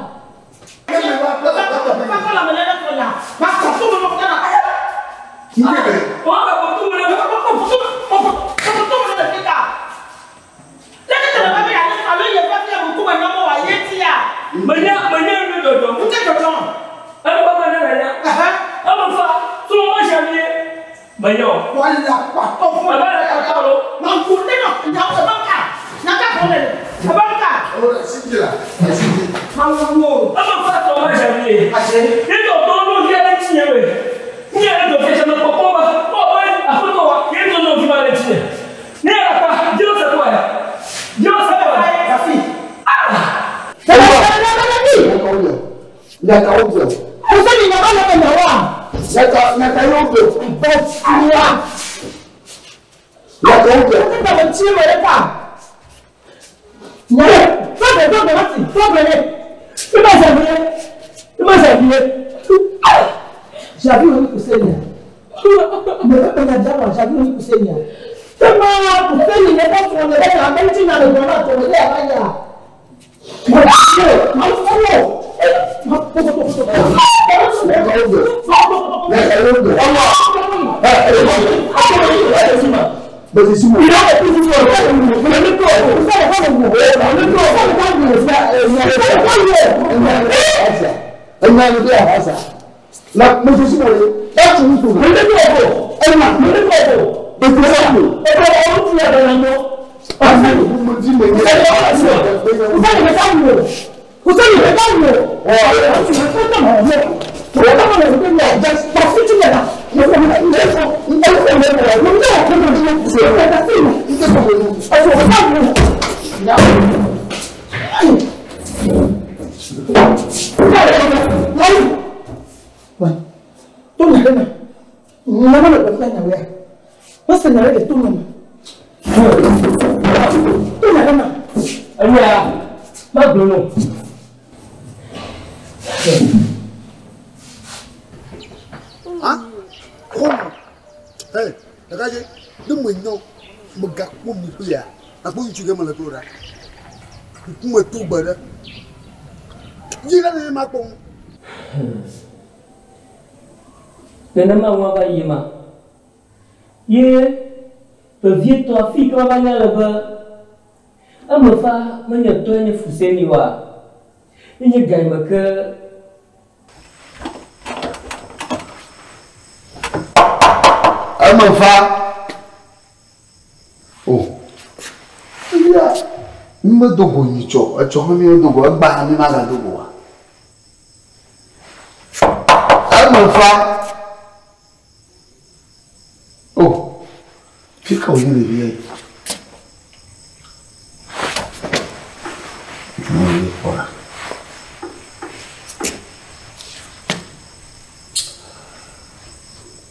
Menya, menya nu dzɔdzɔ. Eme fa ne menya. Eme fa, srɔ̃ ma sia Menya o. Wala kpatɔ fún Ebe le kpatɔ lo. Manku ne nɔ nyawo ebe ka nyaka fɔ ne ebe ka. Mawu wo. Eme fa srɔ̃ ma sia mie. Ye dɔtɔ nu vi aɖe tsi nye me. Nye ɖe dɔ fia me kpɔkpɔ be o be aƒetɔ wa ye dɔ nɔ vi ma ɖe tsi nye. Ne yɛ kpa dzro se kɔe. Dzro se kɔe. Kafi. Nyaka wo bɛ. Musoni nyaba le me nyawa. Nyaka nyaka yo bɛ. Bɛ tiwa. Nyaka wo bɛ. Ne ta me tsi me ɖe ka. Nyawo fɛn bɛ fɛn bɛ ti fɛn bɛ ne. I ma sa fi ye. I ma sa fi ye. Javi wo ni kuseni ya. Mɛ bɛ bɛ na jawa javi wo ni kuseni ya. Fɛn ma kuseni ne ka sɔrɔ ne bɛ na bɛ ti na le gbɔna tɔ ne yɛ ba ya. Mɛ ti o ma fɔ o. Ma fɔ fɔ fɔ fɔ. Nyaka wo bɛ. Nyaka yo bɛ. Ɛ ɛ bɛ si mu. Ɛnya ni bi a hasa. Na mo si mo ye. Ɛ tun tun. Ɛnya. Bɛtɛ sɛ mo. Mo ti mo ye. Eya, ma gblɔ nɔ. Ah, xɔmɔ. Ɛ, ɖekadze, ne me nyɔ, me gakpɔ mi kple ya, akpɔ ŋutsu ke me le kple ɖa. Ŋkume to gbe ɖe. Dzi ɖe ne ma kpɔ ŋu. Nenema ŋua va yi ma. Ye vevietɔ afi yi ke woava nya le be eme fa menye tɔe nye fuseni oa, enye ga yi me ke Eme fa. O. Eya, mi medo go nyitsɔ, etsɔ hã mi medo go, egba hã mi magado go wa. Eme fa. Fika wònye ɖevi ya yi? Nyɔnuvi kpɔ ɖa.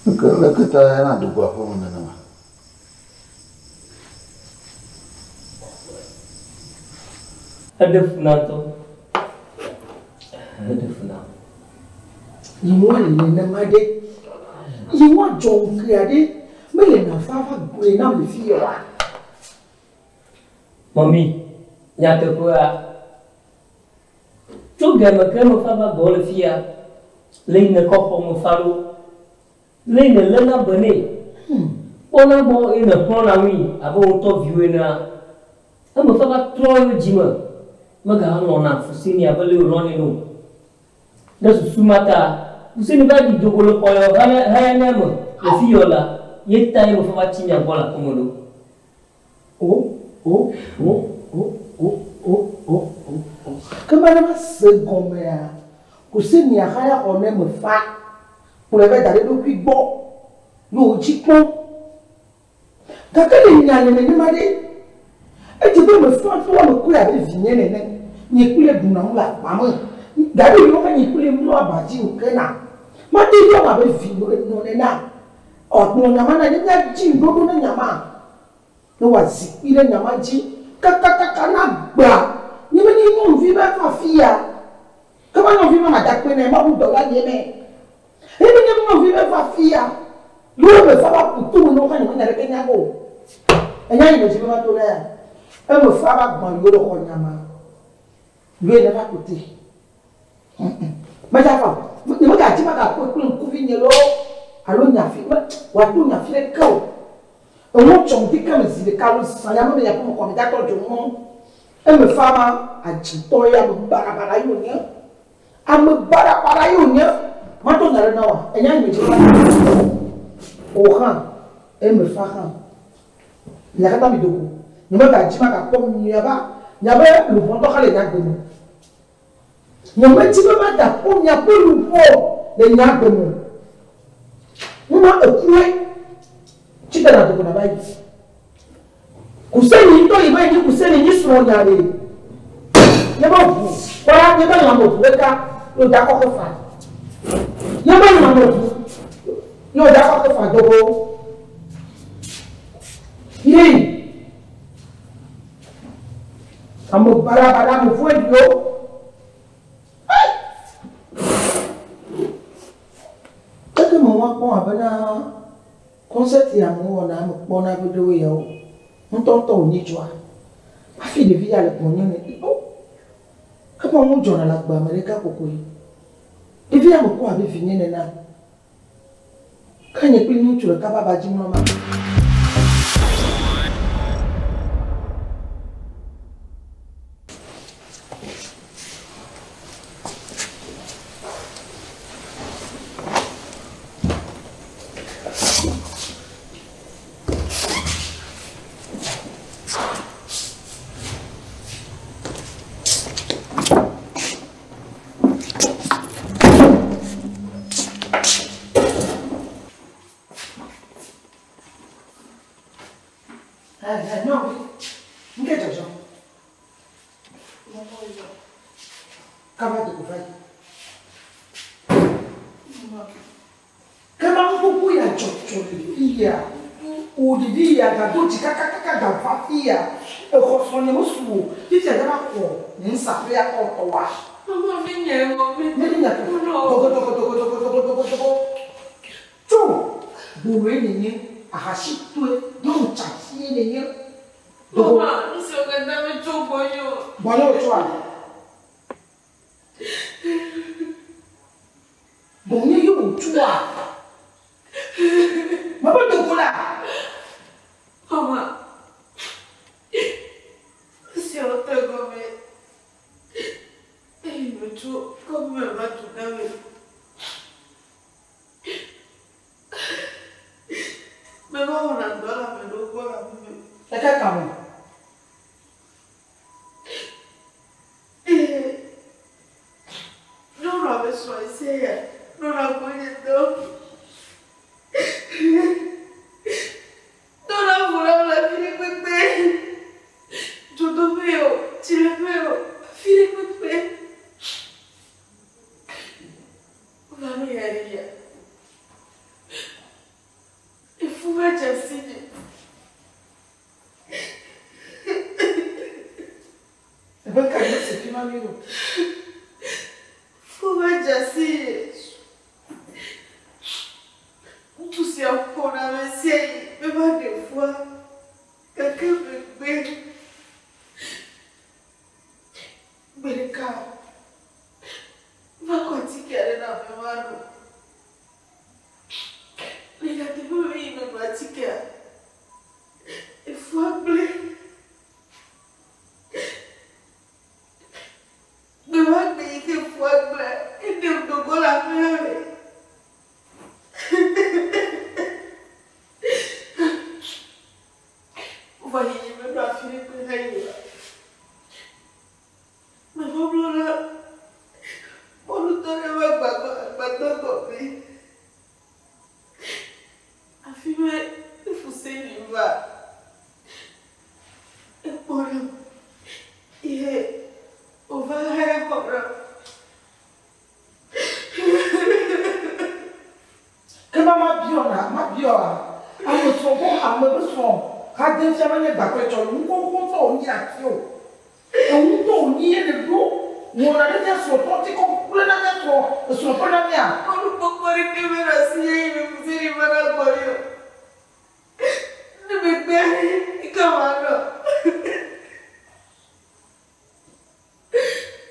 Leke leke ta yana do go aƒeme nenema? Eɖe fu na ŋutɔ. Eɖe fu na. Yewoa le nenema ɖe. Yewoa dzɔ ŋkea ɖe. Mele nafa va gblɔe nam le fi ya oa. Mɔmi, nyateƒea, tso game ke mefa va gbɔwò le fia, le yi nèkɔ xɔ me fa ɖo, le yi nèléna be nɛ, kpɔna gbɔ eye nèxlɔ̃na nui abe wò ŋutɔ viwò enea, eme fa va trɔ eƒe dzime, megalɔ̃na Fuseni abe le yi wòlɔ̃nɛ ene o. Ɖe susu ma ta, Fuseni va ɖi do go le xɔ ya haya nɛ me le fi yɔ la, ye ta eme fa va tsi mia gbɔ le aƒeme ɖo. O, o, o, o, o, o, o, o, o. Ke mele va se gɔmea, Kuseni ahaya xɔ ne me fa, kplɔe va da ɖe eɖokui gbɔ, ye wòdzi kpɔm. Gake le nya le nenema ɖe, edze be mefa ŋutɔ ame kɔe abe vinye nene. Nye kple ɖuna nu le akpa me. Gaɖe yiwo ke nye kple mlɔ aba dzi wòkena. Mate ŋu awɔ abe vi nɔ nena. Ɔgblɔ nya ma na nye míadzi ŋuɖoɖo ne nya ma. Ne wòazi kpi ɖe nya ma dzi kakakaka na gbea. Nye menye nyɔnuvi be ava afia. Ke ma nyɔnuvi ma mada kpe nɛ, mawu dɔla nye nɛ. Eye menye nyɔnuvi be ava afia. Yewo me fa va ƒu to me ne woxa nye menya ɖeke nya o. Enya yi me dzi be ma to ɖe ya. Eme fa va gbã yewo ɖe xɔ nya ma. Yoe ne va kote. Medza fa o. Nye mega dzi maga kpɔe kple ŋkuvi nye loo alo nya fi me wòato nya fi ɖeke o. Eŋu tsɔ ŋdi ke me zi ɖeka alo zã ya me me ya ƒe me kɔ me da tɔ dzo ŋu. Eme fa ma adzitɔ ya me barabara ye wònye. Ame barabara ye wònye. Mato nya ɖe na wòa? Enya yi me dzi be mato. O hã, eme fa hã. Mia katã mi do go. Nye megadzi magakpɔ miaba miabe luʋɔ ŋutɔ xa le nye agbe me. Nye medzi be magakpɔ miaƒe luʋɔ le nye agbe me o. Numa ekue. Tsi te nàdo go nàva yi. Kuseni ŋutɔ yi va yi nyi Kuseni nyi srɔ̃nya ɖe. Nye be ʋu kpɔa nye be lãme ʋu ɖeka ye wòda kɔ xe fa. Nye be lãme ʋu ye wòda kɔ xe fa dogo. Yi ame baɖabaɖa ame vɔ̃ɖiwo. Eke me woakpɔ abena concert ya me wɔna ame kpɔna be ɖewo yawo ŋutɔŋutɔ wònye dzɔa. Hafi ɖevi ya le gbɔnye ne o. Ke ma ŋu dzɔna le agbea me ɖeka kokoe. Ɖevi ya me kɔ abe vinye nena. Ke nye kple ŋutsu ɖeka ƒe aba dzi mlɔ ma. Nyɔnuvi, nu ke dzɔdzɔm? Kaba do go va yi. Ke ma ŋkuku ya dzɔdzɔ le fi ya. Wò ɖevi ya gado dzi kakakaka gava fi ya. Exɔ srɔ̃nye mesu o. Fifia gava xɔ nye ŋsaƒe ya kɔ tɔwoa. Mama mi nye wɔ mi. Mi nya to. Dogo dogo dogo dogo dogo dogo dogo. Tso gboloe nenye ahasitɔe nyɔnu tsasie nenye. Dogo. Mama, nu siwo katã metso gbɔnye o. Gbɔnye wòtsoa? Gbɔnye ye wòtsoa? Mebe dogo la. Mama, nu siwo te gɔme eye metso kɔƒe va du gã me. Meva wɔna dɔ le ame ɖewo gbɔ le aƒeme. Eke ka me? Eye nyɔnua be srɔ̃ sia ya nɔna gbɔnye dɔm. Dona vo Efu va dze si nye. Ebe ka nye si fi ma mi ɖo. Fu va dze si nye. Ŋutsu sia ƒona ame sia yi be va ɖe fua gake megbe. Gbe ɖeka va kɔ atike aɖe na ame ma no. Le nyateƒe me yi meno atikea, efua gblẽ. Gbe ma gbe yi ke fua gblẽa, eɖem do go le aƒea me. Vɔ nye meɖo afi ɖe kple hayi o. Meva mlɔ ɖe mɔnutɔ ɖe ƒe agbadɔ gɔme. Afi ma Fuseni va. Ekpɔ ɖem ye wòva haya xɔ nam. Ke ma ma biɔ na ma biɔ a ame srɔ̃ ko ame be srɔ̃ hade fia menye gbakple tsɔ nu xoxo ŋutɔ wònyi ati o. Eŋu ŋutɔ wònyi ye ne ɖo wɔna ɖe mía srɔ̃tɔ ŋuti kɔ gblẽ na mía srɔ̃ esrɔ̃tɔ na mía. Mɔnukpɔkpɔ ɖeke menɔ asinye yi me Fuseni va na gbɔnye o. Ne megbea ɖeka manɔ.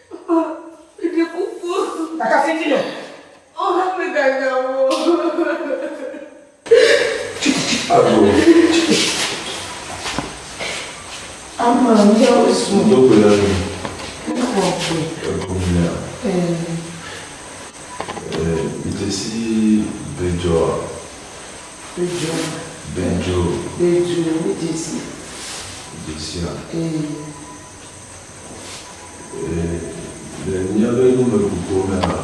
Papa, meɖe kuku. Kaka fi dzi nɔ. O hã meganya wo. Alo. Ama míawo sùn. Ndogbe la mi. Ŋkɔ gbe. Ekumia. Midze si Bedzoa. Bedzo. Bedzo. Bedzo midze si. Midze sia. Le míaƒe numekuku mea,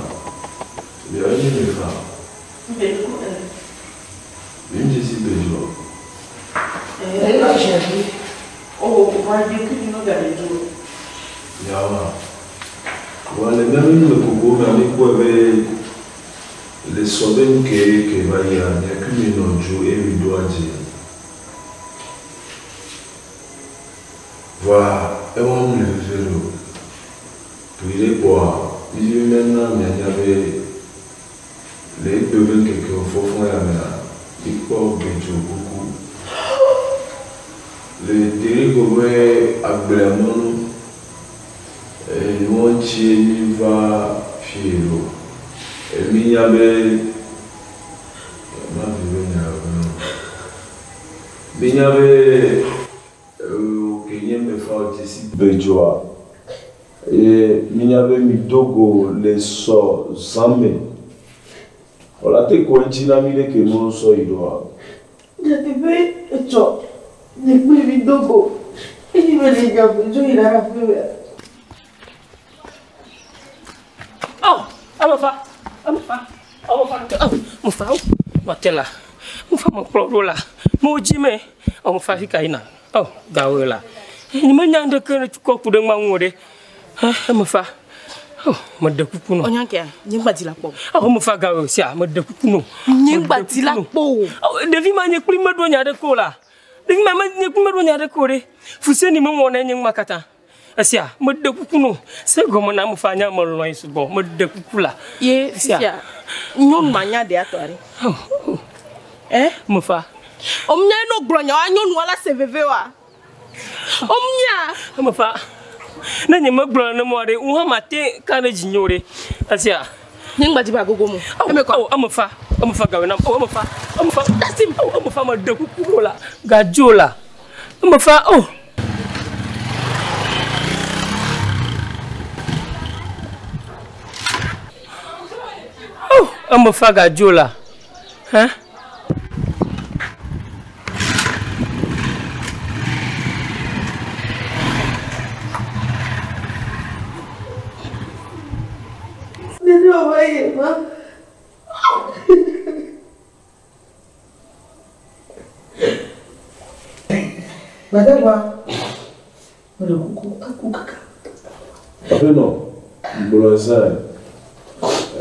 miawo nye mefa. Midze si Bedzoa. Oh, va dzo. Miawoa. Vɔ le míaƒe numekuku mea, míkpɔe be le sɔ be nu ke ke va yia, miakui mi nɔ dzo eye mi ɖo adze. Vɔa ewa nu le veve ɖo. Kpui ɖe kpɔa, mídi be míana mianya be le egbe be ŋkekewo fɔfɔ ya mea, míkpɔ Bedzo kuku. Le Derigo be agblea mɔnu, enuwo ŋutie míva fie ɖo. Mínya be mavi be nya gblɔ. Mínya be ke nye mefa dze si Bedzoa eye mínya be mido go le sɔ zã me. Wòla te kɔ eŋuti na mí ɖe ke nuwo sɔ yi ɖoa. Nyateƒe etsɔ nye kpli mi do go eye mele nya me dzo yina ɖe aƒe mea. Oh, amefa, amefa, amefa, oh, mefa, oh, matela, mefa mekplɔ ɖo la, mewo dzi me, oh, mefa fi ka yina, oh, gawo la, nye menya ŋɖeke kɔ ku ɖe ŋua ŋu o ɖe, eh, mefa, oh, meɖe kuku nɔ. Ɔnya kea, nye ŋgba di la kpɔ. Oh, mefa gawo sia, meɖe kuku nɔ. Nye ŋgba di la kpɔ o. Oh, ɖevi ma nye kpli meɖo nya ɖeke o la, ɖevi ma nye kpli meɖo nya ɖeke o ɖe, Fuseni mewɔ na nye ŋua katã. Esia, meɖe kuku nɔ, se gɔme na mefa nya melɔ̃e sugbɔ, meɖe kuku la. Ye fifia, nyɔnu ma nya ɖe atɔ aɖe. Eh? Mefa. Omnya no gblɔ nya wa nyɔnua la se veve wa. Omnya. Mefa. Ne nye megblɔ nenema ɖe, wo hã mate ka ɖe dzinye o ɖe. Esia. Nye ŋgba dzi be agogo mo. Eme kɔ. Oh, emefa, emefa gawe nam. Oh, emefa, emefa. Dasi. Oh, emefa meɖe kuku ɖo la. Gadzo la. Emefa, oh. Oh, emefa gadzo la. Hein? Nene wòva yi ma. Gbadagba, meɖe kuku aku kaka. Aƒenɔ, gblɔ sã.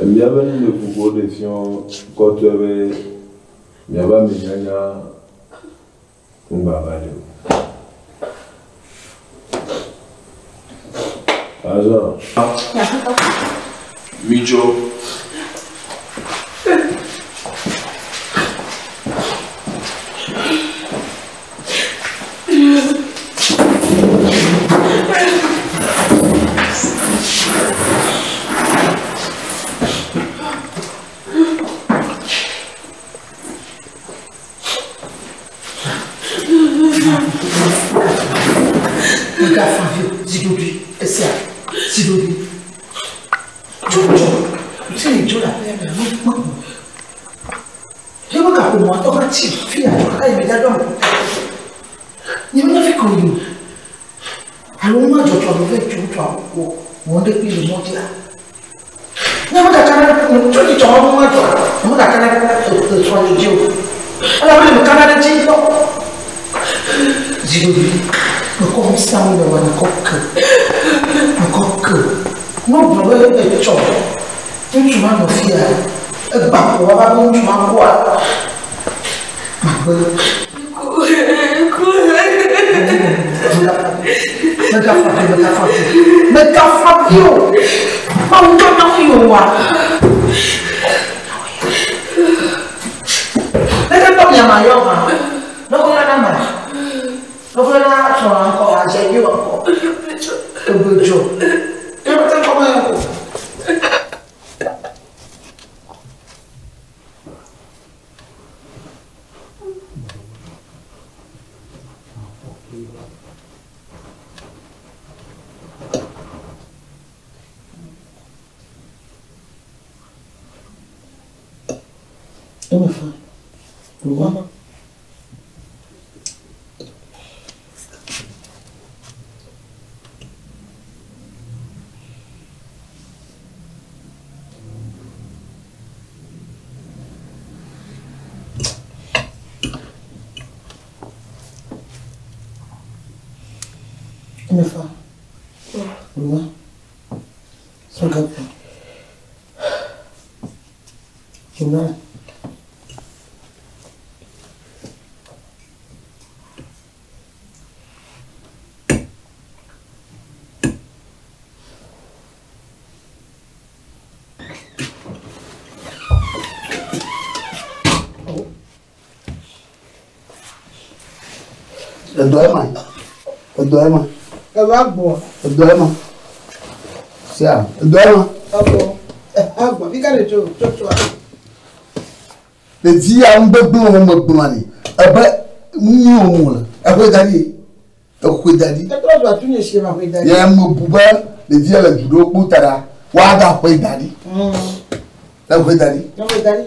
Míaƒe numekukuwo ɖe fiɔ kɔtɔe be miaƒe amenyanya Ŋgba va li o. Azɔ. Midzo. Megafa vi o, zi ɖoɖoe, esia, zi ɖoɖoe. Tso dzɔ, ŋuti ne dzo le aƒea mea, me me. Ye be gaƒoƒoa tɔ va tsi fi ya kaka yi me dza ɖo ame. Nye menya fi ke wòyi o. Alo nua dzɔdzɔ alo va yi tso ŋutsua wɔ wɔ ŋɖe kpli le mɔ dzia. Nye megaka ɖe tso dzidzɔ me nua dzɔ, nye megaka ɖe esrɔ̃nye dzi o. Elabe nye mekana ɖe edzi ŋutɔ. Zi ɖoɖoe, mekɔ nu sia nu le wɔna kɔ ke, mekɔ ke. Ne wogblɔ be etsɔ ŋutsu ma nɔ fia, egba ko woava be ŋutsu ma kua, magbe. Megafa vi, megafa vi, megafa vi o. Mawu ŋutɔ nya nu yi wòwɔa. Neke tɔ mia ma yɔ hã. Nɔkɔ yɔna ma. Nɔkɔ yɔna srɔ̃a ŋkɔ, adze vi wɔ ŋkɔ. Egbe dzɔ. Ke mete ŋkɔ ma yɔ o. Emefa, Luama. Emefa, Luma, Sɔgapa, Luma. Edɔ ema. Edɔ ema. Eva gbɔ. Edɔ ema. Sia, edɔ ema. Egbɔ. Egbɔ. Fi ka le tso tso tsoa? Ɖevi ya ŋgbegblẽ wo megblɔa ni. Ebe nu nyui wɔm wòle. Exɔe da ɖi. Exɔe da ɖi. Etrɔ zu atu nye sie ma xɔe da ɖi. Ye mebu be ɖevia le du ɖewo kpo ta ɖa, woagaxɔe da ɖi. Exɔe da ɖi. Exɔe da ɖi.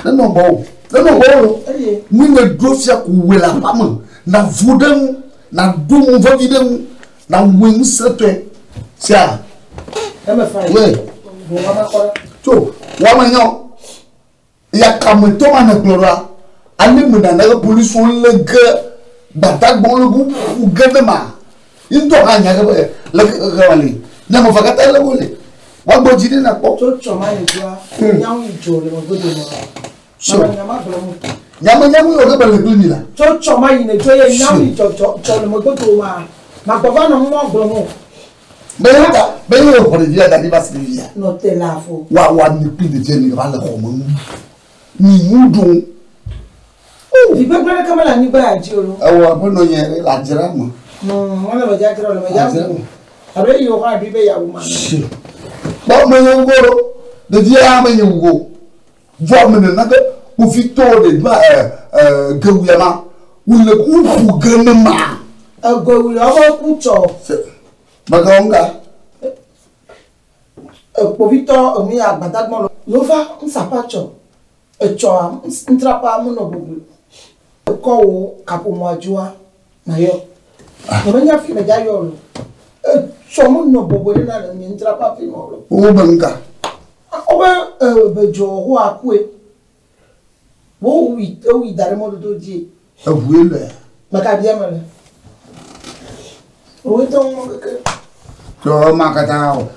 Nenɔ gbɔwò. Nenɔ gbɔwò lo. Eye. Nu ne ɖo fia ko wòe le aƒea me. Nàvu ɖe eŋu. Nàɖo nu vevi ɖe eŋu. Nàwɔe ŋusẽtɔe. Sia. Eme fa yi. Wòe. Wò mama kɔ ɖe. Tso, woame nyɔ. Ya kametɔ ma ne gblɔ ɖoa, ale me nana be polisiwo lé ge gbadagbawo le wo ƒu ge ne ma. Ye ŋutɔ hã nya ge be le xexe ma li. Ne ame eve katã lé wo le. Woagbɔ dzi ɖi nakpɔ. Tso tsɔ ma le dzoa, nyawo yi dzo le megbe dome. So. Mama nya ma gblɔ mu. Nyame nyawo yi wɔ ge be le kpli mi la. Tso tsɔ ma yi ne dzo ye nyawo yi dzɔ dzɔ dzɔ le megbe dome. Magbɔ va nɔ mɔ gblɔ mu. Be ta be ye xɔ ɖevia da ɖi va se ɖevia. Nɔ te la fo. Wa wa mi kpli ɖevia mi va le xɔ me nu. Mi nu ɖo. Vi gbegblẽ ɖeke mele anyigba ya dzi o lo. Ewɔ abe nɔ nye le adzra me. Wole me dzadzra le me dzadzra. Abe yi wòxɔ aɖui be yeawu ma. Si. Kpɔ me nye wugo lo. Ɖevia me nye wugo. Vɔ me nena ke kpovitɔwo ɖe ma ɛ ɛ gewuya ma. Wole woƒu ge ne ma. Egewuya wobe ku tsɔ. Mege ŋga. Kpovitɔ enu ya gbadagbɔ lɔ. Yova ŋsapa tsɔ. Etsɔa ŋtrapa menɔ bubui. Ekɔ wo kaƒomɔa dzoa na yɔ. Nye menya fi me dza yɔ lo. Etsɔ menɔ bɔbɔe ɖe na le nye ŋtrapa fi mɔ lo. Wo be ŋga. Wobe be dzɔ ho akue. Wo wi ewi da ɖe mɔdodo dzi. Eʋue lɔe. Meka bia me le. Wo tɔ ŋu keke. Tso ma katã o.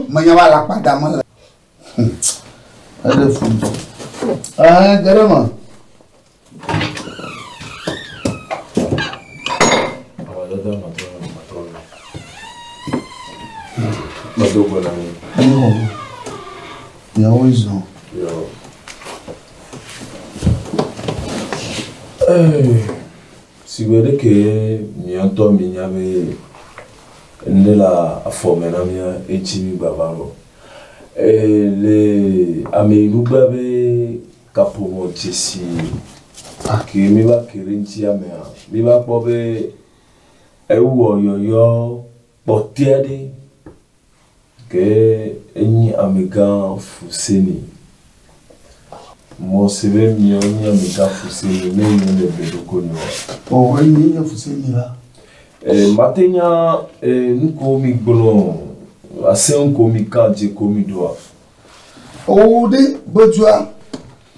Menya be alakpa da mele. Eɖe fu ŋutɔ. Ɛɛ, ge ɖe me. Do gbe na mi. Miawoe zɔ. Yo. Ee, sigbe ɖeke mia ŋutɔ minya be ŋɖe le afɔ me na mía etsi mi gbava lɔ. Ee, le ameyinugba be kaƒomɔ dzesi ke mi va ke ɖe ŋutia mea, mi va kpɔ be ewɔ yɔyɔ kpɔtɔe ɖe ke enyi amegã Fuseni. Mɔ si be miawo nye amegã Fuseni ne nye le ble ɖoko nyo. O enye nye Fuseni la. E, mate nya e, nu ko mi gblɔ aseŋ ko mi ka dze ko mi ɖoa. O ɖe bedua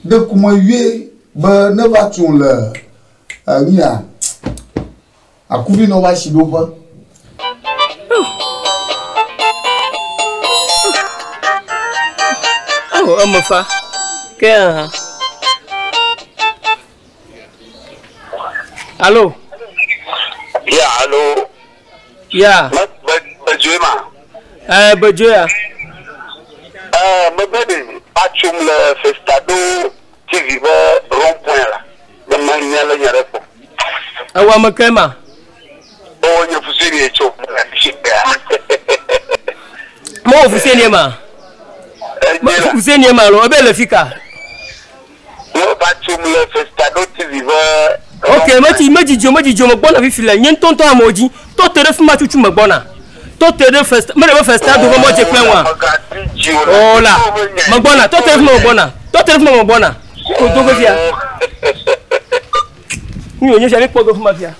ɖe kuma yue be ne va tso le enia akuvi nɔ va si ɖoƒe. Oh, eme fa. Ke hã. Allo. Ya, allo. Ya. Be bedzoe ma. Eh, bedzoe ya. Eh, mebe ɖe atsom le Festado TV be rond point la. Be ma nya le nya ɖe kpɔ. Ewɔ ame ke ma. O nye Fuseni tso. Mo wò Fuseni ma. Fuseni ma lo, ebe le fika. Mo va tsom le Festado TV be Ok, metsi medzidzo medzidzo megbɔna fifi le nye ŋutɔŋutɔ amewo dzi. Tɔ te ɖe fi ma tutu megbɔna. Tɔ te ɖe fest mele be festado be mɔdze kple ŋua. O la, megbɔna. Tɔ te ɖe fi ma megbɔna. Tɔ te ɖe fi ma megbɔna. Ko do ge fia. Nu yio nye fia mi kpɔ ge fi ma fia.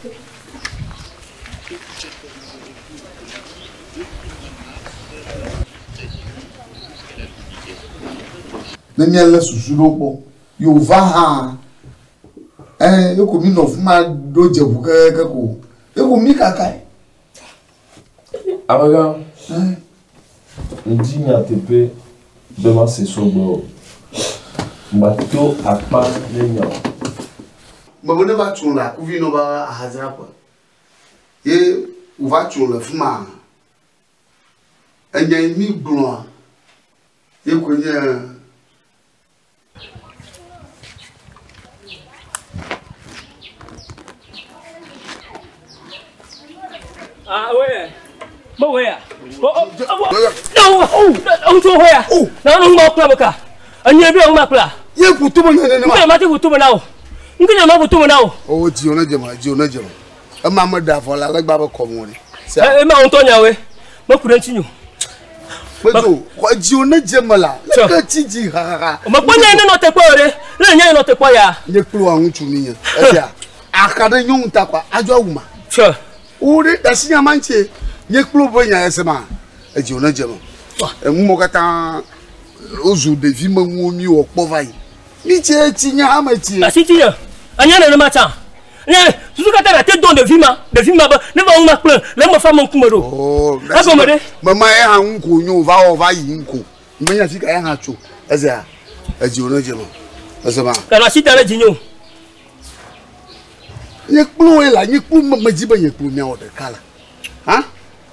Ne míalé susu ɖo kpɔ. Yewo va hã, eh, ye ko mi nɔ fi ma ɖo dze ʋu keke ko. Ye ko mi kakae. Amegã, ŋdi nyateƒe be mase sɔgbɔ o. Mato akpa ne nya o. Mebe ne va tso le akuvi nɔ va ahadzraƒe. Ye wòva tso le fi ma, enya yi mi gblɔa, ye koe nye Ah ouais. Mo we ya. Oh oh. Oh oh. Oh to ya. Na no ngba kula baka. Anye bi ngba kula. Ye kutu mo nene ma. Ngbe ma te kutu mo na o. Ngbe ma kutu mo na o. O di ona jema, di ona jema. E ma me da fo la le gba be ko mo ni. E ma on to nya we. Mo ku den tinyo. Pedo, ko di ona jema la. Le ke ti di ha ha ha. Mo po nya ne no te po re. Le nya no te po ya. Nye kplo ahun tu mi yen. E sia. Aka de nyun ta kwa ajo awuma. Sure. O re da si nya manche. Nye kplo bo nya esema. E di ona jema. E mu mo kata ozu devi me ŋu mi wɔ kpɔ va yi. Mi tse tsi nya ame tsi. Asi tsi ya. Anya ne ma tsa. Nye susu kata na te don devi ma, devi ma be ne va ŋu ma kple le me fa me ŋkume ɖo. Oh, Egɔme ɖe. Mema ye hã ŋu ko nyo va wɔ va yi ŋu ko. Menya fi ka ye hã tso. Ezea, edzi wo ne dze me. Eze ma. Kana asi da ɖe dzi nyo. Nye kplo ye la, nye kplo me me dzi be nye kplo miawɔ ɖeka la. Ha?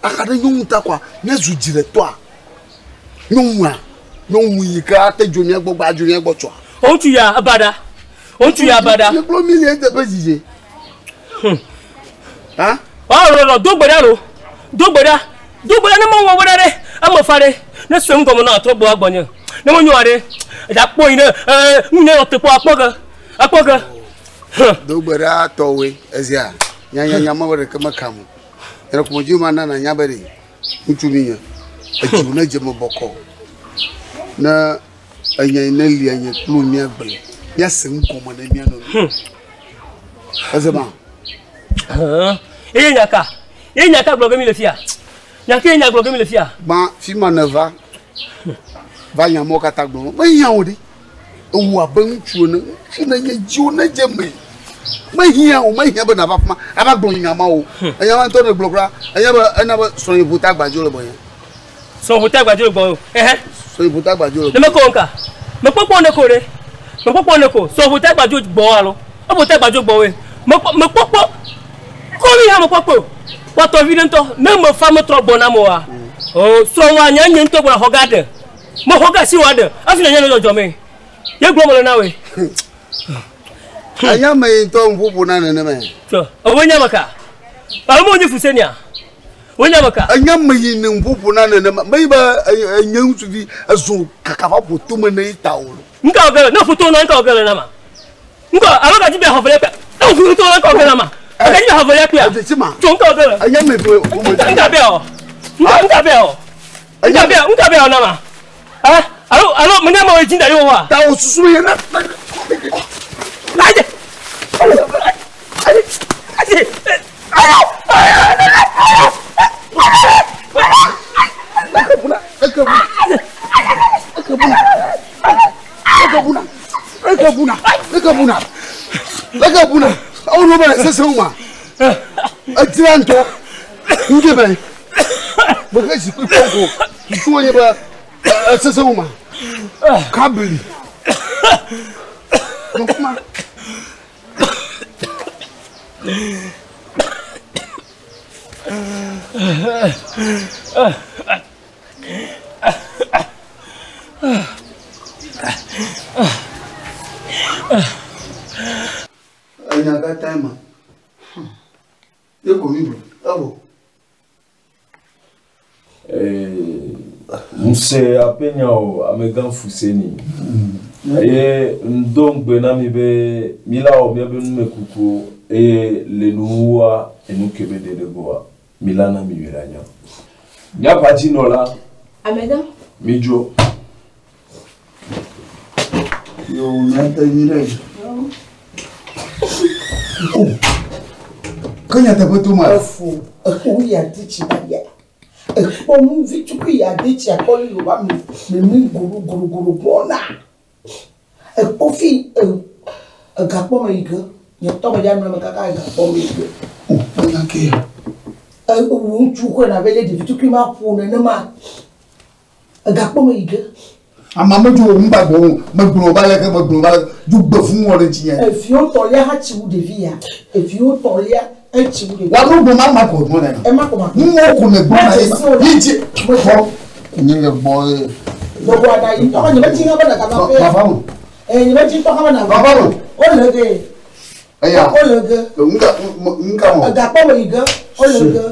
Aka ɖe nyɔnu ta kɔa, míazu dzi ɖe tɔa. Nyɔnua, nyɔnu yi ke ate dzo mía gbɔ gba dzo mía gbɔ tsoa. Ŋutsu ya abaɖa. Ŋutsu ya abaɖa. Nye kplo mi le eteƒe dzidze. Ha? Ɔ lɔlɔ do gbe ɖa lo. Do gbe ɖa. Do gbe ɖa ne mewɔ gbe ɖa ɖe. Ame fa ɖe. Ne se ŋgɔme na atrɔ gbɔ agbɔnye. Ne menyo aɖe. Edza kpɔ yi ne nu nye nɔ te kpɔ akpɔ ge. Akpɔ ge. Do gbe ɖa tɔwoe ezia. Nya nya nya ma be ɖeke meka mo. Ene kuma dzi ma nana nya be ɖe. Ŋutsu mi nye. Edzi ne dze me bɔkɔ. Ne enye ne lia nye kplo mía gble. Mía se ŋgɔme ne mía nɔ. Eze ma. Eye nya ka? Eye nya ka gblɔ ge mi le fia? Nya ke nya gblɔ ge mi le fia? Gbã fi ma ne va. Va nya mɔ katã gblɔ. Mehiã o ɖe. Ewu abe ŋutsu ene. Ŋutsu ne nye dziwo ne dze me. Mehiã o, mehiã be nava fi ma. Ava gblɔ nya ma o. Enya ma ŋutɔ ne gblɔ kura. Enya be ena be srɔ̃nye ƒo ta gbadzo le gbɔnye. Srɔ̃ ƒo ta gbadzo le gbɔnye. Ehe. Srɔ̃nye ƒo ta gbadzo le Ne mekɔ ŋka. Mekpɔkpɔ ne ko ɖe. Mekpɔkpɔ ne ko. Srɔ̃ ƒo ta gbadzo gbɔ alo. Eƒo ta gbadzo gbɔ we. Mekpɔ mekpɔkpɔ. Kɔmi hã mekpɔkpɔ. Kpɔtɔ vi ɖe ŋutɔ. Ne mefa metrɔ gbɔ na mo wa. O srɔ̃wòa nye nye ŋutɔ gbɔna xɔ ga ɖe. Mexɔ ga si wòa ɖe. Hafi nanya le dzɔdzɔ me. Ye gblɔm mele na wòe. Anya me yi ŋutɔ ŋuƒoƒo na nenema. Tso, ewoe nye ame ka? Alo mewonye Fusenia? Woe nye ame ka? Enya me yi ne ŋuƒoƒo na nenema. Meyi be enye ŋutsuvi ezo kaka va ƒo tome ne yi ta o. Ŋka wɔ ge le? Ne ƒo to na ŋka wɔ ge le na ma? Ŋka alo gadzi be xɔ velia kpea? Ne ƒo to na ŋka wɔ ge na ma? Gadzi be xɔ velia kpea? Tso ŋka wɔ ge le? Enya me be ŋka be o. Ŋka ŋka be o. Ŋka be ŋka be o na ma? Eh? Alo alo menya me wɔ dzi da ɖi wɔ. Ta wo susu ye na. Aje. Aje. Aje. Ekebuna, ekebuna, awo no bɛ sese ma, edzra ŋutɔ, ŋdze bɛ, mehe zikpui kpɔ ko, susu nye be esese ma, kabli, nɔkuma. Enya katã ma. Ye ko mi gblɔ, evɔ. Ŋuse aƒe nya o, amegã Fuseni. Eye ŋdo ŋugbe na mi be mi la wɔ miaƒe numekuku eye le nuwuwua enu ke be ɖe ɖe goa, mi la na mi yɔe anya. Míaƒe adzinɔla, Amegã. mi dzo. Yo, míate nyi ɖe. Ke nyateƒe to ma. Efo, exo ya di tsi ba ya. Ekpɔ nu vi tukui ya di tsi akɔ li wa mi mi mi guru guru guru gbɔna. Ekpɔ fi egakpɔ me yi ge. Nye tɔ me dza nɔ me kaka egakpɔ me yi ge. O, enya ke ya. Ewu ŋutsu kɔe na be le ɖevi tukui ma ƒo nenema. Egakpɔ me yi ge. Ama me dzo ŋgba gbɔ o, megblɔ ba leke, megblɔ ba leke, dzo gbe fún wɔ ɖe dzi nye. Eviwo tɔlia hã tsi wu ɖevi ya. Eviwo tɔlia etsi wu ɖevi. Wa nu gbɔ ma ma ko gbɔ nana. Ema ko ma. Nu wo ko ne gbɔ na ye ma. Yi dzi. Xɔ. Nye le gbɔ ye. Gbogbo aɖa yi tɔxɔ nye me dzi hã be na gava ƒe. Baba mo. Ee nye me dzi tɔxɔ be na. Baba mo. O le ge. Eya. O le ge. Ŋka ŋka mo. Egakpɔ me yi ge. O le ge.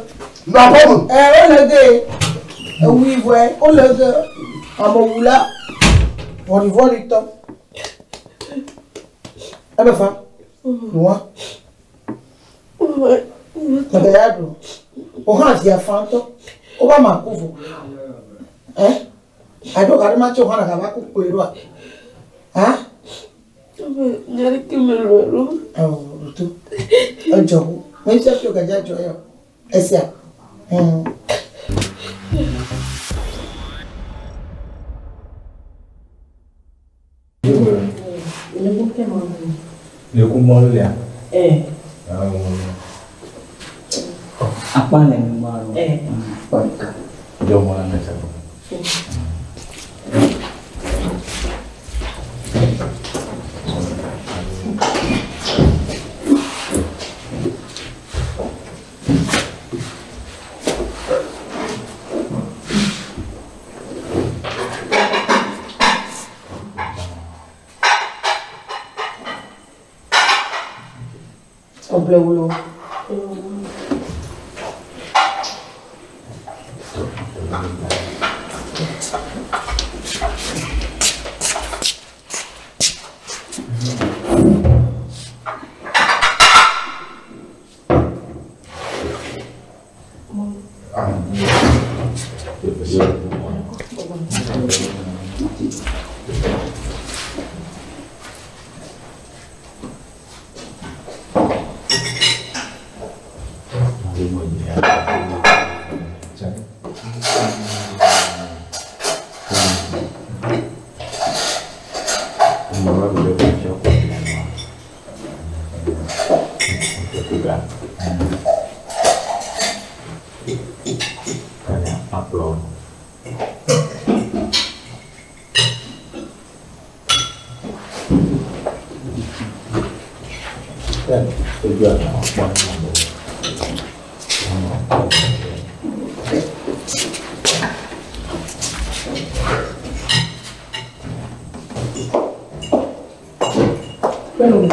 Baba mo. Ee o le ge. Ewu yi vɔe. O le ge. Amewula. Vɔɖivɔɖi tɔ. Ebe fa. Nua. Mebe ya ɖu. O hã via fa ŋutɔ. O va ma ku vo. Ɛ? Aɖo ga ɖe ma tso hã na gava ku kpoe ɖoa. Ha? Nye ɖeke melɔ̃e ɖo. Awɔ ɖoto. Edzɔ wu. Me fia fi o gadza dzɔ yɔ. Esia. Le kumɔlu lea? Akpa le nua lo. Akpa ɖeka. Jɔ mɔ la ne sa. Ɔblɛ wolo.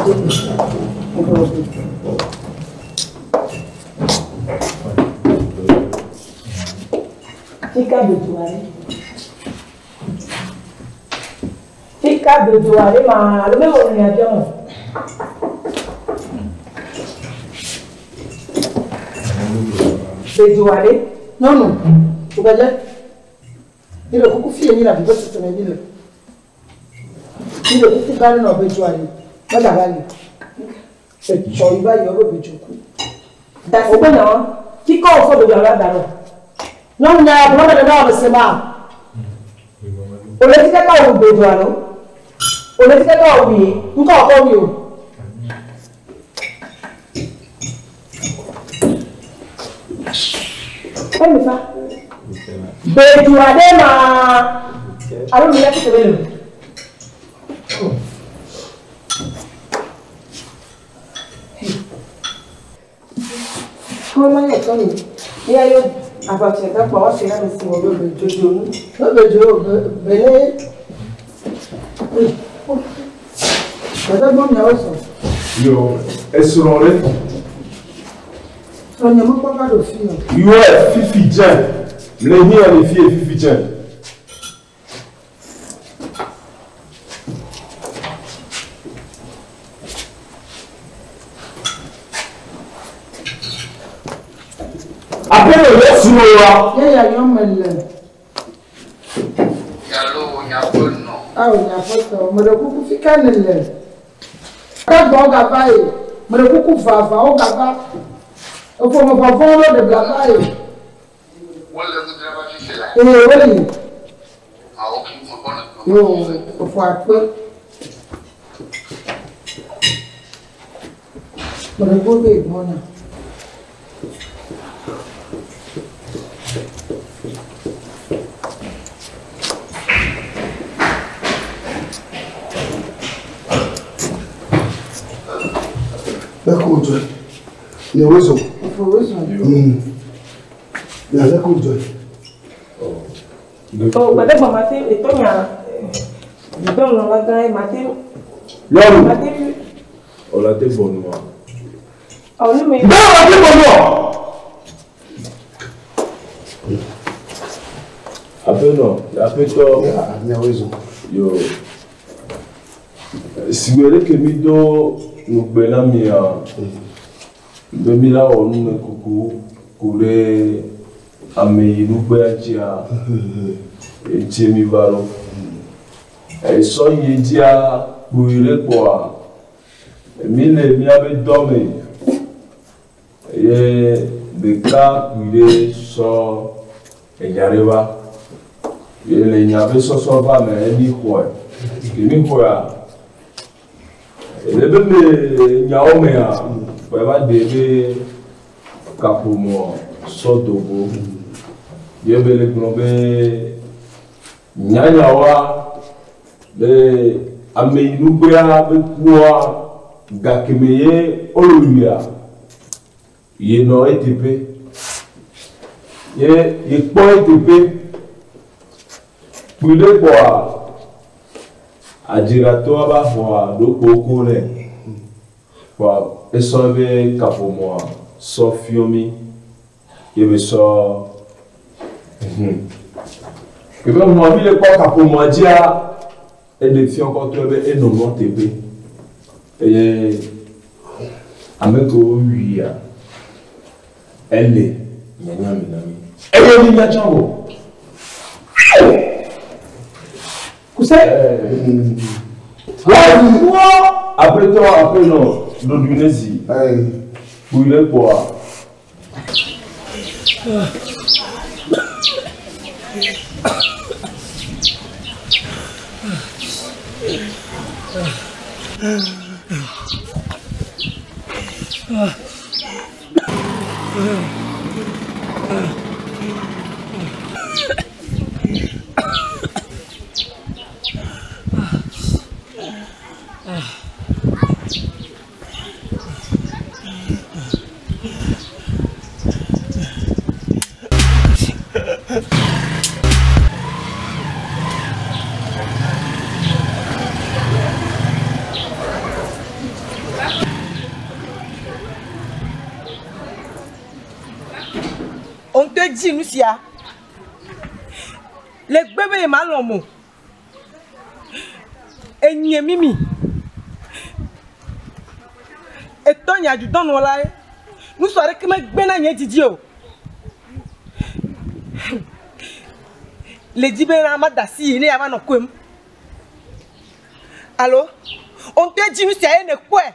Fika bedzo aɖe. Fika bedzo aɖe ma alo mewɔ nu nya fiam o. Bedzo aɖe. Nyɔnu, tugbedze, mi le kuku fie mi le avive sese me mi le. Mi le kuku gã ɖe nɔ bedzo aɖe. Megava li. Etsɔ yi va yi wobe bedzo ku. Dasi kpe nyawa. Fika wòfɔ bedzo aɖe da ɖo. Nyɔnu nya ya gblɔ me ɖe na wò se ma. Wòle fi kaka wò bedzo alo? Wòle fi kaka wò wie? Ŋkɔ wòkɔ wi o. Emi fa. Bedzo aɖe ma alo mi la tete be le. Kɔma yɛ tɔ ni. Ya yo aʋatsɛ gakpɔ wa fi na mi si wɔ be bedzo nu. Be bedzo be bele. Bebe gbɔ miawo sɔ. Yo, esrɔ̃ ɖe. Srɔ̃nye mekpɔ va ɖo fi o. Yɔe fifi dze. Le hiã le fie fifi dze. Aƒenɔ yɔ srɔ̃ wa. Ye ya yɔ me le. Yalo nyaƒenɔ. Awo nyaƒetɔ, meɖe kuku fika ne le. Gbɔ gava ye. Meɖe kuku vava wo gava. Eƒome vɔvɔ̃ ɖo ɖe bla va ye. Wole nu dzra va fifi la. Ee woli. Awo ki megbɔna. Yo efɔ akpe. Meɖe kuku be gbɔna. Lẹ́kọ̀ọ́ jọ ẹ̀. Ní owó sọ. Efɔ wo sɔ. Ní alẹ́kọ̀ọ́ jọ ẹ̀. O gbadagba ma te etɔ nya dɔnlɔla gã ye ma te. Nyɔnu. Ma te. Wòle te bɔ nua. Ɔ ne me. Bẹ́ẹ̀ wà te bɔ nua. Aƒenɔ, aƒetɔ. Ní owó sọ. Yo. Sigbe ɖe ke mi do ŋugbe na mia be mi la wɔ numekuku ku ɖe ameyinugbea dzia etsie mi va ɖo. Esɔ yi dzia kpui ɖe kpoa mi le miabe dɔ me eye ɖeka kpui ɖe sɔ enya ɖe va ye le nya be sɔsɔ va me emi xɔe ke mi xɔea ele be me nyawo mea kpɔe va de be kaƒomɔ sɔ dogo ye be le gblɔ be nyanyawoa be ameyinugbea be kua gakeme ye wolowia yenɔ eteƒe ye yekpɔ eteƒe kpui ɖe kpɔa adziratɔa va xɔa ɖokpoko nɛ kpɔa esɔ be kaƒomɔa sɔ fiɔ mi ye be sɔ kebe mɔ mi le kpɔ kaƒomɔa dzia eɖe fiɔ kɔtɔe be enɔ nua teƒe eye ame kewo wuia ele nyanya me na mi eye mi nya tsã o. Kuse. Aƒetɔ aƒenɔ ɖoɖoe ne zi. Kpui ɖe kpɔa. ŋutɔe dzi nu sia. Le gbe be yemalɔ̃m o. Enye mimi. Etɔ nye adzudɔnɔla ye. Nusu aɖeke megbe na nye didi o. Le dzi bena mada asi yi ne yeava nɔ koem. Alo, wo ŋutɔe dzi nu sia ye nèkpɔe.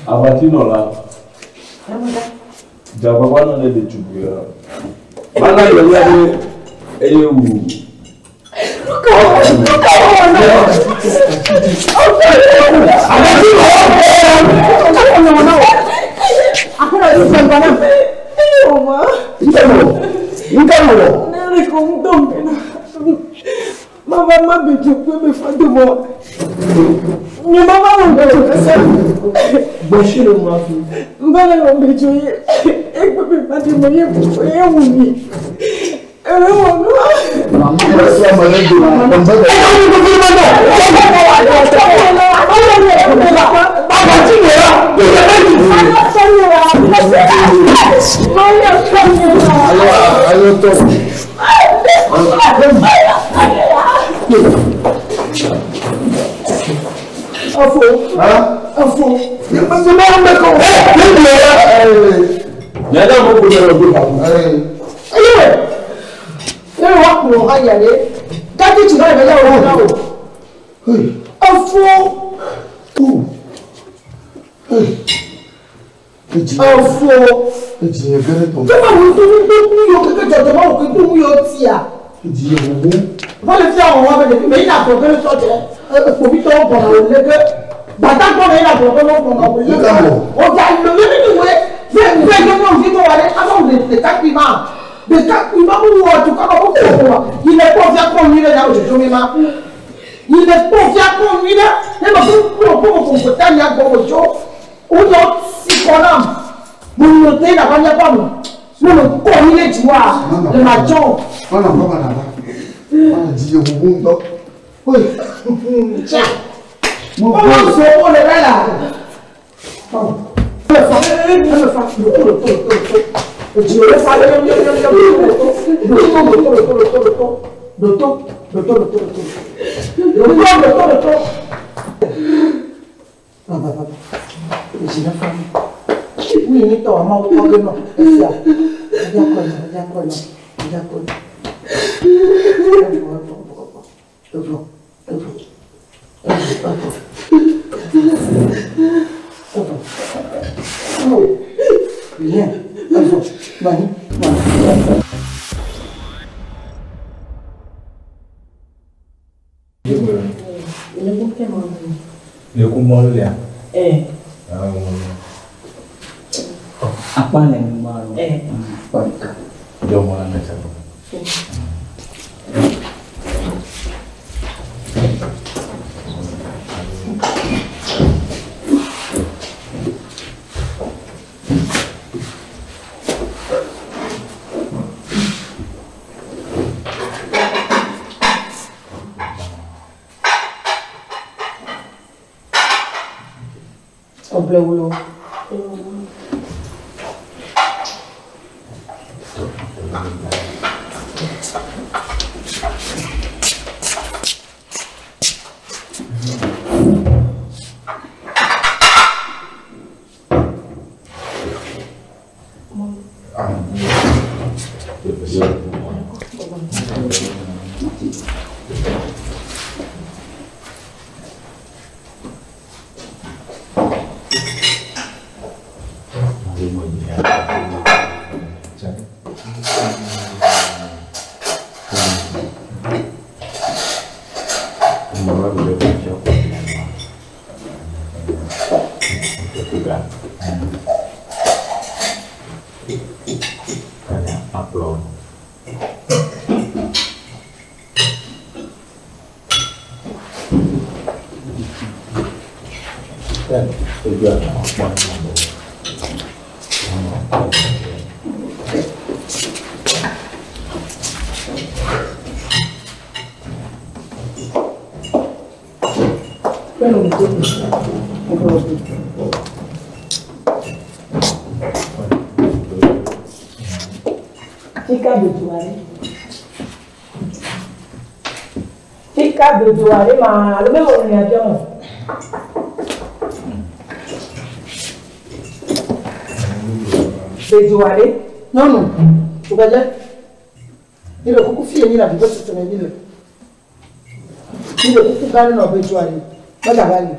Abatinɔ la, dzagbagba nɔ ne ɖetugbui ya. Mana yɔyɔ be eye wu. Mama ma be dzo kpe me fa do mɔ. Nye mama wɔ be dzo kasa. Gbɔsi le mo afi. N ba le wɔ be dzo ye. Egbe me fa do mɔ ye ye wu mi. Ere wɔ nu. Fika bedzo aɖe. Fika bedzo aɖe ma alo mewɔ nu ya biam o. Bedzo aɖe. Nyɔnu, tugbedze, mi le kuku fie mi le avi ƒe sese me mi le. Mi le kuku gã ɖe nɔ bedzo aɖe. Megava li.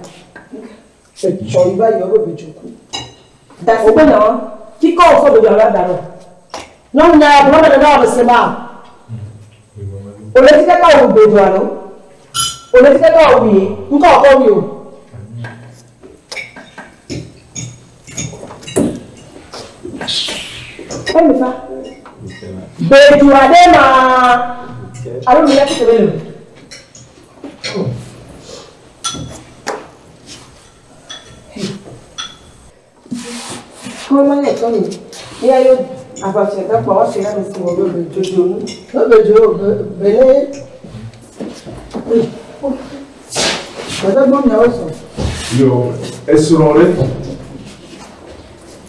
Etsɔ yi va yi wobe bedzo ku. Dasi gbe nyawa. Fika wòfɔ bedzo aɖe da ɖo. Nyɔnu nya ya gblɔ mele na wò mese ma. Wòle fi kaka wò bedzo alo? Wòle fi kaka wò wie? Ŋkɔ wòkɔ wi o. Eme fa. Bedzo aɖe ma alo mi ya fi tebe le. Kọ́ máa ń ẹ̀tọ́ mi. Ní ayé àbàṣẹ kápá wá sí láti sin ọ̀rọ̀ jojo ní. Ne bedzo bele. Gbɛdɛ gbɔ miawo sɔ. Yo, esrɔ̃ ɖe.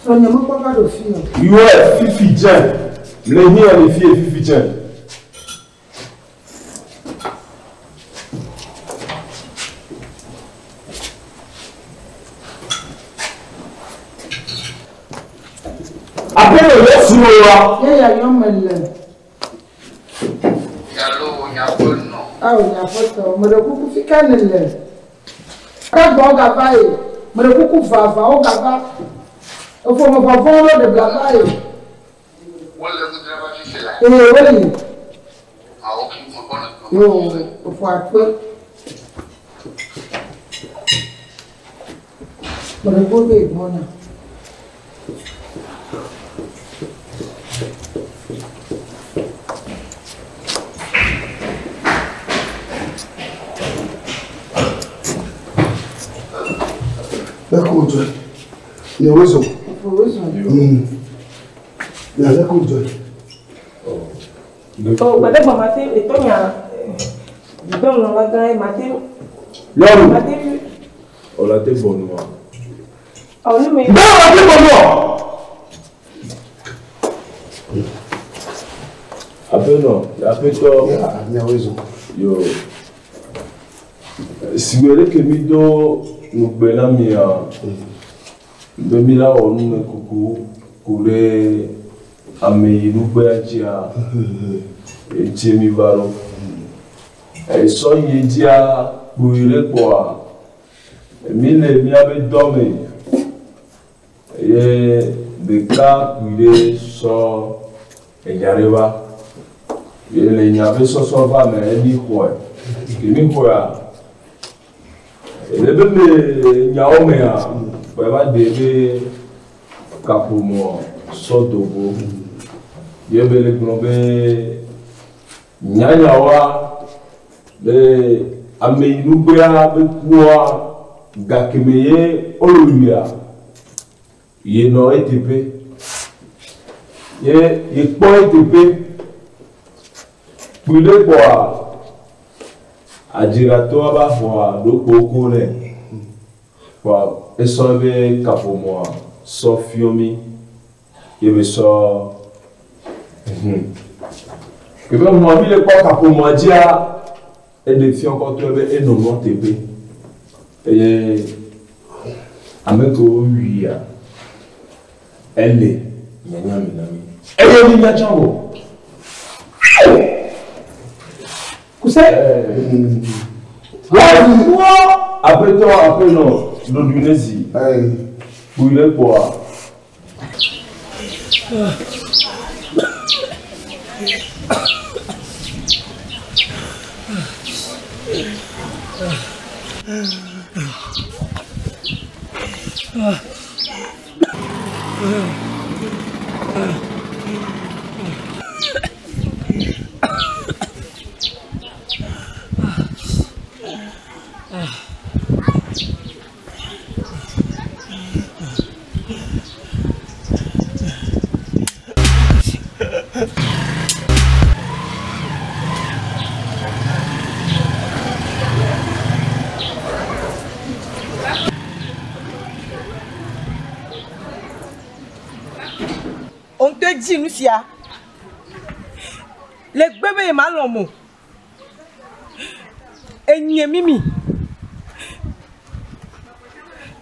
Sɔ nye mekpɔ va ɖo fi o. Yɔe fifi dze. Le hiã le fie fifi dze. Aƒenɔ yɔ srɔ̃ wa. Ye ya yɔ me le. Awo nye aƒetɔ, meɖe kuku fika ne le. Kagbɔ gava ye, meɖe kuku vavawo gava. Eƒome vɔvɔwo ɖe bla va ye. Ee, wole. Yo, efo akpe. Meɖe kuku be gbɔna. Lẹ́kọ̀ọ́ ojú ẹ̀. Ni owó sọ. Efo wo sɔ. Ní alẹ́kọ̀ọ́ ojú ẹ̀. O gbɛdɛ gbɔ ma te etɔ nya gbɛmlɔ la gã ye ma te. Nyɔnu. Ma te. Wòle te bɔ nua. Ɔ ne me. Bẹ́ẹ̀ wòle te bɔ nua. Aƒenɔ, aƒetɔ. Ní owó sọ. Yo. Sigbe ɖe ke mi do nugbe na mia, be mi la wɔ numekuku ku ɖe ameyinugbea dzia, etsie mi va ɖo. Esɔ yi dzia kpui ɖe kpoa, mi le miabe dɔ me eye ɖeka kpui ɖe sɔ enya ɖe va. Ye le nya be sɔsɔ va me emi xɔe. Ke mi xɔea, ele be me nyawo mea, kpɔe va de be kaƒomɔ sɔ dogo. Ye be le gblɔ be nyanyawoa be ameyinugbea be kua gakeme ye wolowia yenɔ eteƒe. Ye yekpɔ eteƒe. Kpui ɖe kpɔa adziratɔa va xɔa ɖokpo nɛ. Kpɔa esɔ be kaƒomɔa sɔ fiɔ mi ye be sɔ Kebe mɔ mi le kpɔ kaƒomɔa dzia eɖe fiɔ kɔtɔe be enɔ nua teƒe eye ame kewo wuia ele nyanya me na mi eye mi nya tsã o. Kuse. Aƒetɔ aƒenɔ ɖoɖoe ne zi. Kpui ɖe kpɔa. On te dit nu sia. Le gbe be ye ma lɔ̃ mo. Enye mimi.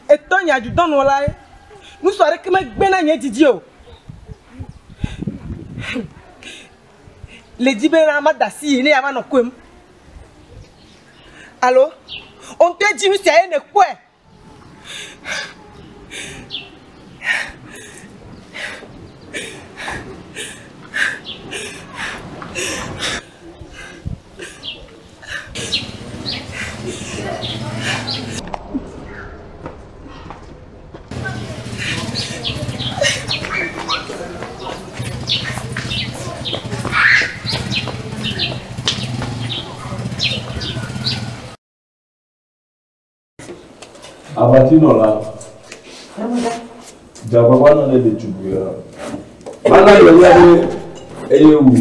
Etɔ nye adzudɔnɔla ye. Nusɔ aɖeke megbe na nye didi o. Le dzi be na mada asi yi ne yeava nɔ koem. Alo, wo ŋutɔe dzi nu sia ye nèkpɔe. Abatinɔ la, dzagbagba nɔ ne ɖetugbui ya. Mana yɔyɔ ɖe eye wu.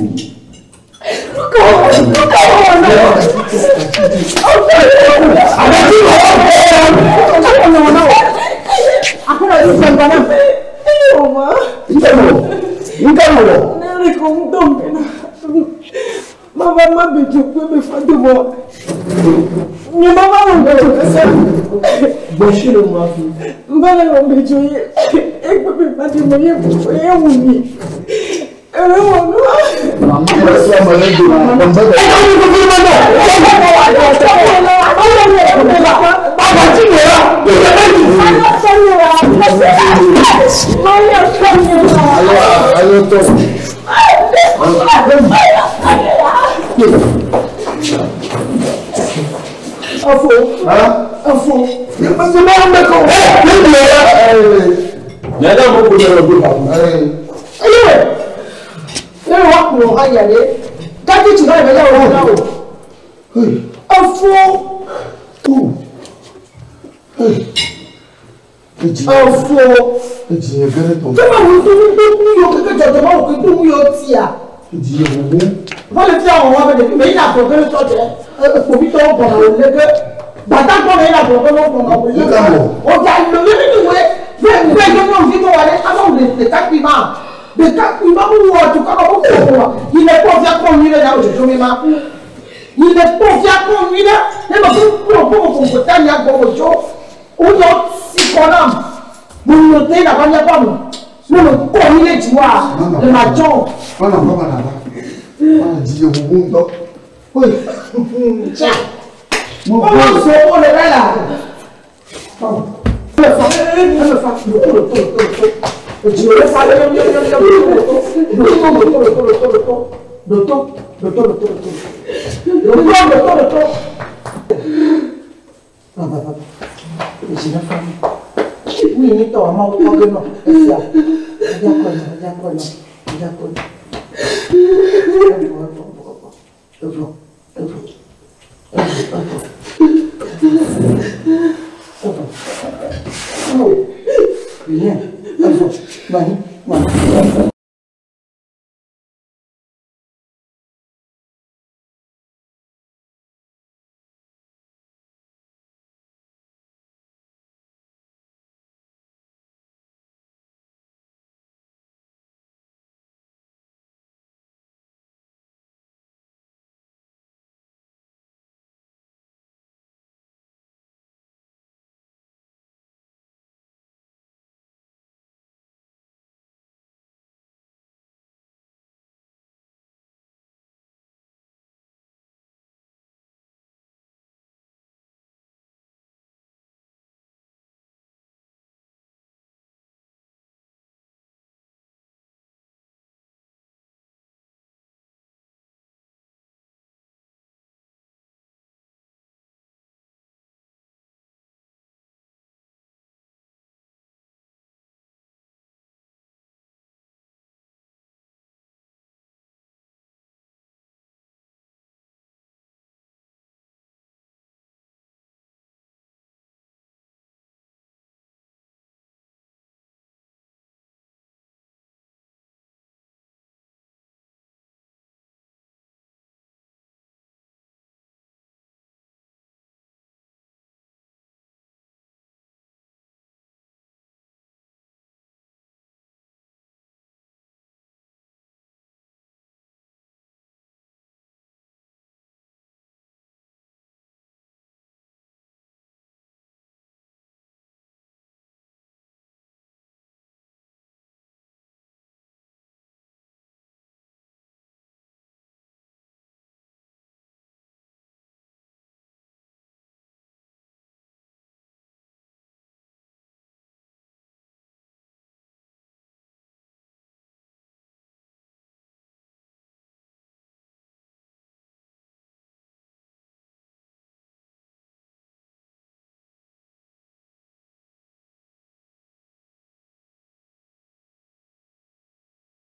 Rien.